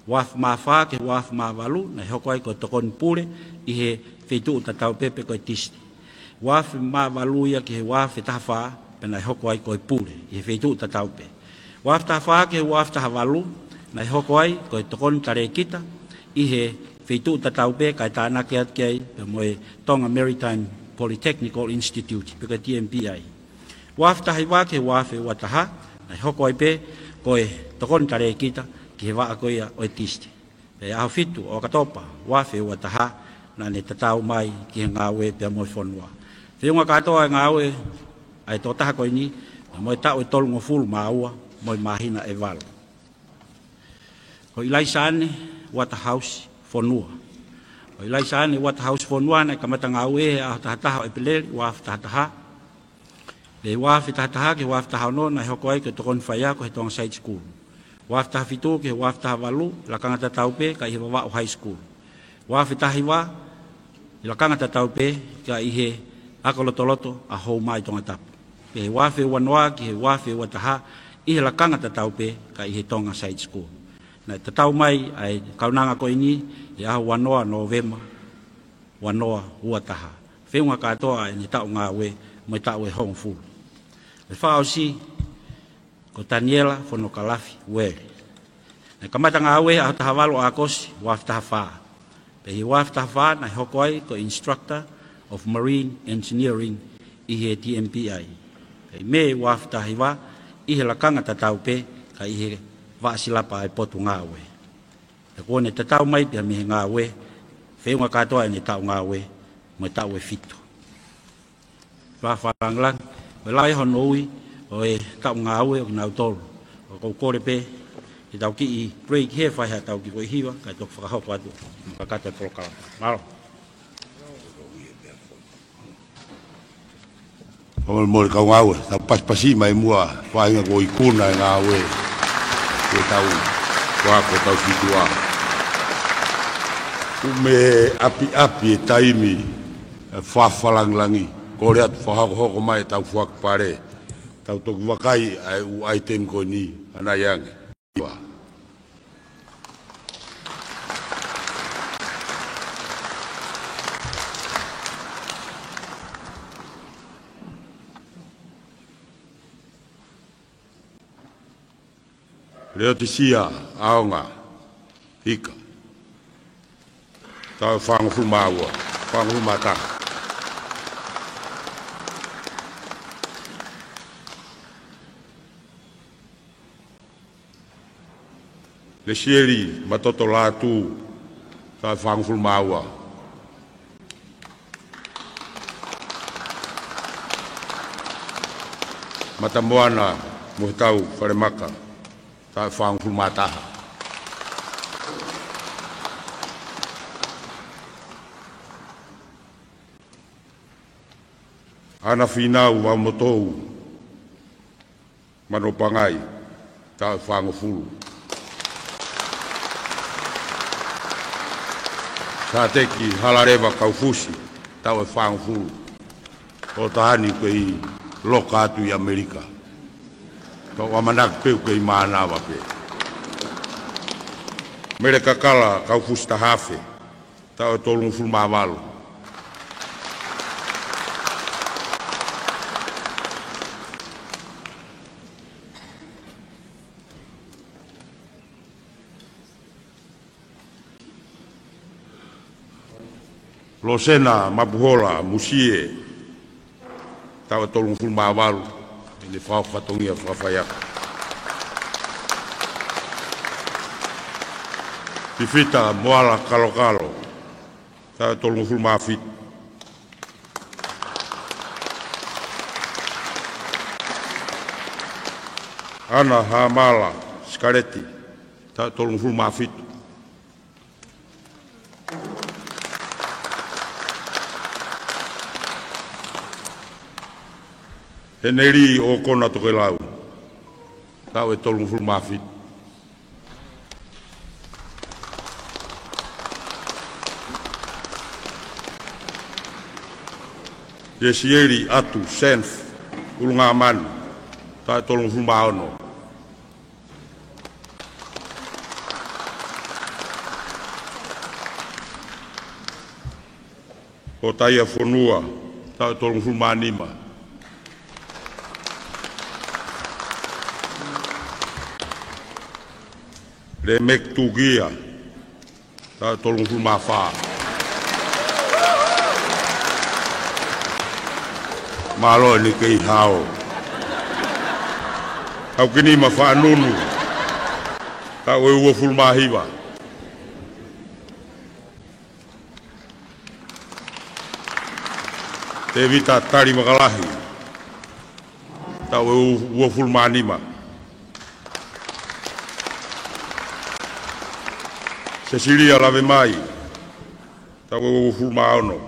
Ua afe mā fā ki he ua afe mā valu, naʻe hoko ai ko e tokoni pule ʻi he feituʻu tatau pē pe ko e TISTI. Ua afe mā valu ia ki he ua afe taha fā, pea naʻe hoko ai ko e pule ʻi he feituʻu tatau pē. Ua afe taha fā ki he ua afe taha valu, naʻe hoko ai ko e tokoni talēkita ʻi he feituʻu tatau pē kae tānaki atu ki ai pea mo e Tonga Maritime Polytechnical Institute, pe ko e T M P I. Ua afe taha hiva ki he ua afe ua taha, naʻe hoko ai pē ko e tokoni talēkita ki he vaʻa ko ia ʻo e TISTI. Pea ʻaho fitu ʻo ʻOkatopa, ua afe ua taha, naʻá ne tatau mai ki he ngāue pea mo e fonua. Feʻunga kātoa e ngāue ʻa e tokotaha ko eni, mo e taʻu ʻe tolungofulu mā ua, mo e māhina ʻe valu. Ko ʻIlaisaane Waterhouse Fonua. Ko ʻIlaisaane Waterhouse Fonua naʻe kamata ngāue he ʻaho taha taha ʻo ʻEpeleli, ua afe taha taha. Pea ua afe taha taha ki he ua afe taha ono naʻe hoko ai ko e tokoni faiako he Tonga Side School. Ua afe taha fitu ki he ua afe taha valu, lakanga tatau pē ka ʻi he Vavaʻu High School. Ua afe taha hiva, ʻi he lakanga tatau pē ka ʻi he ako lotoloto ʻa Houma ʻi Tongatapu. Pea ua afe ua noa ki he ua afe ua taha, ʻi he lakanga tatau pē ka ʻi he Tonga Side School. Naʻe tatau mai ʻa e kaunanga ko eni he ʻaho ua noa Nōvema, ua noa ua taha. Feʻunga kātoa ʻene taʻu ngāue mo e taʻu ʻe hongofulu. ʻE fakaʻosi ko Taniela Fonokalafi Uele. Naʻe kamata ngāue he ʻaho taha valu ʻAokosi, ua afe taha fā. Pea ʻi he ua afe taha fā naʻe hoko ai ko e Instructor of Marine Engineering ʻi he T M P I. Pea ʻi Mē ua afe taha hiva, ʻi he lakanga tatau pē ka ʻi he Vaʻa Silapa ʻa e Potungāue. Pea kuo ne tatau mai pē mei he ngāue, feʻunga kātoa ʻene taʻu ngāue mo e taʻu ʻe fitu. Fakalangilangi, ko e lava ia hono ui ʻo e taʻu ngāue ʻo kinautolu. ʻOku ou kole pē ke tau kiʻi break he fai haʻatau kiʻi foʻi hiva, kae toki fakahoko atu mo e kakato e polokalama. Mālō. Fakamolemole kau ngāue, tau pasipasi mai muʻa, faʻahinga kuo ikuna e ngāue, ke tau, kua ko tau fitua. Kuo mei ʻapiʻapi e taimi, e fafalangilangi, kole atu fakahokohoko mai e tau fuakupale, tau toki vakai ʻa e ʻū ʻaitemi ko eni, ʻanai ange. Leotisia ʻAonga Hika. Taʻu ʻe fāngofulu mā ua, fāngofulu mā taha. Lesieli Matoto Lātū, taʻu ʻe fāngofulu mā ua. Matamoana Mohetau Falemaka, taʻu ʻe fāngofulu mā taha. ʻAna Fīnau Vaumotou Manopangai, taʻu ʻe fāngofulu. Sāteki Halaleva Kaufusi, taʻu ʻe fāngofulu. Ko e taha eni ʻoku kei loka atu ʻi ʻAmelika. Ka ʻoku ʻamanaki pē ʻoku kei mānava pē. Mele Kakala Kaufusi Tahafe, taʻu ʻe tolungofulu mā valu. Losena Mapuhola Musie, taʻu ʻe tolungofulu mā valu, ʻene fakafatongia fakafaiako. Pifita Moala Kalokalo, taʻu ʻe tolungofulu mā fitu. ʻAna Hamala Sikaleti, taʻu ʻe tolungofulu mā fitu. Heneli ʻOkona Tokelau, taʻu ʻe tolungofulu mā fitu. Iesieli ʻAtu Senf ʻUlungāmanu, taʻu ʻe tolungofulu mā ono. Hotaia Fonua, taʻu ʻe tolungofulu mā nima. Lemek Tukia, taʻu ʻe tolungofulu mā fā. Mālō ʻene kei hao. Haukinima Faʻanunu, taʻu ʻe uofulu mā hiva. Tēvita Tali Vakalahi, taʻu ʻe uofulu mā nima. Sesilia Lavemai, taʻu ʻe uofulu mā ono.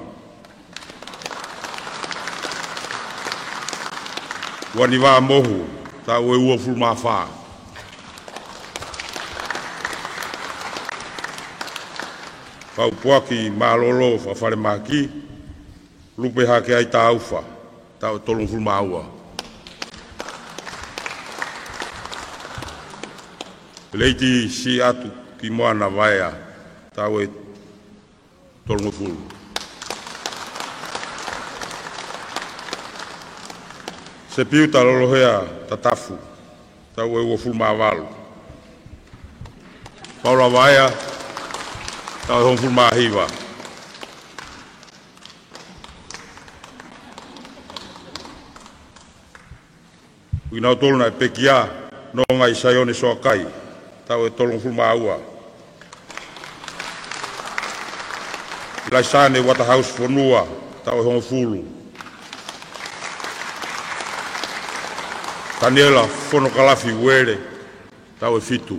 Uanivā Mohu, taʻu ʻe uofulu mā fā. Faupuaki Mālōlō Fakafalemahaki, Lupe Hakeai Taufa, taʻu ʻe tolungofulu mā ua. Leiti Siʻatu Kimoana Vaea, taʻu ʻe tolungofulu. Sepiuta Lolohea Tatafu, taʻu ʻe uofulu mā valu. Paula Vaea, taʻu ʻe hongofulu mā hiva. ʻUhinga ʻo tolu naʻe pekia, Nongai Saione Soakai, taʻu ʻe tolungofulu mā ua. Laisane Waterhouse Fonua, taʻu ʻe hongofulu. Taniela Fonokalafi Uele, taʻu ʻe fitu.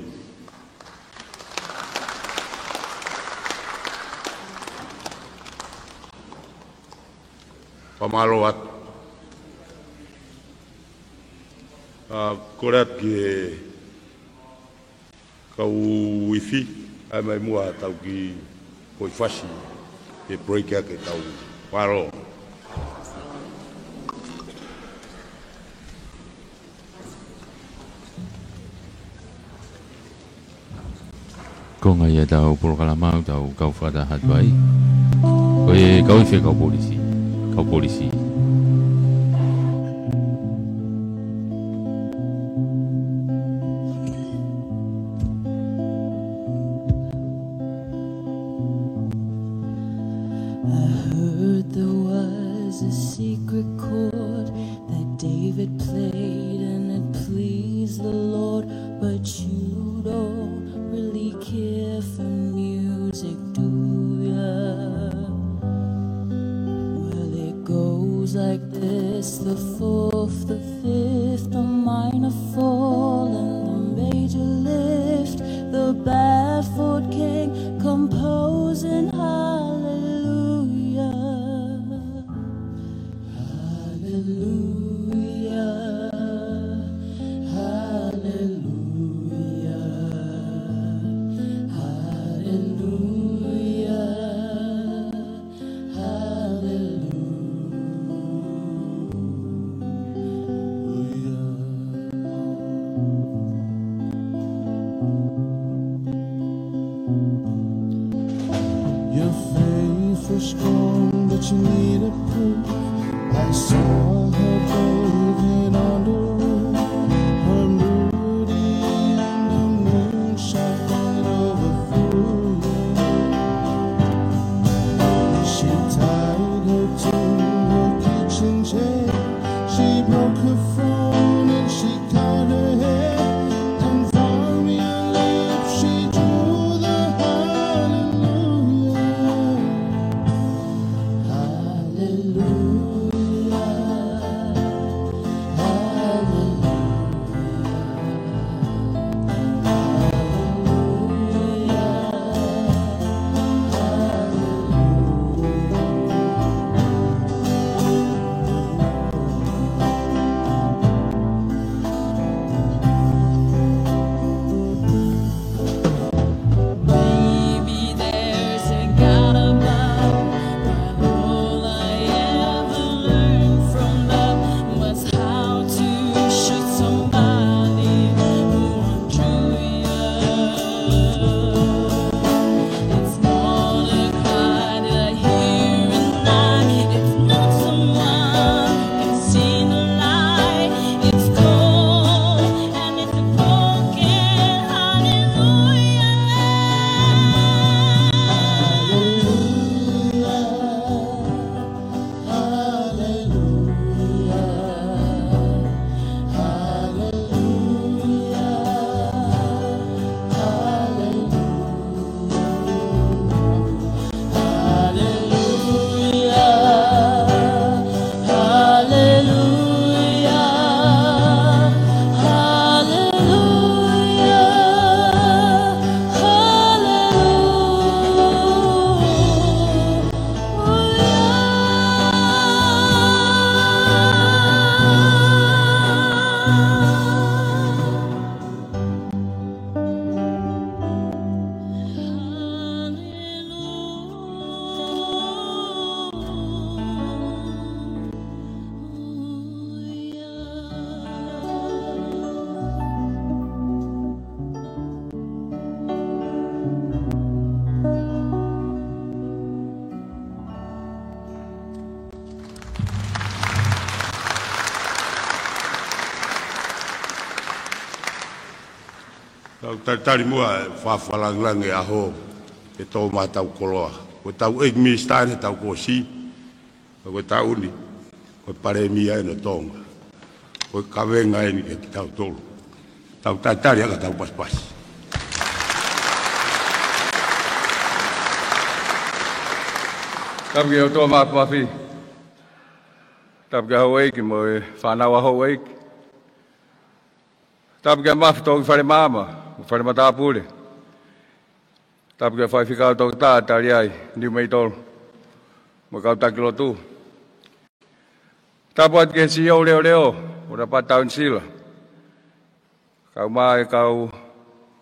Fakamālō atu. ʻA, kole atu ki he kau ifi, ʻai mai muʻa tau kiʻi foʻi fasi, ke break ʻaki ʻetau palo. Konga ia ʻetau polokalama ʻoku tau kau fakataha atu ai. Ko e kau ifi kau polisi. Kau polisi. I heard there was a secret chord that David played and it pleased the Lord, but you don't really care for music, do ya? Well, it goes like this, the fourth, the fifth, the minor fall, and the major lift, the baffled king composing hallelujah. Hallelujah, hallelujah, hallelujah, hallelujah. Your faith was strong, but you needed proof. I saw her bathing on the roof, her booty in the moonshine overflowing. She tied her to her kitchen chair. She broke her phone and she cut her hair, and from your lips she drew the hallelujah. Hallelujah. Hallelujah. Hallelujah. Maybe there's a God above, but all I ever learned from love was how to shoot somebody who won't true you. It's not a cry to hear and lie. It's not someone can see the light. It's cold and it's a broken hallelujah. Hallelujah. Hallelujah. Hallelujah. Hallelujah. Hallelujah. Hallelujah. Hallelujah. Tau talitali muʻa e fakalāngilangi ʻa e ʻaho, ʻe tō mai ʻetau koloa. Ko ʻetau ʻEiki Minisitā ʻi heʻetau kōsi, ko e taʻu ni, ko e Palēmia ʻeni ʻo Tonga. Ko e kavenga ʻeni kiate kitautolu. Tau talitali ʻaki ʻetau pasipasi. Tapu ki he ʻOtua Māfimafi. Tapu ki he houʻeiki mo e fānau ʻa e houʻeiki. Tapu ki he ʻAmafi Toki Fale Maama, mo e Fale Matāpule. Tapu ki he Faifekau Toketā Taliai Niumeitolu, mo e kau taki lotu. Tapu atu ki he CEO Leoleo ʻo Lapata Taunisila, Kau mai kau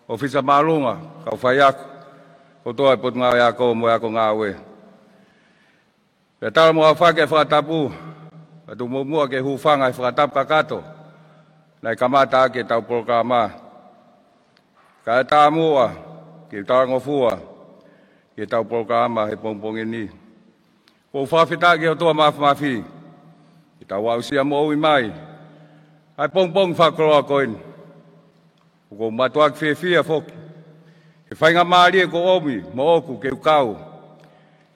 ʻōfisa māʻolunga, kau faiako, kotoa e Potungāue Ako mo e Ako Ngāue. Pea tala mo aofaki e fakatapu, pea tuku muʻa ke hūfanga he fakatapu kakato naʻe kamata ʻaki ʻetau polokalama. Kae ʻatā muʻa ke u talangofua ki heʻetau polokalama he pongipongi ni. ʻOku ou fakafetaʻi ki he ʻOtua Mafimafi, ke tau aʻusia moʻui mai ʻa e pongipongi fakakoloa ko eni. ʻOku ou mātuʻaki fiefia foki he faingamālie kuo ʻomi moʻoku ke u kau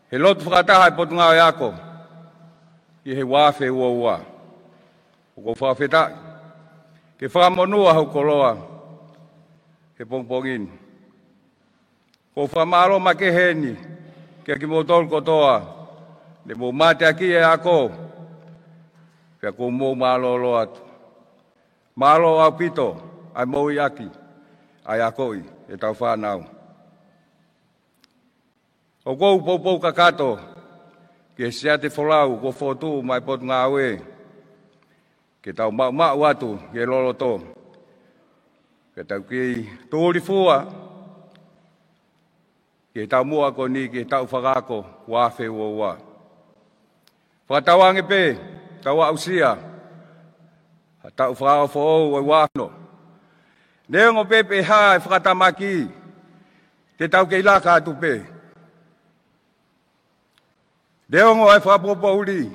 he lotu fakataha e Potungāue Ako ʻi he ua afe ua ua. ʻOku ou fakafetaʻi ke fakamonū hoku koloa he pongipongi ni. ʻOku ou fakamālō makehe heni kiate kimoutolu kotoa ne mou mateakiʻi e ako, pea ʻoku mou mālōlō atu. Mālō ʻaupito ʻa e moʻui ʻaki ʻa e akoʻi ʻetau fānau. ʻOku ou poupou kakato ki he siate folau kuo fokotuʻu mai Potungāue, ke tau maʻumaʻu atu ki he loloto, ke tau kei tulifua ki he taumuʻa ko eni ki he taʻu fakaako ua afe ua ua. Fakatauange pē tau aʻusia ha taʻu fakaako foʻou ʻo e ua afe. Neongo pē pe hā e fakatamaki, te tau kei laka atu pē. Neongo e fakapoʻupoʻuli,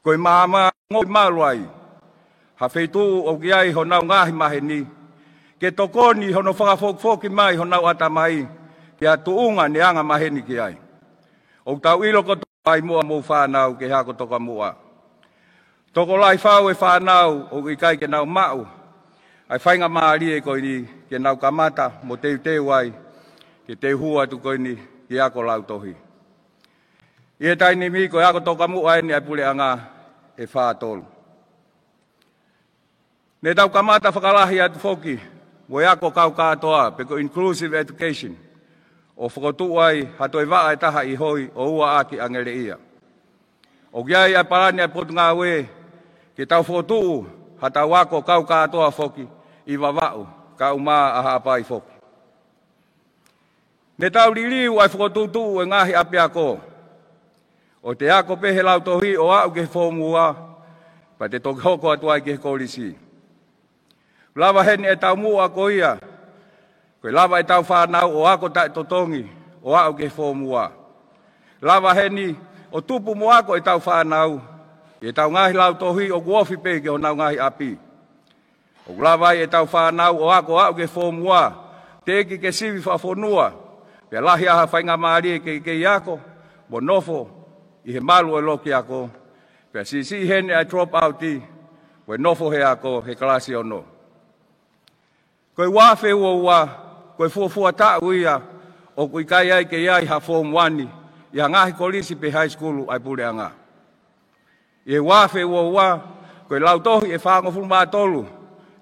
ko e maama ʻoku malu ai ha feituʻu ʻoku ʻi ai honau ngaahi maheni, ke tokoni hono fakafokifoki mai honau ʻatamai ki ha tuʻunga ne anga maheni ki ai. ʻOku tau ʻilo kotoa ai muʻa mou fānau ki he ako tokamuʻa. Tokolahi fau e fānau ʻoku ʻikai ke nau maʻu ʻa e faingamālie ko eni ke nau kamata mo teuteu ai ke teu hū atu ko eni ki he ako lautohi. ʻI he taimi ni ko e ako tokamuʻa eni ʻa e puleʻanga ʻe fā tolu. Ne tau kamata fakalahi atu foki mo e ako kau kātoa pe ko e inclusive education, ʻo fokotuʻu ai ha toe vaʻa ʻe taha ʻi Hoi ʻo ua ʻaki ʻa Ngeleʻia. ʻOku ʻi ai ʻa e palani ʻa e Potungāue ke tau fokotuʻu ha tau ako kau kātoa foki ʻi Vavaʻu, kae ʻumaʻā ʻa Haʻapai foki. Ne tau liliu ʻa e fokotuʻutuʻu ʻo e ngaahi ʻapiako, ʻo te ako pē he lautohi ʻo aʻu ki he foomu ua, pea te toki hoko atu ai ki he kolisi. Lava heni e taumuʻa ko ia ko e lava ʻetau fānau ʻo ako taʻetotongi ʻo aʻu ki he foomu ua. Lava heni ʻo tupu mo ako ʻetau fānau ʻi heʻetau ngaahi lautohi ʻoku ofi pē ki honau ngaahi ʻapi. ʻOku lava ai ʻetau fānau ʻo ako aʻu ki he foomu ua, teʻeki ke sivi fakafonua, pea lahi ai ha faingamālie ke kei ako mo nofo ʻi he malu ʻo e loki ako, pea siʻisiʻi heni ʻa e drop out mo e nofo he ako he kalasi ono. Ko e ua afe ua ua, ko e fuofua taʻu ia ʻoku ʻikai ai ke ʻi ai ha foomu ua ʻi ha ngaahi kolisi pe high school ʻa e puleʻanga. ʻI he ua afe ua ua, ko e lautohi ʻe fāngofulu mā tolu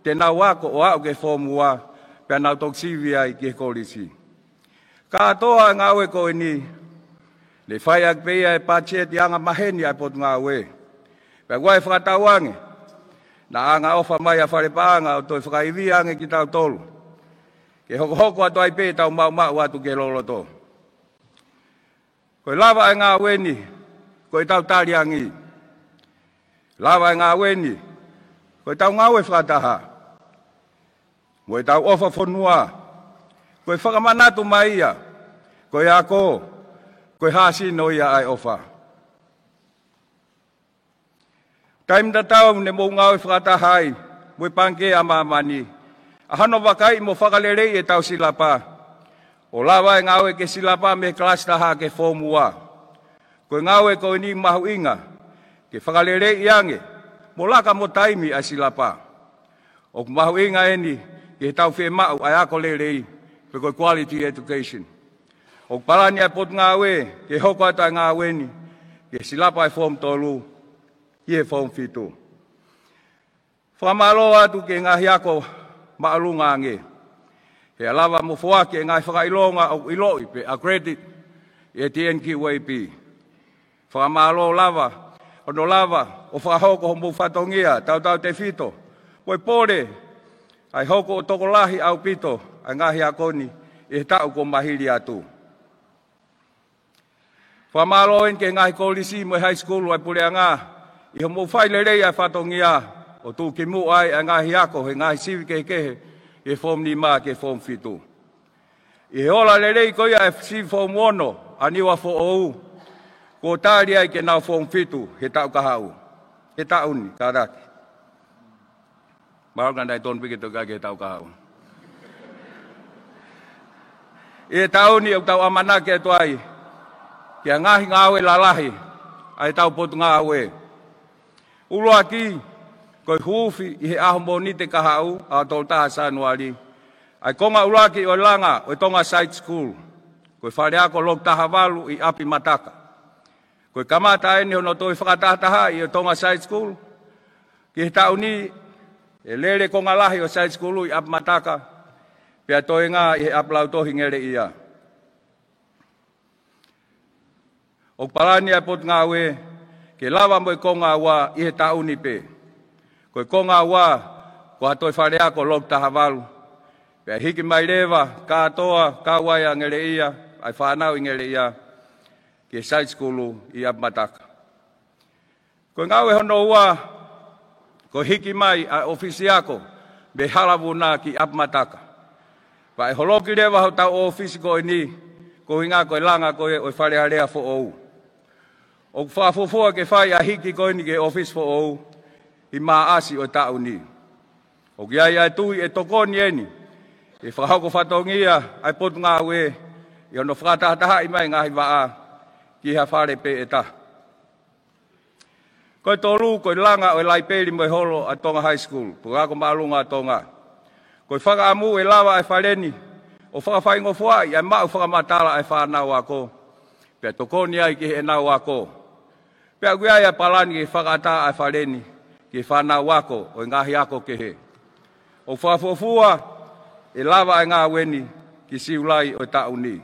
te nau ako ʻo aʻu ki he foomu ua, pea nau toki sivi ai ki he kolisi. Kātoa e ngāue ko eni, ne fai ʻaki pē ia ʻe he patiseti anga maheni ʻa e Potungāue. Pea ʻoku ʻi ai e fakatauange naʻa anga ʻofa mai ʻa Fale Paʻanga ʻo toe fakaivia ange kitautolu ke hokohoko atu ai pē ʻetau maʻumaʻu atu ki he loloto. Ko e lava e ngāue ni ko ʻetau taliangi. Lava e ngāue ni ko ʻetau ngāue fakataha mo ʻetau ʻofa fonua. Ko e fakamanatu mai ia, ko e ako ko e hāsino ia ʻa e ʻofa. Taimi tatau ne mou ngāue fakataha ai mo e Pangikē ʻa Māmani ʻa hono vakaiʻi mo fakaleleiʻi ʻetau silapa, ʻo lava e ngāue ki he silapa mei he kalasi taha ki he foomu ua. Ko e ngāue ko eni mahuʻinga ke fakaleleiʻi ange mo laka mo taimi ʻa e silapa. ʻOku mahuʻinga eni ki heʻetau fiemaʻu ʻa e ako lelei pe ko e quality education. ʻOku palani ʻa e Potungāue ke hoko atu ʻa e ngāue ni ki he silapa ʻa e foomu tolu ki he foomu fitu. Fakamālō atu ki he ngaahi ako māʻolunga ange he ʻe lava mo foaki e ngaahi fakaʻilonga ʻoku ʻiloʻi pe accredited ʻe he T N Q A P. Fakamālō lava hono lava ʻo fakahoko homou fatongia tautautefito mo e pole ʻa e hoko ʻo tokolahi ʻaupito ʻa e ngaahi ako ni ʻi he taʻu kuo mā hili atu. Fakamālō eni ki he ngaahi kolisi mo e high school ʻa e puleʻanga ʻi hoʻomou fai lelei ʻa e fatongia ʻo tuʻukimuʻa ai ʻa e ngaahi ako he ngaahi sivi kehekehe ʻi he form nima ki he form fitu. ʻI he ola lelei ko ia ʻa e sivi form ono ʻa Niua Foʻou, kuo tali ai ke nau form fitu he taʻu kahaʻu, he taʻu ni, kātaki. Mālō ka naʻe tonu pē ke toki ʻai ke he taʻu kahaʻu. ʻI he taʻu ni ʻoku tau ʻamanaki atu ai ki ha ngaahi ngāue lalahi ʻa ʻetau potungāue. ʻUluaki, ko e huufi ʻi he ʻaho Mōnite kahaʻu, ʻaho tolu taha Sānuali, ʻa e konga ʻuluaki ʻo e langa ʻo e Tonga Side School, ko e faleako loki taha valu ʻi ʻApimataka. Ko e kamata eni hono toe fakatahatahaʻi ʻo e Tonga Side School ki he taʻu ni, ʻe lele konga lahi ʻo e side school ʻi ʻApimataka, pea toenga ʻi he ʻapilautohi Ngeleʻia. ʻOku palani ʻa e potungāue ke lava mo e konga ua ʻi he taʻu ni pē. Ko e konga ua, ko ha toe faleako loki taha valu. Pea hiki mai leva kātoa, kau ai ʻa Ngeleʻia, ʻa e fānau ʻi Ngeleʻia, ki he side school ʻi ʻApimataka. Ko e ngāue hono ua, ko e hiki mai ʻa e ʻōfisi ako mei Halavuna ki ʻApimataka. Pea ʻe holoki leva hotau ʻōfisi ko eni, ko e ʻuhinga ko e langa ko ē ʻo e Fale Alea Foʻou. ʻOku fakafuofua ke fai ʻa e hiki ko eni ki he ʻōfisi foʻou ʻi Maʻasi ʻo e taʻu ni. ʻOku ʻi ai ʻa e tui ʻe tokoni eni ʻi he fakahoko fatongia ʻa e potungāue ʻi hono fakatahatahaʻi mai ngaahi vaʻa ki ha fale pē ʻe taha. Ko e tolu, ko e langa ʻo e laipeli mo e holo ʻa Tonga High School, pe ko e Ako Māʻolunga ʻa Tonga. Ko e fakaʻamu ʻe lava ʻa e fale ni ʻo fakafaingofuaʻi ʻa e maʻu fakamatala ʻa e fānau ako, pea tokoni ai ki heʻenau ako. Pea ʻoku ʻi ai ʻa e palani ke fakaʻatā ʻa e fale ni ki he fānau ako ʻo e ngaahi ako kehe. ʻOku fakafuofua ʻe lava ʻa e ngāue ni ki Siulai ʻo e taʻu ni.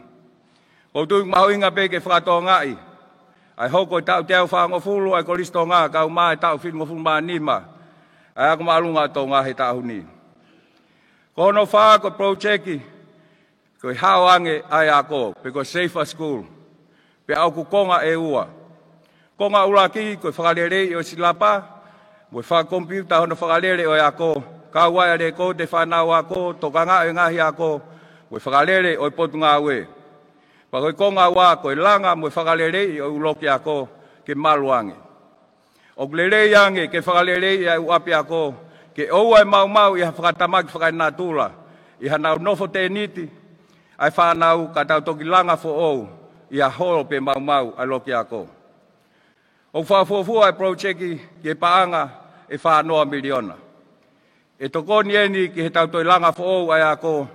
ʻOku ou tui ʻoku mahuʻinga pē ke fakatokangaʻi ʻa e hoko ʻo e taʻu teau fāngofulu ʻa e Kolisi Tonga, kae ʻumaʻā e taʻu fitungofulu mā nima ʻa e Ako Māʻolunga ʻa Tonga he taʻu ni. Ko hono fā, ko e project ko e Hao Ange ʻa e Ako, pe ko e Safer School. Pea ʻoku konga ʻe ua. Konga ʻuluaki ko e fakaleleiʻi ʻo e silapa, mo e fakakomipiuta hono fakalele ʻo e ako, kau ai ʻa e lēkooti ʻa e fānau ako, tokangaʻi ʻo e ngaahi ako, mo e fakalele ʻo e potungāue. Pea ko e konga ua, ko e langa mo e fakaleleiʻi ʻo e ʻū loki ako ke malu ange. ʻOku lelei ange ke fakaleleiʻi ʻa e ʻū ʻapiako ke ʻoua ʻe maumau ʻi ha fakatamaki fakaenatula ʻi haʻanau nofo tēniti ʻa e fānau, ka tau toki langa foʻou ʻi ha holo pē maumau ʻa e loki ako. ʻOku fakafuofua ʻa e project ki he paʻanga ʻe fā noa miliona. ʻE tokoni eni ki heʻetau toe langa foʻou ʻa e ako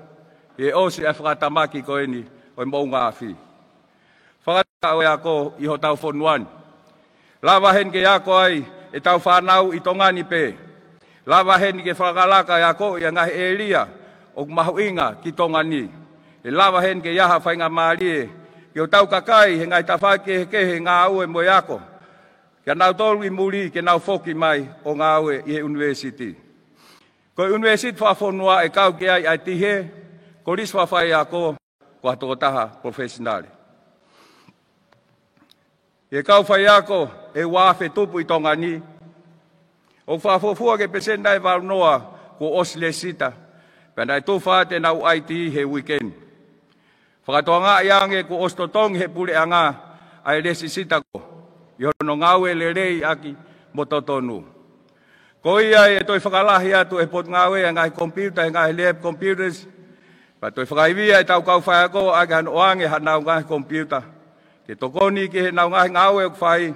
ʻi he ʻosi ʻa e fakatamaki ko eni ʻo e moʻunga afi. Fakatamaki ʻo e ako ʻi hotau fonua ni. Lava heni ke ako ai ʻetau fānau ʻi Tonga ni pē. Lava heni ke fakalakalaka e ako ʻi he ngaahi ʻēlia ʻoku mahuʻinga ki Tonga ni. ʻE lava heni ke ʻi ai ha faingamālie ki hotau kakai he ngaahi tafaʻaki kehekehe he ngāue mo e ako, kia nautolu ʻi muli ke nau foki mai ʻo ngāue ʻi he ʻunivēsiti. Ko e ʻunivēsiti fakafonua ʻe kau ki ai ʻa e tihe, kolisi fakafaiako, ko ha tokotaha professional. ʻI he kau faiako ʻe ua afe tupu ʻi Tonga ni, ʻoku fakafuofua ki he peseti ʻe valu noa kuo ʻosi lēsisita, pea naʻe tufa atu ʻenau ʻaitī he uike ni. Fakatokangaʻi ange kuo ʻosi totongi ʻe he puleʻanga ʻa e lēsisita ko ē ʻi hono ngāue lelei ʻaki mo totonu. Ko ia ʻe toe fakalahi atu ʻe he Potungāue ʻa e ngaahi komipiuta he ngaahi lab computers, pea toe fakaivia ʻetau kau faiako ʻaki hano ʻoange haʻanau ngaahi komipiuta ke tokoni ki heʻenau ngaahi ngāue ʻoku fai.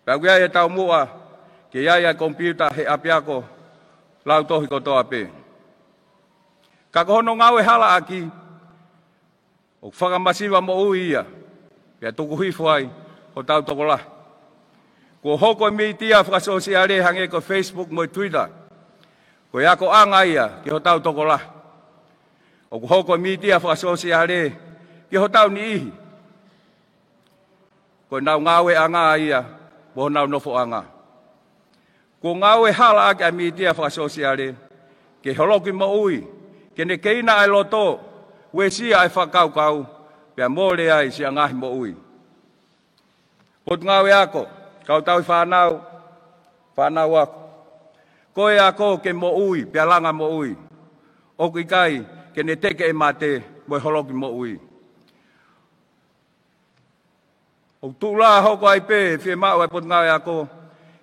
Pea ʻoku ʻi ai e taumuʻa ke ʻi ai ʻa e komipiuta he ʻapiako lautohi kotoa pē. Ka ko hono ngāue halaʻaki, ʻoku fakamasiva moʻui ia, pea tuku hifo ai hotau tokolahi. Kuo hoko e mītia fakasōsiale hangē ko e Facebook mo e Twitter ko e akoʻanga ia ki hotau tokolahi. ʻOku hoko e mītia fakasōsiale ki hotau niʻihi ko ʻenau ngāueʻanga ia mo honau nofoʻanga. Kuo ngāue hala ʻaki ʻa e mītia fakasōsiale ke holoki moʻui, ke ne keina ʻa e loto, uesia ʻa e fakakaukau, pea mole ai siʻa ngaahi moʻui. Potungāue Ako, kau tauhi fānau, fānau ako. Ko e ako ke moʻui pea langa moʻui. ʻOku ʻikai ke ne teke e mate mo e holoki moʻui. ʻOku tuʻu lā hoko ai pē e fiemaʻu ʻa e Potungāue Ako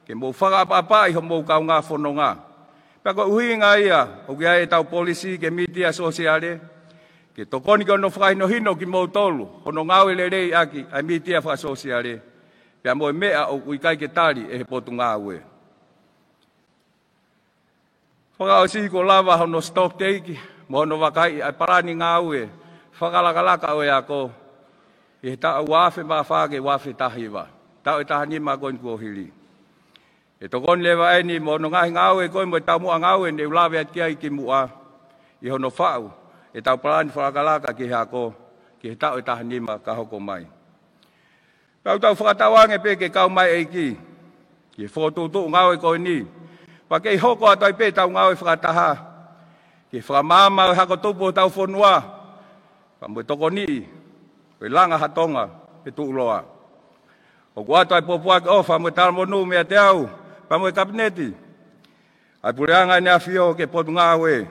ke mou fakaʻapaʻapaʻi homou kaungā fononga. Pea ko e ʻuhinga ia ʻoku ʻi ai ʻetau polisi ki he mītia sōsiale, ke tokoni ki hono fakahinohino kimoutolu hono ngāue lelei ʻaki ʻa e mītia fakasōsiale, pea mo e meʻa ʻoku ʻikai ke tali ʻe he Potungāue. Fakaʻosi, kuo lava hono stock take mo hono vakaiʻi ʻa e palani ngāue fakalakalaka ʻo e ako ʻi he taʻu ua afe mā fā ki he ua afe taha hiva, taʻu ʻe taha nima ko eni kuo hili. ʻE tokoni leva eni mo hono ngaahi ngāue ko ē mo e taumuʻa ngāue ne u lave atu ki ai kimuʻa, ʻi hono faʻu ʻetau palani fakalakalaka ki he ako ki he taʻu ʻe taha nima ka hoko mai. Pea ʻoku tau fakatauange pē ke kau mai e ʻEiki ki he fokotuʻutuʻu ngāue ko eni, pea kei hoko atu ai pē ʻetau ngāue fakataha ki he fakamaama ʻo e hako tupu ʻo hotau fonua, pea mo e tokoniʻi ʻo e langa ha Tonga ʻe tuʻuloa. ʻOku ʻoatu ʻa e pōpoaki ʻofa mo e talamonū meiate au pea mo e Kapineti, ʻa e Puleʻanga ʻEne ʻAfio ki he Potungāue,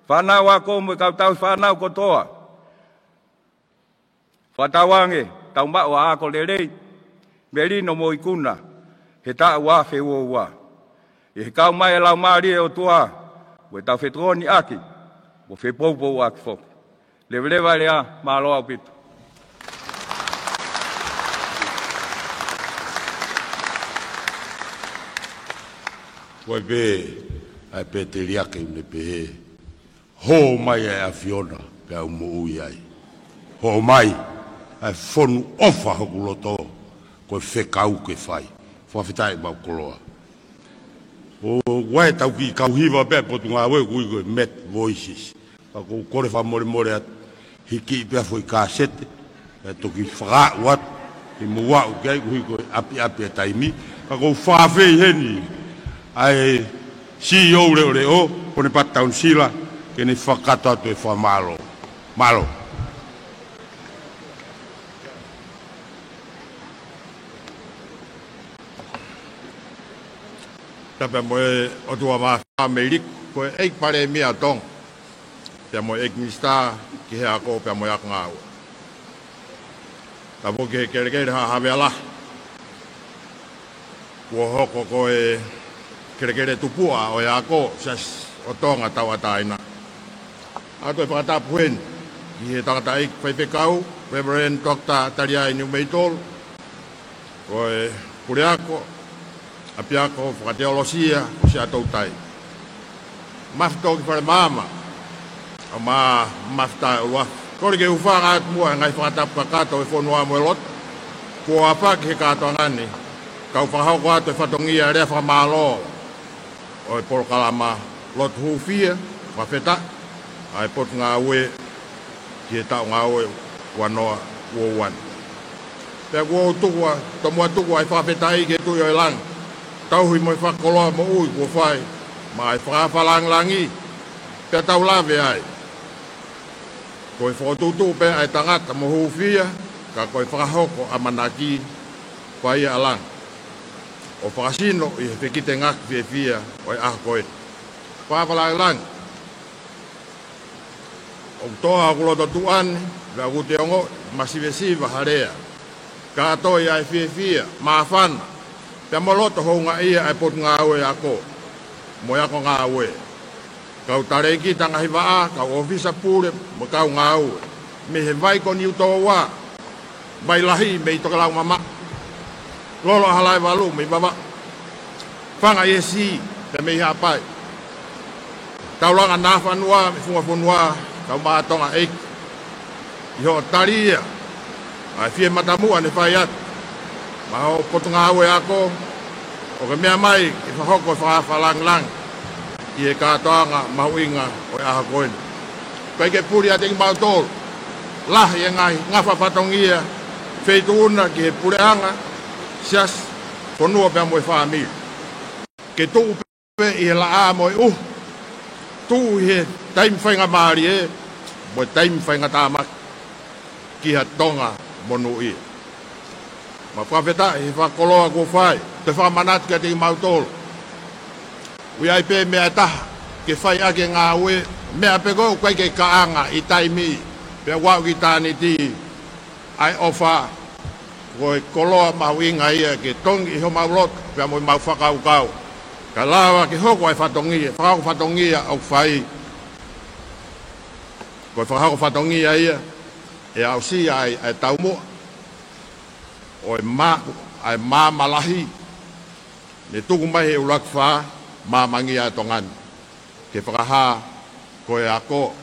fānau ako mo e kau tauhi fānau kotoa. Fakatauange tau maʻu ʻa e ako lelei, melino mo ikuna he taʻu ua afe ua ua, ʻi he kau mai e Laumālie ʻo e ʻOtua mo ʻetau fetokoniʻaki mo fepoupouaki foki. Leveleva e lea, mālō ʻaupito. Ko e pē ʻa e pēteliake ʻoku ne pehē, hō mai ʻa e ʻAfiona pea u moʻui ai. Hō mai ʻa e fonu ʻofa hoku loto, ko e fekau ke fai. Fakafetaʻi, maʻu koloa. ʻOku ʻi ai ʻetau kiʻi kau hiva pē ʻa e Potungāue ʻoku ui ko e Met Voices. Ka ʻoku ou kole fakamolemole atu, hiki pē ʻa e foʻi kāsete, ʻe toki fakaaʻu atu, ʻi muʻa ʻoku ʻikai ke u hiko e ʻapiʻapi e taimi, ka ʻoku ou fakaafeʻi heni ʻa e CEO Leʻoleʻo, Ponepata Taunisila, ke ne fakakakato atu e fakamālō. Mālō. Tapu mo e ʻOtua Māfimafi, Mele, ko e ʻEiki Palēmia ʻo Tonga, pea mo e ʻEiki Minisitā ki he Ako pea mo e Ako Ngāue. Tapu ki he kelekele ha Havea Lahi, kuo hoko ko e kelekele tupuʻa ʻo e ako, Siasi ʻo Tonga Tauʻatāina. ʻOatu e fakatapu heni ki he tangataʻeiki faifekau, Reverend Doctor Taliai Niumeitolu, ko e puleako ʻapiako fakateolosia ʻo Siaʻatoutai. Mafito ki Falemaama, ʻa e mafita ʻo e ʻuluafi. Kole ke u hūfanga atu muʻa he ngaahi fakatapu kakato ʻo e fonua mo e lotu kuo ʻohake he kātoanga ni, kau fakahoko atu e fatongia lea fakamālō ʻo e polokalama Lotu Hūfia, fakafetaʻi, ʻa e Potungāue ki he taʻu ngāue ua noa ua ua. Pea kuo u tuku ʻa, tomuʻa tuku ʻa e fakafetaʻi ki he Tuʻi ʻo e langi, tauhi mo e fakakoloa moʻui kuo fai, maʻa e fakaafe langilangi, pea tau lave ai. Ko e fokotuʻutuʻu pē ʻa e tangata mo hūfia, ka ko e fakahoko ʻamanaki, fai ʻa langi ʻo fakasino ʻi he fekitengaki fiefia ʻo e ʻaho ko ē. Fakaafe langilangi. ʻOku toʻa hoku loto tuʻa ni, pea ʻoku te ongoʻi masivesiva ha lea. Kātoi ʻa e fiefia, māfana, pea mo e loto houngaʻia ʻa e Potungāue Ako mo e Ako Ngāue. Kau talēkita ngaahi vaʻa, kau ʻōfisa pule, mo e kau ngāue mei he Vai ko Niutōua, Vai Lahi mei Tokelau Mamaʻo, Lolo ʻa Halaevalu mei Vavaʻu, Fanga ʻi he Sī pea mei Haʻapai, Taulanga Nafanua mei Funga Fonua, kau māʻa Tonga ʻEiki, ʻi hoʻo tali ia ʻa e fie matamuʻa ne fai atu maʻa hoʻo Potungāue Ako, ʻo ke meʻa mai ke fakahoko e fakaafe langilangi ʻi he kātoanga mahuʻinga ʻo e ʻaho ko eni. ʻIkai ke puli ʻiate kimautolu, lahi e ngaahi ngafa fatongia, feituʻu na ki he puleʻanga, siasi, fonua pea mo e fāmili. ke tuʻu pē ʻi he laʻā mo e ʻuha, tuʻu ʻi he taimi faingamālie mo e taimi faingatāmaki ki ha Tonga monūʻia. Mau fakafetaʻi he fakakoloa kuo fai, pea fakamanatu kiate kimautolu. ʻOku ʻi ai pē meʻa ʻe taha ke fai ʻaki e ngāue, meʻa pē ko ē ʻoku ʻikai ke kaʻanga ʻi taimi, pea ʻoku aʻu ki ʻitāniti ʻa e ʻofa. Ko e koloa mahuʻinga ia ke tongi ʻi homau loto pea mo ʻemau fakakaukau. Kae lava ke hoko ʻa e fatongia, fakahoko fatongia ʻoku fai. Ko e fakahoko fatongia ia ʻe aʻusia ai ʻa e taumuʻa ʻo e ma-, ʻa e maama lahi ne tuku mai he ʻUluaki Fā, Maamangia ʻa Tonga ni, ke fakahā ko e ako,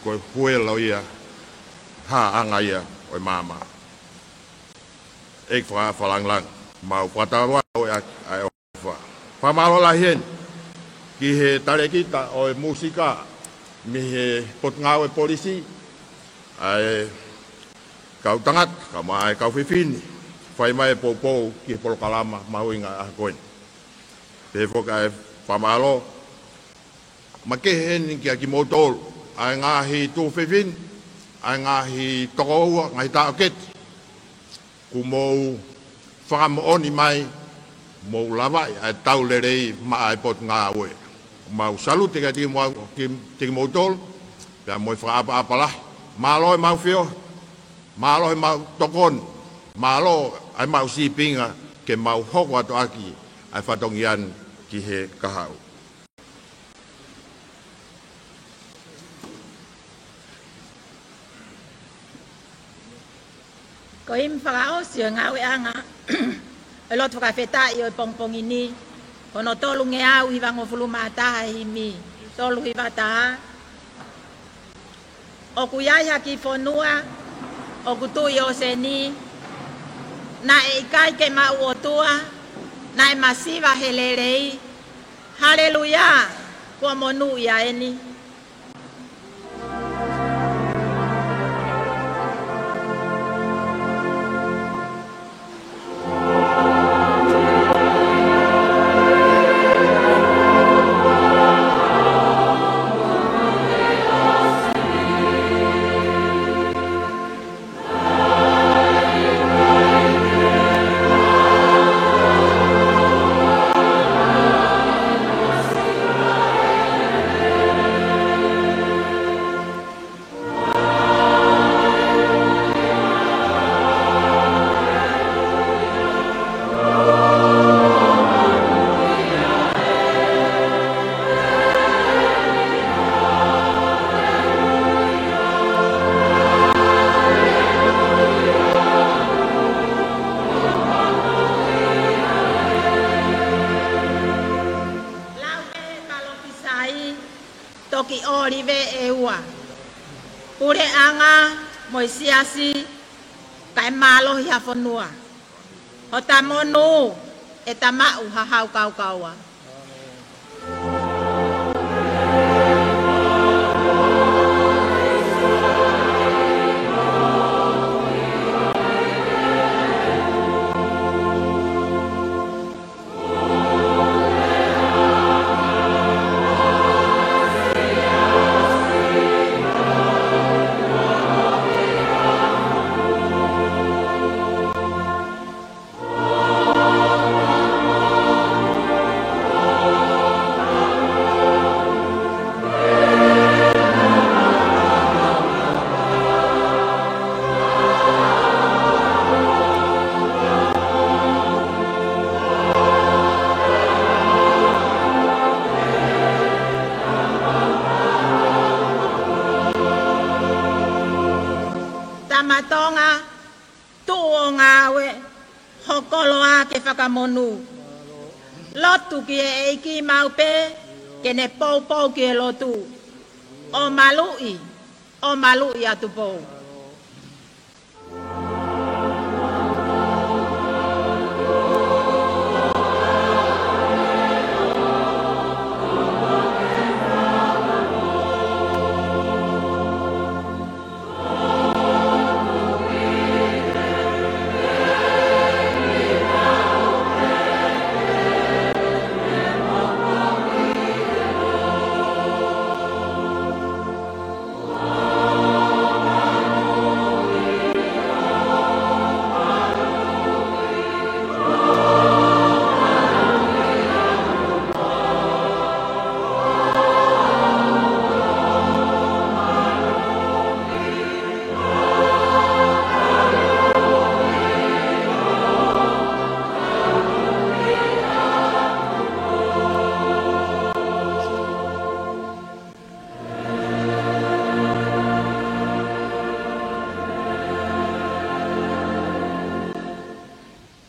ko e huelo ia, hāʻanga ia ʻo e maama. ʻEiki Fakaʻaho Fakalāngilangi, mau fakatauange ʻa e ʻofa. Fakamālō lahi heni ki he talēkita ʻo e mūsika mei he Potungāue Polisi, ʻa e kau tangata, kae ʻumaʻā e kau fefine, fai mai e poupou ki he polokalama mahuʻinga ʻa e ʻaho ko eni. Pehē foki ʻa e fakamālō makehe heni kiate kimoutolu, ʻa e ngaahi tuofefine, ʻa e ngaahi tokoua, ngaahi taʻokete, kuo mou fakamoʻoni mai, mou lavaʻi ʻa e tau lelei maʻa e Potungāue. Mau salute kiate kimou-, ki-, kiate kimoutolu, pea mo e fakaʻapaʻapa lahi. Mālō ʻemau feohi, mālō ʻemau tokoni, mālō ʻemau sīpinga ke mau hoko atu ʻaki ʻa e fatongia ni ki he kahaʻu. Ko e himi fakaʻosi ʻo e ngāueʻanga ʻo e lotu fakafetaʻi ʻo e pongipongi ni, ko hono tolungeau hivangofulu mā taha e himi, tolu hiva taha. ʻOku ʻi ai ha kiʻi fonua ʻoku tuʻu ʻi ʻōseni, naʻe ʻikai ke maʻu ʻOtua, naʻe masiva he lelei. Haleluia! Kuo monūʻia eni. Lau ʻe he palōfisai, toki ʻōlive ʻe ua, puleʻanga mo e siasi, kae mālohi ha fonua. Hota monū ʻe ta maʻu ha hau kaukaua. Tama Tonga, tuʻu ʻo ngāue, ho koloa ke fakamonū. Lotu ki he ʻEiki maʻu pē, ke ne poupou ki he lotu. ʻO maluʻi, ʻo maluʻi ʻa Tupou.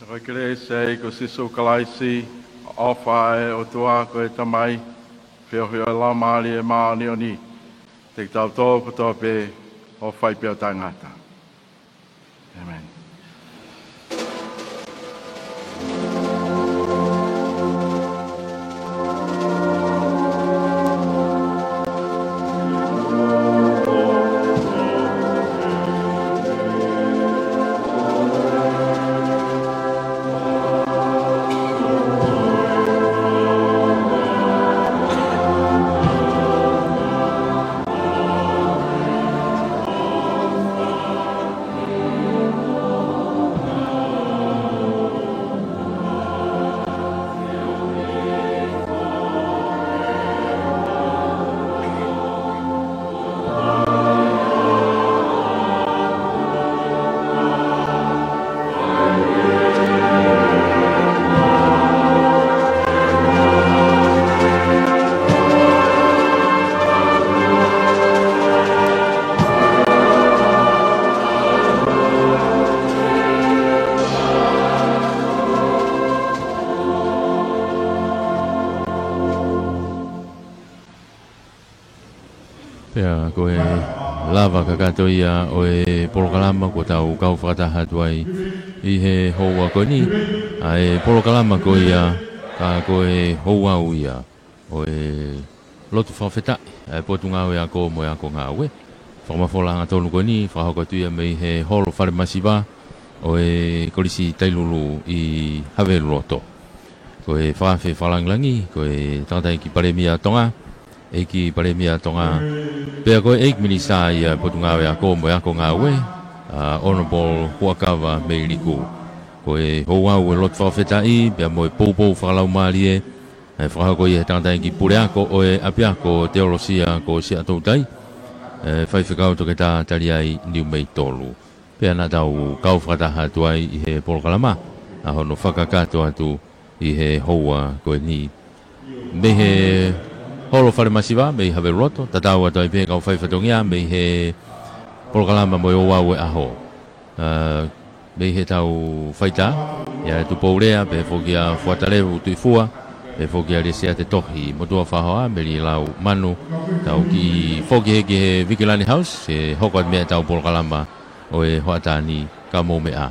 Ko e kelesi ʻa e ʻEiki ko Sīsū Kalaisi, ʻofa ʻa e ʻOtua ko e Tamai, feohi ʻo e Laumālie Māʻoniʻoni, ʻiate kitautolu kotoa pē ʻo fai pē ʻo taʻengata. ʻĒmeni. Pea ko e lava kakato ia ʻo e polokalama kuo tau kau fakataha atu ai ʻi he houa ko eni. ʻA e polokalama ko ia, ka ko e ouau ia ʻo e lotu fakafetaʻi ʻa e Potungāue Ako mo e Ako Ngāue. Fakamafola hangatonu ko eni, fakahoko atu ia mei he holo falemasiva ʻo e Kolisi Tailulu ʻi Haveluloto. Ko e fakaafe fakalāngilangi, ko e tangataʻeiki Palēmia Tonga, ʻEiki Palēmia Tonga, pea ko e ʻEiki Minisitā ia Potungāue Ako mo e Ako Ngāue, ʻa Honourable Huʻakavameiliku. Ko e ouau ʻo e lotu fakafetaʻi, pea mo e poupou fakalaumālie, ʻe fakahoko ia ʻe he tangataʻeiki Puleako ʻo e ʻApiako Teolosia ko Siaʻatoutai, ʻe Faifekau Toketā Taliai Niumeitolu. Pea naʻa tau kau fakataha atu ai ʻi he polokalama, ʻa hono fakakakato atu ʻi he houa ko eni. Mei he holo falemasiva, mei Haveluloto, tatau atu ai pē kau fai fatongia, mei he polokalama mo e ouau ʻo e ʻaho. ʻA, mei he tau faitā, ʻia Tupou Lea, pea foki ʻa Fuatalevu Tuʻifua, pea foki ʻa Lesiate Tohi, Motuʻa Fahoa, Meli Lau Manu, tau kiʻi foki hē ki he Vikilani House, ʻe hoko atu mei ai ʻetau polokalama ʻo e hoʻatā ni, ka mou meʻa